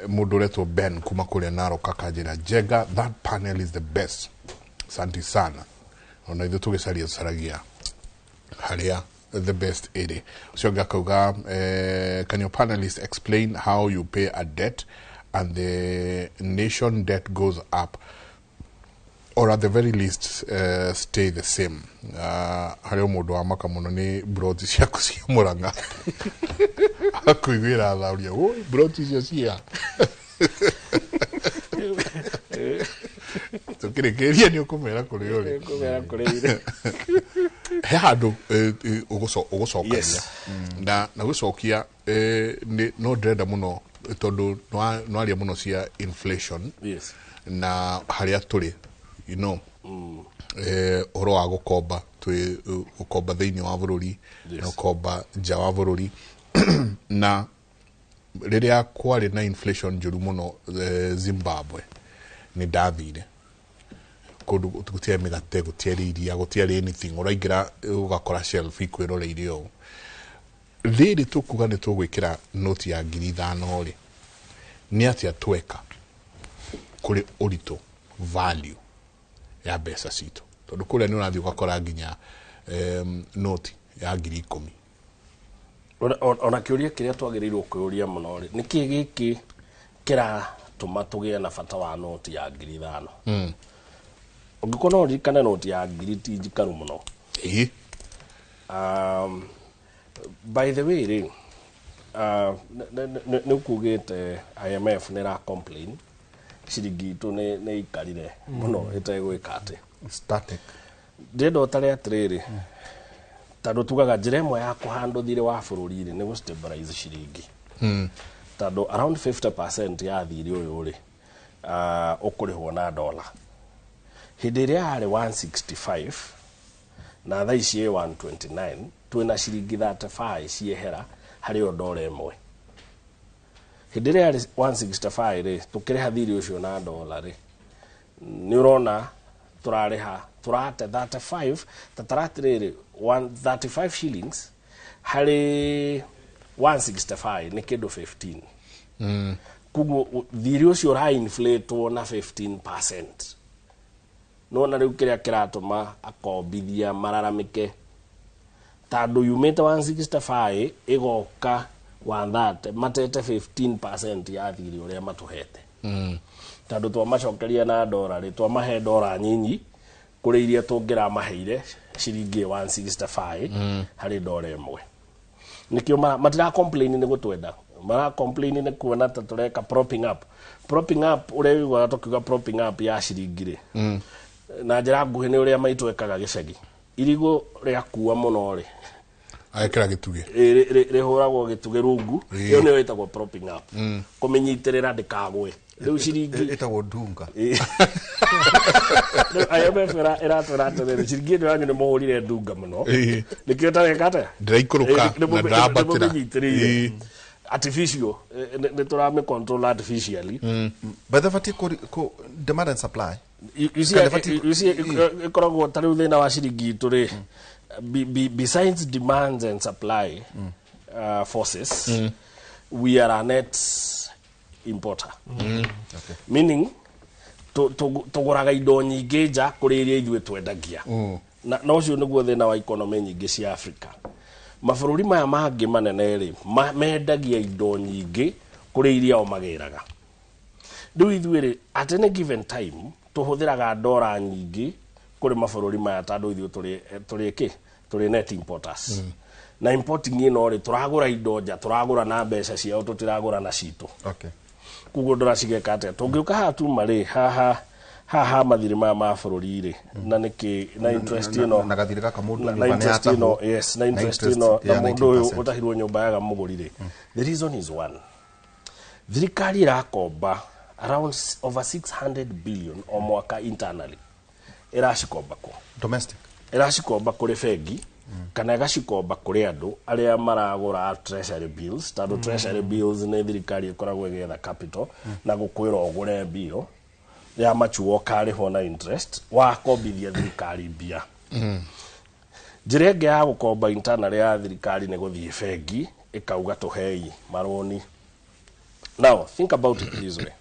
Mũndũ ũretwo Ben kuma kũrĩa Narok akanjĩra, Njenga, that panel is the best, asante sana. Ona ithuĩ tũgĩcaria tũcaragia harĩa the best ĩrĩ. Ũcio ũngĩ akauga, can your panelist explain how you pay a debt and the nation debt goes up or at the very least stay the same? Harĩ o mũndũ wa maka mũno nĩ broti ciaku cia Mũrang'a, akũiguĩra thauria, oi, broti icio cia tũkĩrĩkĩria nĩ ũkũmera kũrĩ ũrĩ. Nĩngũmera kũrĩ irĩ. He handũ ũgũcokania Yes. na gũcokia, no ndĩrenda mũno tondũ nĩwaria mũno cia inflation na harĩa tũrĩ, ũhoro wa gũkomba, twĩ gũkomba thĩinĩ wa bũrũri na gũkomba nja wa bũrũri, na rĩrĩa kwarĩ na inflation njũru mũno, Zimbabwe nĩ ndathire kũndũ gũtiarĩ mĩgate, gũtiarĩ iria, gũtiarĩ anything, ũraingĩra ũgakora shelf ikwĩroreire ũũ. Rĩrĩ tũkuga nĩ tũgwĩkĩra noti ya 5,000 rĩ, nĩ atĩa tweka kũrĩ ũritũ value ya mbeca citũ? Tondũ kũrĩa nĩ ũrathiĩ ũgakora nginya noti ya 10,000. Ona kĩũria kĩrĩa twagĩrĩirwo kwĩyũria mũno rĩ, nĩkĩ gĩkĩ kĩratũma tũgĩe na bata wa noti ya 5,000? Ũngĩkorwo no ũririkane, noti ya 1,000 ti njikaru mũno. By the way rĩ, nĩ ũkugĩte IMF nĩ ĩra complain ciringi itũ nĩ ikarire mũno ĩtegwĩka atĩ static. Ndĩrenda ũtare atĩrĩrĩ, tondũ tugaga njĩra ĩmwe ya kũhandwo thirĩ wa bũrũri rĩ, nĩ gũ stabilize ciringi, tondũ around 50% ya thirĩ ũyũ rĩ, ũkũrĩhwo na dola. Hĩndĩ ĩrĩa yarĩ 165 na thaa ici ĩ 129, twĩna ciringi 35 ciehera harĩ o dola ĩmwe. Hĩndĩ ĩrĩa yarĩ 165 rĩ, tũkĩrĩha thirĩ ũcio na dola rĩ, nĩ ũrona tũrarĩha tũrate 35 ta taratĩrĩrĩ, 135 shillings harĩ 165 nĩ kĩndũ 15. Koguo thirĩ ũcio ũra-inflatwo na 15%. Nona rĩu kĩrĩa kĩratũma akombithia mararamĩke, tondũ yumĩte 165 ĩgoka 130, matete 15% ya thirĩ ũrĩa matũhete, tondũ twamacokeria na ndora rĩ, twamahe ndora nyinyi kũrĩ iria tũngĩramaheire ciringi 165 harĩ ndora ĩmwe. Nĩkĩo matira complain nĩ gũtwenda, mara complain nĩ kuona ta tũreka propping up. Propping up, ũrĩa ũiguaga tũkiuga propping up ya ciringi rĩ, na njĩra nguhĩ nĩ ũrĩa maitũ ekaga gĩcagi, irigũ rĩakua mũno rĩ, Agekĩra gĩtugĩ. Rĩhũragwo gĩtugĩ rungu. Ĩyo nĩyo ĩtagwo propping up, kũmĩnyitĩrĩra ndĩkagwe. Rĩu ciringi Ĩtagwo ndunga. Rĩu IMF ĩratwĩra atĩrĩrĩ, ciringi ĩno yanyu nĩ mũhũrire ndunga mũno, nĩkĩo tareka atĩa? Ndĩraikũrũka na ndĩrambatĩra. Nĩmũmĩnyitĩrĩire artificial, nĩ tũramĩ control artificially. But the ku demand and supply. You see, Kana batiĩ you see, ĩkoragwo ta rĩu thĩna wa ciringi itũ rĩ, besides demands and supply forces, we are a net importer, meaning tũgũraga indo nyingĩ nja kũrĩ iria ithuĩ twendagia. Na ũcio nĩguo thĩna wa economy nyingĩ cia Africa. Mabũrũri maya mangĩ manene rĩ, mendagia indo nyingĩ kũrĩ iria o magĩraga. Rĩu ithuĩ rĩ, at any given time tũhũthĩraga ndora nyingĩ kũrĩ mabũrũri maya, tondũ ithuĩ tũrĩ kĩ, tũrĩ net importers. Na importing ĩno rĩ, tũragũra indo nja, tũragũra na mbeca ciao, tũtiragũra na citũ. Koguo ndora cigeka atĩa? Tũngĩũka haha tuma rĩ, haha haha mathirĩ maya ma bũrũri rĩ, na nĩkĩ na interest ĩno na gathirĩ gaka mũndũ na nyũmba nĩ interest ĩno yatahwo. Yes, na Na interest interest ĩno na ya mũndũ ũyũ 19%. ũtahirwo nyũmba yaga mũgũri rĩ, the reason is one, thirikari ĩrakomba around over 600 billion o mwaka internally. Ĩracikomba kũ? Domestic. Ĩracikomba kũrĩ bengi kana ĩgacikomba kũrĩ andũ arĩa maragũra treasury bills, tondũ treasury bills nĩ thirikari ĩkoragwo ĩgĩetha capital na gũkwĩra ũgũre bill ya machuo ũkarĩhwo na interest wakombithia thirikari mbia. Njĩra ĩngĩ ya gũkomba internal ya thirikari nĩ gũthiĩ bengi ĩkauga tũhei marũni. Now think about it this way,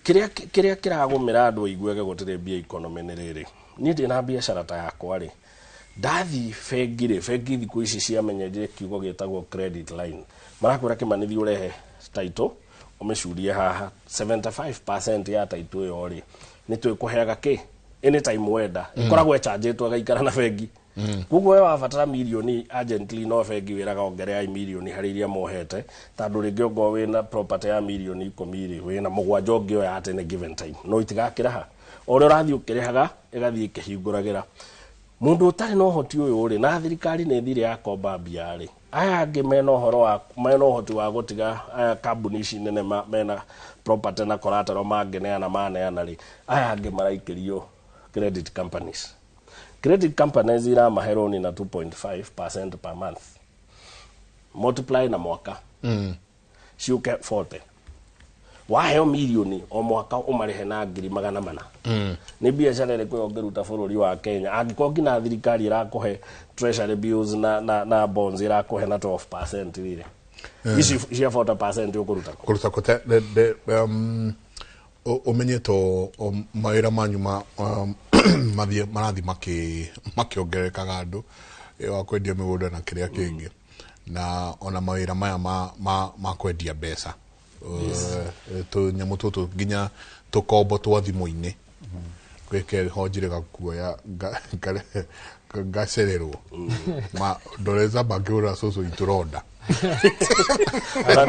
kĩrĩa kĩragũmĩra andũ aiguage gũtirĩ mbia economy nĩ rĩrĩ, niĩ ndĩna biacara ta yakwa rĩ, ndathiĩ bengi rĩ, bengi thikũ ici ciamenyerire kiugo gĩtagwo credit line. Marakwĩra, kĩmanithia ũrehe title ũmĩcurie haha, 75% ya title ĩyo rĩ, nĩ twĩkũheaga kĩ anytime wenda. Ĩkoragwo ĩcanjĩtwo ĩgaikara na bengi. Koguo we wabatara mirioni urgently, no bengi wĩraga ongereai mirioni harĩ iria mohete, tondũ rĩngĩ ongorwo wĩna property ya mirioni 10 rĩ, wĩna 7 ũngĩoya at any given time, no itigakĩraha o ũrĩa ũrathiĩ ũkĩrĩhaga, ĩgathiĩ ĩkĩhingũragĩra mũndũ ũtarĩ na ũhoti ũyũ rĩ. Na thirikari nĩ thire yakomba mbia rĩ, aya angĩ mena ũhoro wa mena ũhoti wa gũtiga aya kambuni ici nene mena property na collateral mangĩneana maneana rĩ, aya angĩ maraikĩrio credit companies. Credit companies iramahe roni na 2.5% per month, multiply na mwaka ciũke 40. Waheo mirioni o mwaka ũmarĩhe na 400,000. Nĩ biacara ĩrĩkũ ũngĩruta bũrũri wa Kenya angĩkorwo nginya thirikari ĩrakũhe treasury bills na bonds ĩrakũhe na 12% rĩrĩ? Ici cia 40% ũkũruta kũ? Kũruta kũ? Ũmenye to mawĩra manyu ma mathiĩ marathiĩ makĩongererekaga, andũ wa kwendia mĩgũnda na kĩrĩa kĩngĩ, na ona mawĩra maya ma kwendia mbeca. Tũnyamũ tũtũ nginya tũkombo twa thimũ-inĩ gwĩke ho njĩrĩga kuoya ngacererwo ma ndoreza mangĩgũra cũcũ itũ ronda. Kana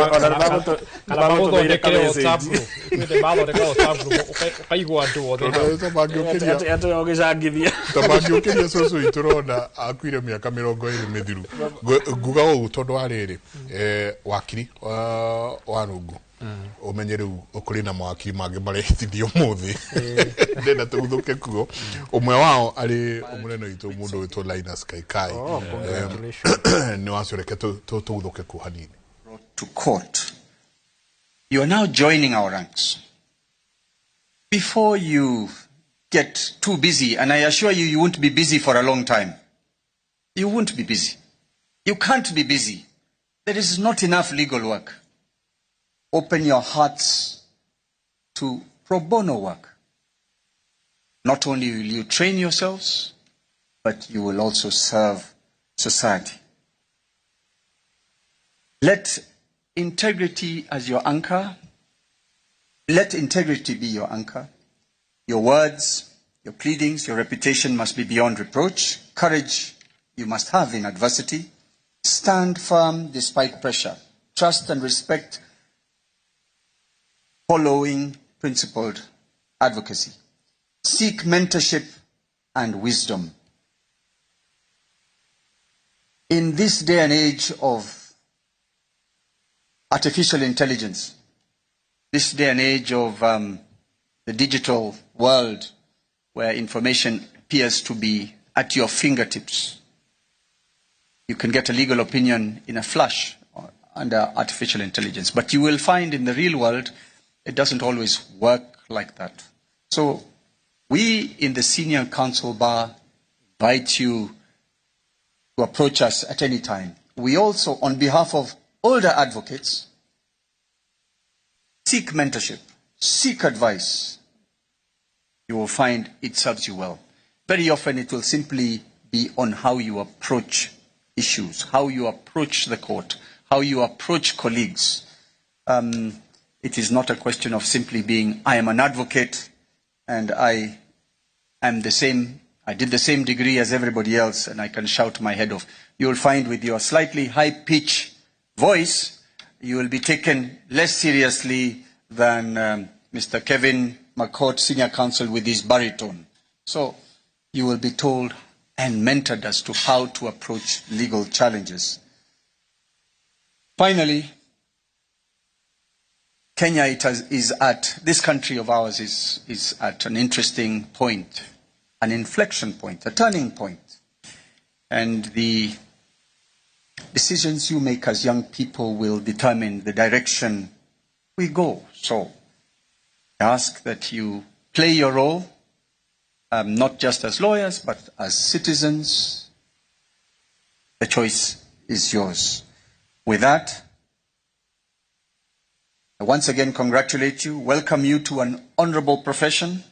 magũthondekere WhatsApp group. Kwĩndĩ mathondeka WhatsApp group ũkaigua andũ othe hau. Ndoreza mangĩũkĩria Atĩ ũgĩcangithia. Ta mangĩũkĩria cũcũ itũ ronda akuire mĩaka 20 mĩthiru. Nguga ũũ tondũ wa rĩrĩ, wakiri wa rungu, ũmenye rĩu kũrĩ na mawakiri mangĩ marehitithio ũmũthĩ, ndenda tũguthũke kuo. Ũmwe wao arĩ mũnene witũ, mũndũ wĩtwo Linus Kaikai. Oh, congratulations. Nĩ wacio, reke tũguthũke kuo hanini. To court. You are now joining our ranks. Before you get too busy, and I assure you, you won't be busy for a long time. You won't be busy. You can't be busy. There is not enough legal work. Open your hearts to pro bono work. Not only will you train yourselves, but you will also serve society. Let integrity as your anchor. Let integrity be your anchor. Your words, your pleadings, your reputation must be beyond reproach. Courage you must have in adversity. Stand firm despite pressure. Trust and respect following principled advocacy. Seek mentorship and wisdom. In this day and age of artificial intelligence, this day and age of the digital world where information appears to be at your fingertips, you can get a legal opinion in a flash under artificial intelligence. But you will find in the real world, it doesn't always work like that. So we in the Senior Counsel Bar invite you to approach us at any time. We also, on behalf of older advocates, seek mentorship, seek advice. You will find it serves you well. Very often it will simply be on how you approach issues, how you approach the court, how you approach colleagues. It is not a question of simply being, I am an advocate and I am the same, I did the same degree as everybody else and I can shout my head off. You'll find with your slightly high pitch voice, you will be taken less seriously than Mr. Kevin McCourt, Senior Counsel, with his baritone. So you will be told and mentored as to how to approach legal challenges. Finally, Kenya this country of ours is at an interesting point, an inflection point, a turning point. And the decisions you make as young people will determine the direction we go. So I ask that you play your role, not just as lawyers, but as citizens. The choice is yours. With that, I once again congratulate you, welcome you to an honorable profession.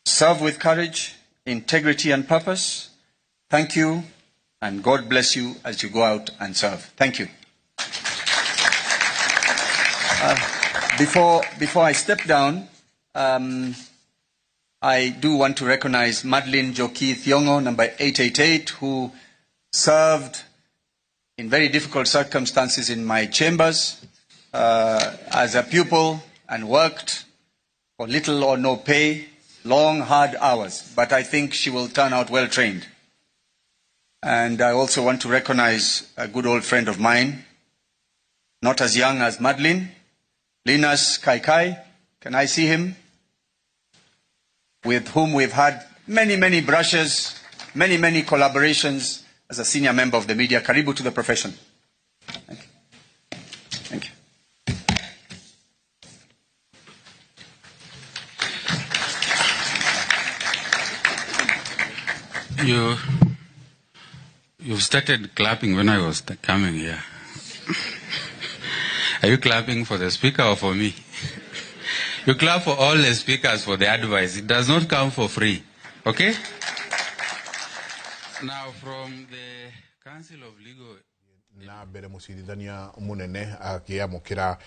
Serve with courage, integrity, and purpose. Thank you, and God bless you as you go out and serve. Thank you. Before I step down, I do want to recognize Madeline Joki Thiong'o, number 888, who served in very difficult circumstances in my chambers as a pupil and worked for little or no pay, long, hard hours. But I think she will turn out well trained. And I also want to recognize a good old friend of mine, not as young as Madeline, Linus Kaikai. Can I see him? With whom we've had many, many brushes, many, many collaborations as a senior member of the media. Karibu to the profession. Thank you. Thank you. You've started clapping when I was coming here. Are you clapping for the speaker or for me? You clap for all the speakers for the advice. It does not come for free. Okay? Now, from the Council of Legal... Na mbere mucirithania munene akiamukira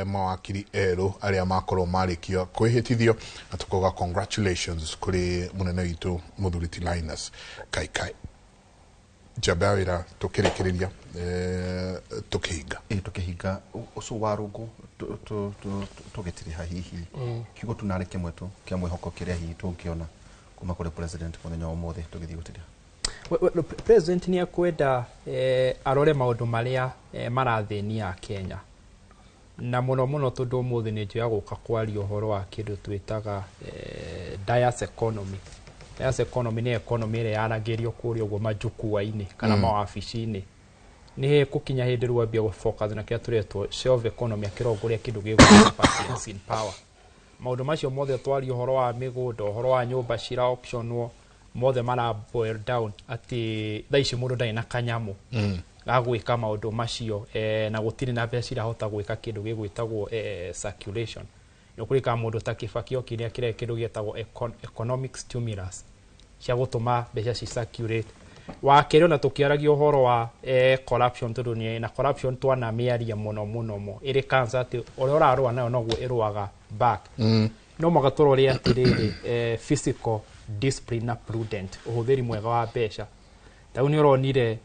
mawakiri eru aria makorwo marikia kwihitithio na tukoga congratulations kuri munene witu muthuri ti Linus Kaikai. Njamba wira tukirikiriria tukihinga tukihinga ucio wa rungu tugitiriha hihi kiugo tunare kimwe tu kia mwihoko kiria hihi tungiona kuma kuri president muthenya wa umuthi tugithii gutiriha. President ni akwenda arore maundu maria marathĩnia Kenya na muno muno tondu umuthi ni njoya guka kwaria uhoro wa kindu twitaga dias economy. Dias economy ni economy ĩrĩa yaragĩrio kũrĩa ũguo majukwa-inĩ kana mawabici-inĩ. Nĩ gũkinya hĩndĩ rĩu ambia gũ focus na kĩrĩa tũretwo shelf economy akĩrongoria kĩndũ gĩgwĩtwo patience in power. Maũndũ macio mothe twaria ũhoro wa mĩgũnda, ũhoro wa nyũmba cira auctionwo, mothe mara boil down ati thaa ici mũndũ ndarĩ na kanyamũ ga gwĩka maũndũ macio na gũtirĩ na mbeca irahota gwĩka kĩndũ gĩgwĩtagwo circulation. Nĩ ũkũrĩka mũndũ ta Kibaki okire akĩrehe kĩndũ gĩtagwo economic stimulus cia gũtũma mbeca ci circulate. Wa kerĩ ona tũkĩaragia ũhoro wa corruption tondũ nĩ na corruption twanamĩaria mũno mũno mo ĩrĩ cancer atĩ ũrĩa ũrarũa nayo noguo ĩrũaga back. No mũhaka tũrore atĩrĩrĩ fiscal discipline na prudent ũhũthĩri mwega wa mbeca. Ta rĩu nĩ ũronire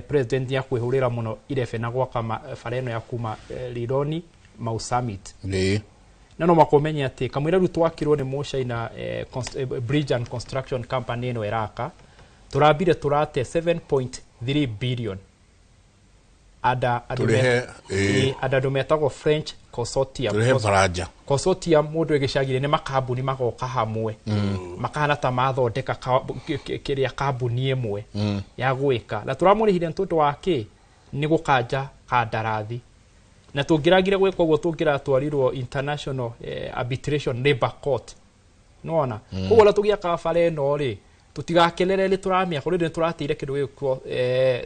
president ya kwĩhũrĩra mũno irebe na gwaka bara ĩno ya kuma Rironi Mau Summit. Na no makomenye atĩ kamũira rĩu twakirwo nĩ Mũcaina Bridge and Construction Company ĩno ĩraka tũrambire tũrate 7.3 billion ada andũ metagwo French Consortium. Consortium mũndũ ĩgĩcagire nĩ makambuni magoka hamwe makahana ta mathondeka kĩrĩa kambuni ĩmwe ya gwĩka na tũramũrĩhire nĩ tondũ wa kĩ nĩ gũkanja kandarathi na tũngĩragire gwĩka ũguo tũngĩratwarirwo international arbitration labor court nĩwona. Koguo ona tũgĩaka bara ĩno rĩ tũtigakenere nĩ tũramĩaka rĩu nĩ tũrateire kĩndũ gĩgwĩtwo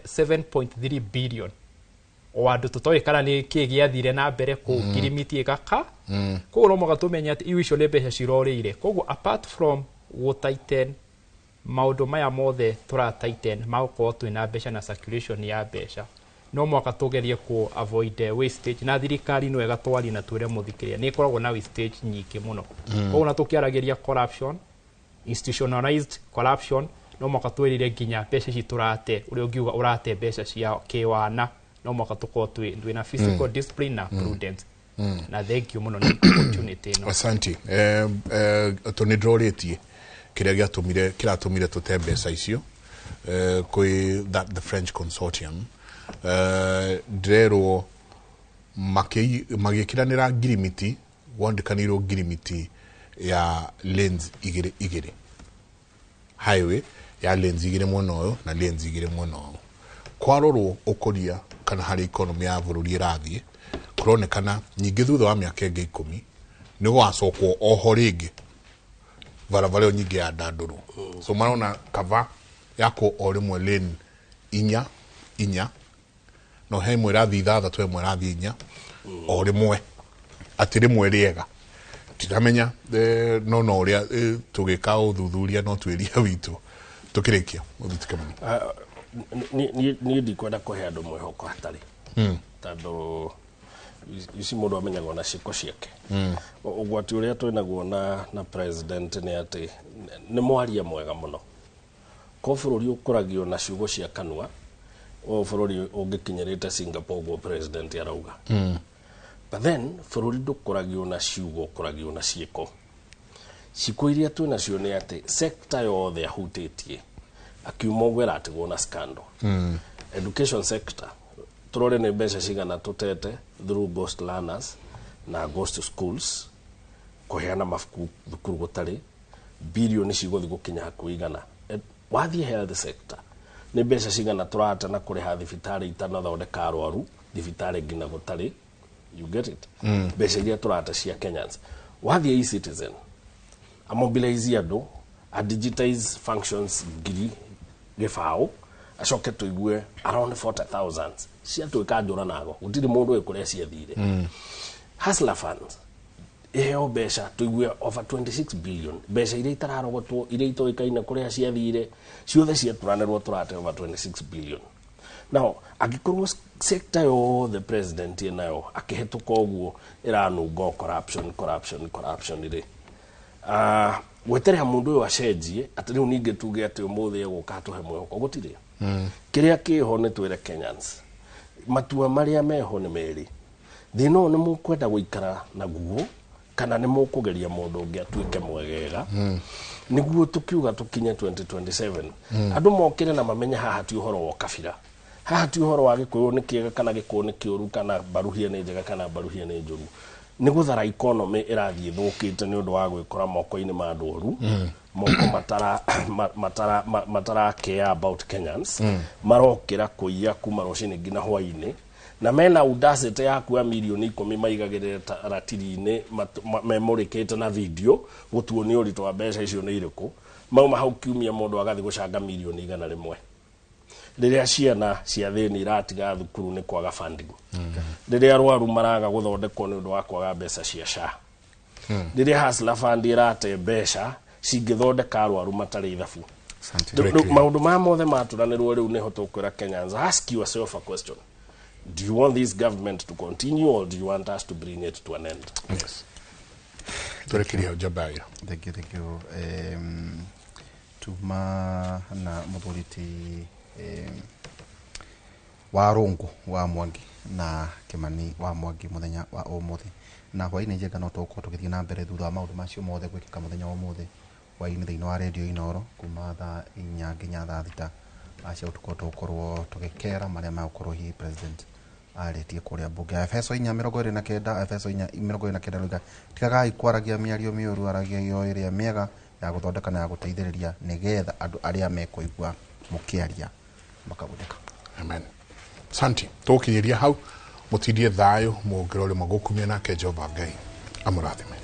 7.3 billion o andũ tũtoĩ kana nĩ kĩ gĩathire na mbere kũu ngirimiti ĩgaka. Koguo no mũhaka tũmenye atĩ iu icio nĩ mbeca cirorĩire. Koguo apart from gũtighten maũndũ maya mothe tũratighten magũkorwo twĩna mbeca na circulation ya mbeca No mwaka tugerie ku avoid wastage, na thirikari no ĩgatwaria na twĩre mũthikĩrĩria nĩ ĩkoragwo na wastage nyingĩ mũno. Koguo na tũkĩaragĩria corruption, institutionalized corruption, no mwaka twĩrire nginya mbeca ici tũrate, ũrĩa ũngiuga ũrate mbeca cia kĩwana, no mwaka tũkorwo twĩ na fiscal discipline na prudence. Na thank you mũno nĩ opportunity ĩno. Asante. To nä ndĩrorĩtie kĩrĩa gĩatũmire kĩratũmire tũte mbeca icio kwĩ that the French consortium. Ndĩrerwo magĩkĩranĩra ngirimiti, gwandĩkanĩirwo ngirimiti ya lanes igĩrĩ igĩrĩ, highway ya lanes igĩrĩ mwena ũyũ na lanes igĩrĩ mwena ũyũ. Kwarorwo ũkũria kana harĩ economy ya bũrũri ĩrathiĩ, kũronekana nyingĩ thutha wa mĩaka ĩngĩ 10 nĩ gũgacokwo oho rĩngĩ barabara ĩyo nyingĩ ya ndandũrwo. So marona kava yakwo o rĩmwe lane inya inya, no he ĩmwe ĩrathiĩ ithathatũ, ĩmwe ĩrathiĩ inya, o rĩmwe atĩ rĩmwe rĩega. Ndiramenya, no ũrĩa tũgĩka ũthuthuria no twĩrie witũ tũkĩrĩkia ũthitike mũno. Niĩ ndikwenda kũhe andũ mwĩhoko hatarĩ, tondũ ici mũndũ amenyaga ona ciĩko ciake. Ũgwati ũrĩa twĩnaguo na president nĩ atĩ nĩ mwaria mwega mũno, ko bũrũri ũkũragio na ciugo cia kanua, ũyũ bũrũri ũngĩkinyĩrĩte Singapore ũguo president arauga. But then bũrũri ndũkũragio na ciugo, ũkũragio na ciĩko. Ciĩko iria twĩ nacio nĩ atĩ sector yothe ahutĩtie akiuma ũguo ĩratigwo na scandal. Education sector, tũrore nĩ mbeca cigana tũtete through ghost learners na ghost schools, kũheana mabuku thukuru gũtarĩ, bilioni cigũthiĩ gũkinya hakuhĩ igana. Wathiĩ health sector, nĩ mbeca cigana tũrate na kũrĩha thibitarĩ itanathondeka arwaru, thibitarĩ nginya gũtarĩ. You get it? Mbeca iria tũrate cia Kenyans. Wathiĩ e-Citizen, amobilize andũ, a digitize functions 2,000, acoke tũigue around 40,000 ciatuĩka njũra nago, gũtirĩ mũndũ wĩ kũrĩa ciathire. Hustler Fund iheo mbeca tũigue over 26 billion, mbeca iria itararogotwo, iria itoĩkaine kũrĩa ciathire, ciothe ciaturanĩrwo tũrate over 26 billion. Now angĩkorwo sector yothe president ĩnayo akĩhĩtũka ũguo ĩranunga o corruption, corruption, corruption rĩ, gweterera mũndũ ũyũ acenjie atĩ rĩu ningĩ tuge atĩ ũmũthĩ egũka atũhe mwĩhoko, gũtirĩ. Kĩrĩa kĩho nĩ twĩre Kenyans matua marĩa meho nĩ merĩ: thĩna ũyũ nĩ mũkwenda gũikara naguo kana nĩ mũkũgeria mũndũ ũngĩ atuĩke mwegega, nĩguo tũkiuga tũkinye 2027, andũ mokĩre na mamenye haha ti ũhoro wa ũkabira, haha ti ũhoro wa Gĩkũyũ nĩ kĩega kana Gĩkũyũ nĩ kĩũru, kana Mbaruhia nĩ njega kana Mbaruhia nĩ njũru. Nĩ gũthara economy ĩrathiĩ ĩthũkĩte nĩ ũndũ wa gwĩkora moko-inĩ ma andũ oru, moko matara care about Kenyans. Marokĩra kũiya kuma rũcinĩ nginya hwainĩ, na mena audacity ya kuoya mirioni 10 maigagĩrĩre ratiri-inĩ memũrĩkĩte na video gũtuonia ũritũ wa mbeca icio nĩ irĩkũ. Mauma hau kiumia mũndũ agathiĩ gũcanga mirioni 100, rĩrĩa ciana cia thĩni iratiga thukuru nĩ kwaga funding, rĩrĩa arwaru maraga gũthondekwo nĩ ũndũ wa kwaga mbeca cia SHA, rĩrĩa Hustler Fund ĩrate mbeca cingĩthondeka arwaru matarĩ ithabu. Very clear. Maũndũ maya mothe maturanĩrwo, rĩu nĩho tũkwĩra Kenyans, ask yourself a question: do you want this government to continue or do you want us to bring it to an end? Yes, twerekeria hau Njambayo. Thank you, thank you. Tuma na muthuri ti Warungu wa Mwangi na Kimani wa Mwangi muthenya wa umuthi na hwaini njega. No tũgũkorwo tũgĩthiĩ na mbere thutha wa maũndũ macio mothe gwĩkĩka mũthenya wa ũmũthĩ hwainĩ thĩinĩ wa redio Inoro kuma thaa 4 nginya thaa 6 cia ũtukũ, tũgũkorwo tũgĩkera marĩa magũkorwo hihi president arĩtie kũrĩa mbunge ya Efeso 4:29. Efeso 4:29 rauga, tigagai kwaragia mĩario mĩũru, aragia o ĩrĩa mĩega ya gũthondeka na ya gũteithĩrĩria, nĩgetha andũ arĩa mekũigua mũkĩaria makagunĩka. Amen. Santi, tũgũkinyĩria hau. Mũtindie thayũ, mũngĩrore magũkumia nake Jehova Ngai amũrathime.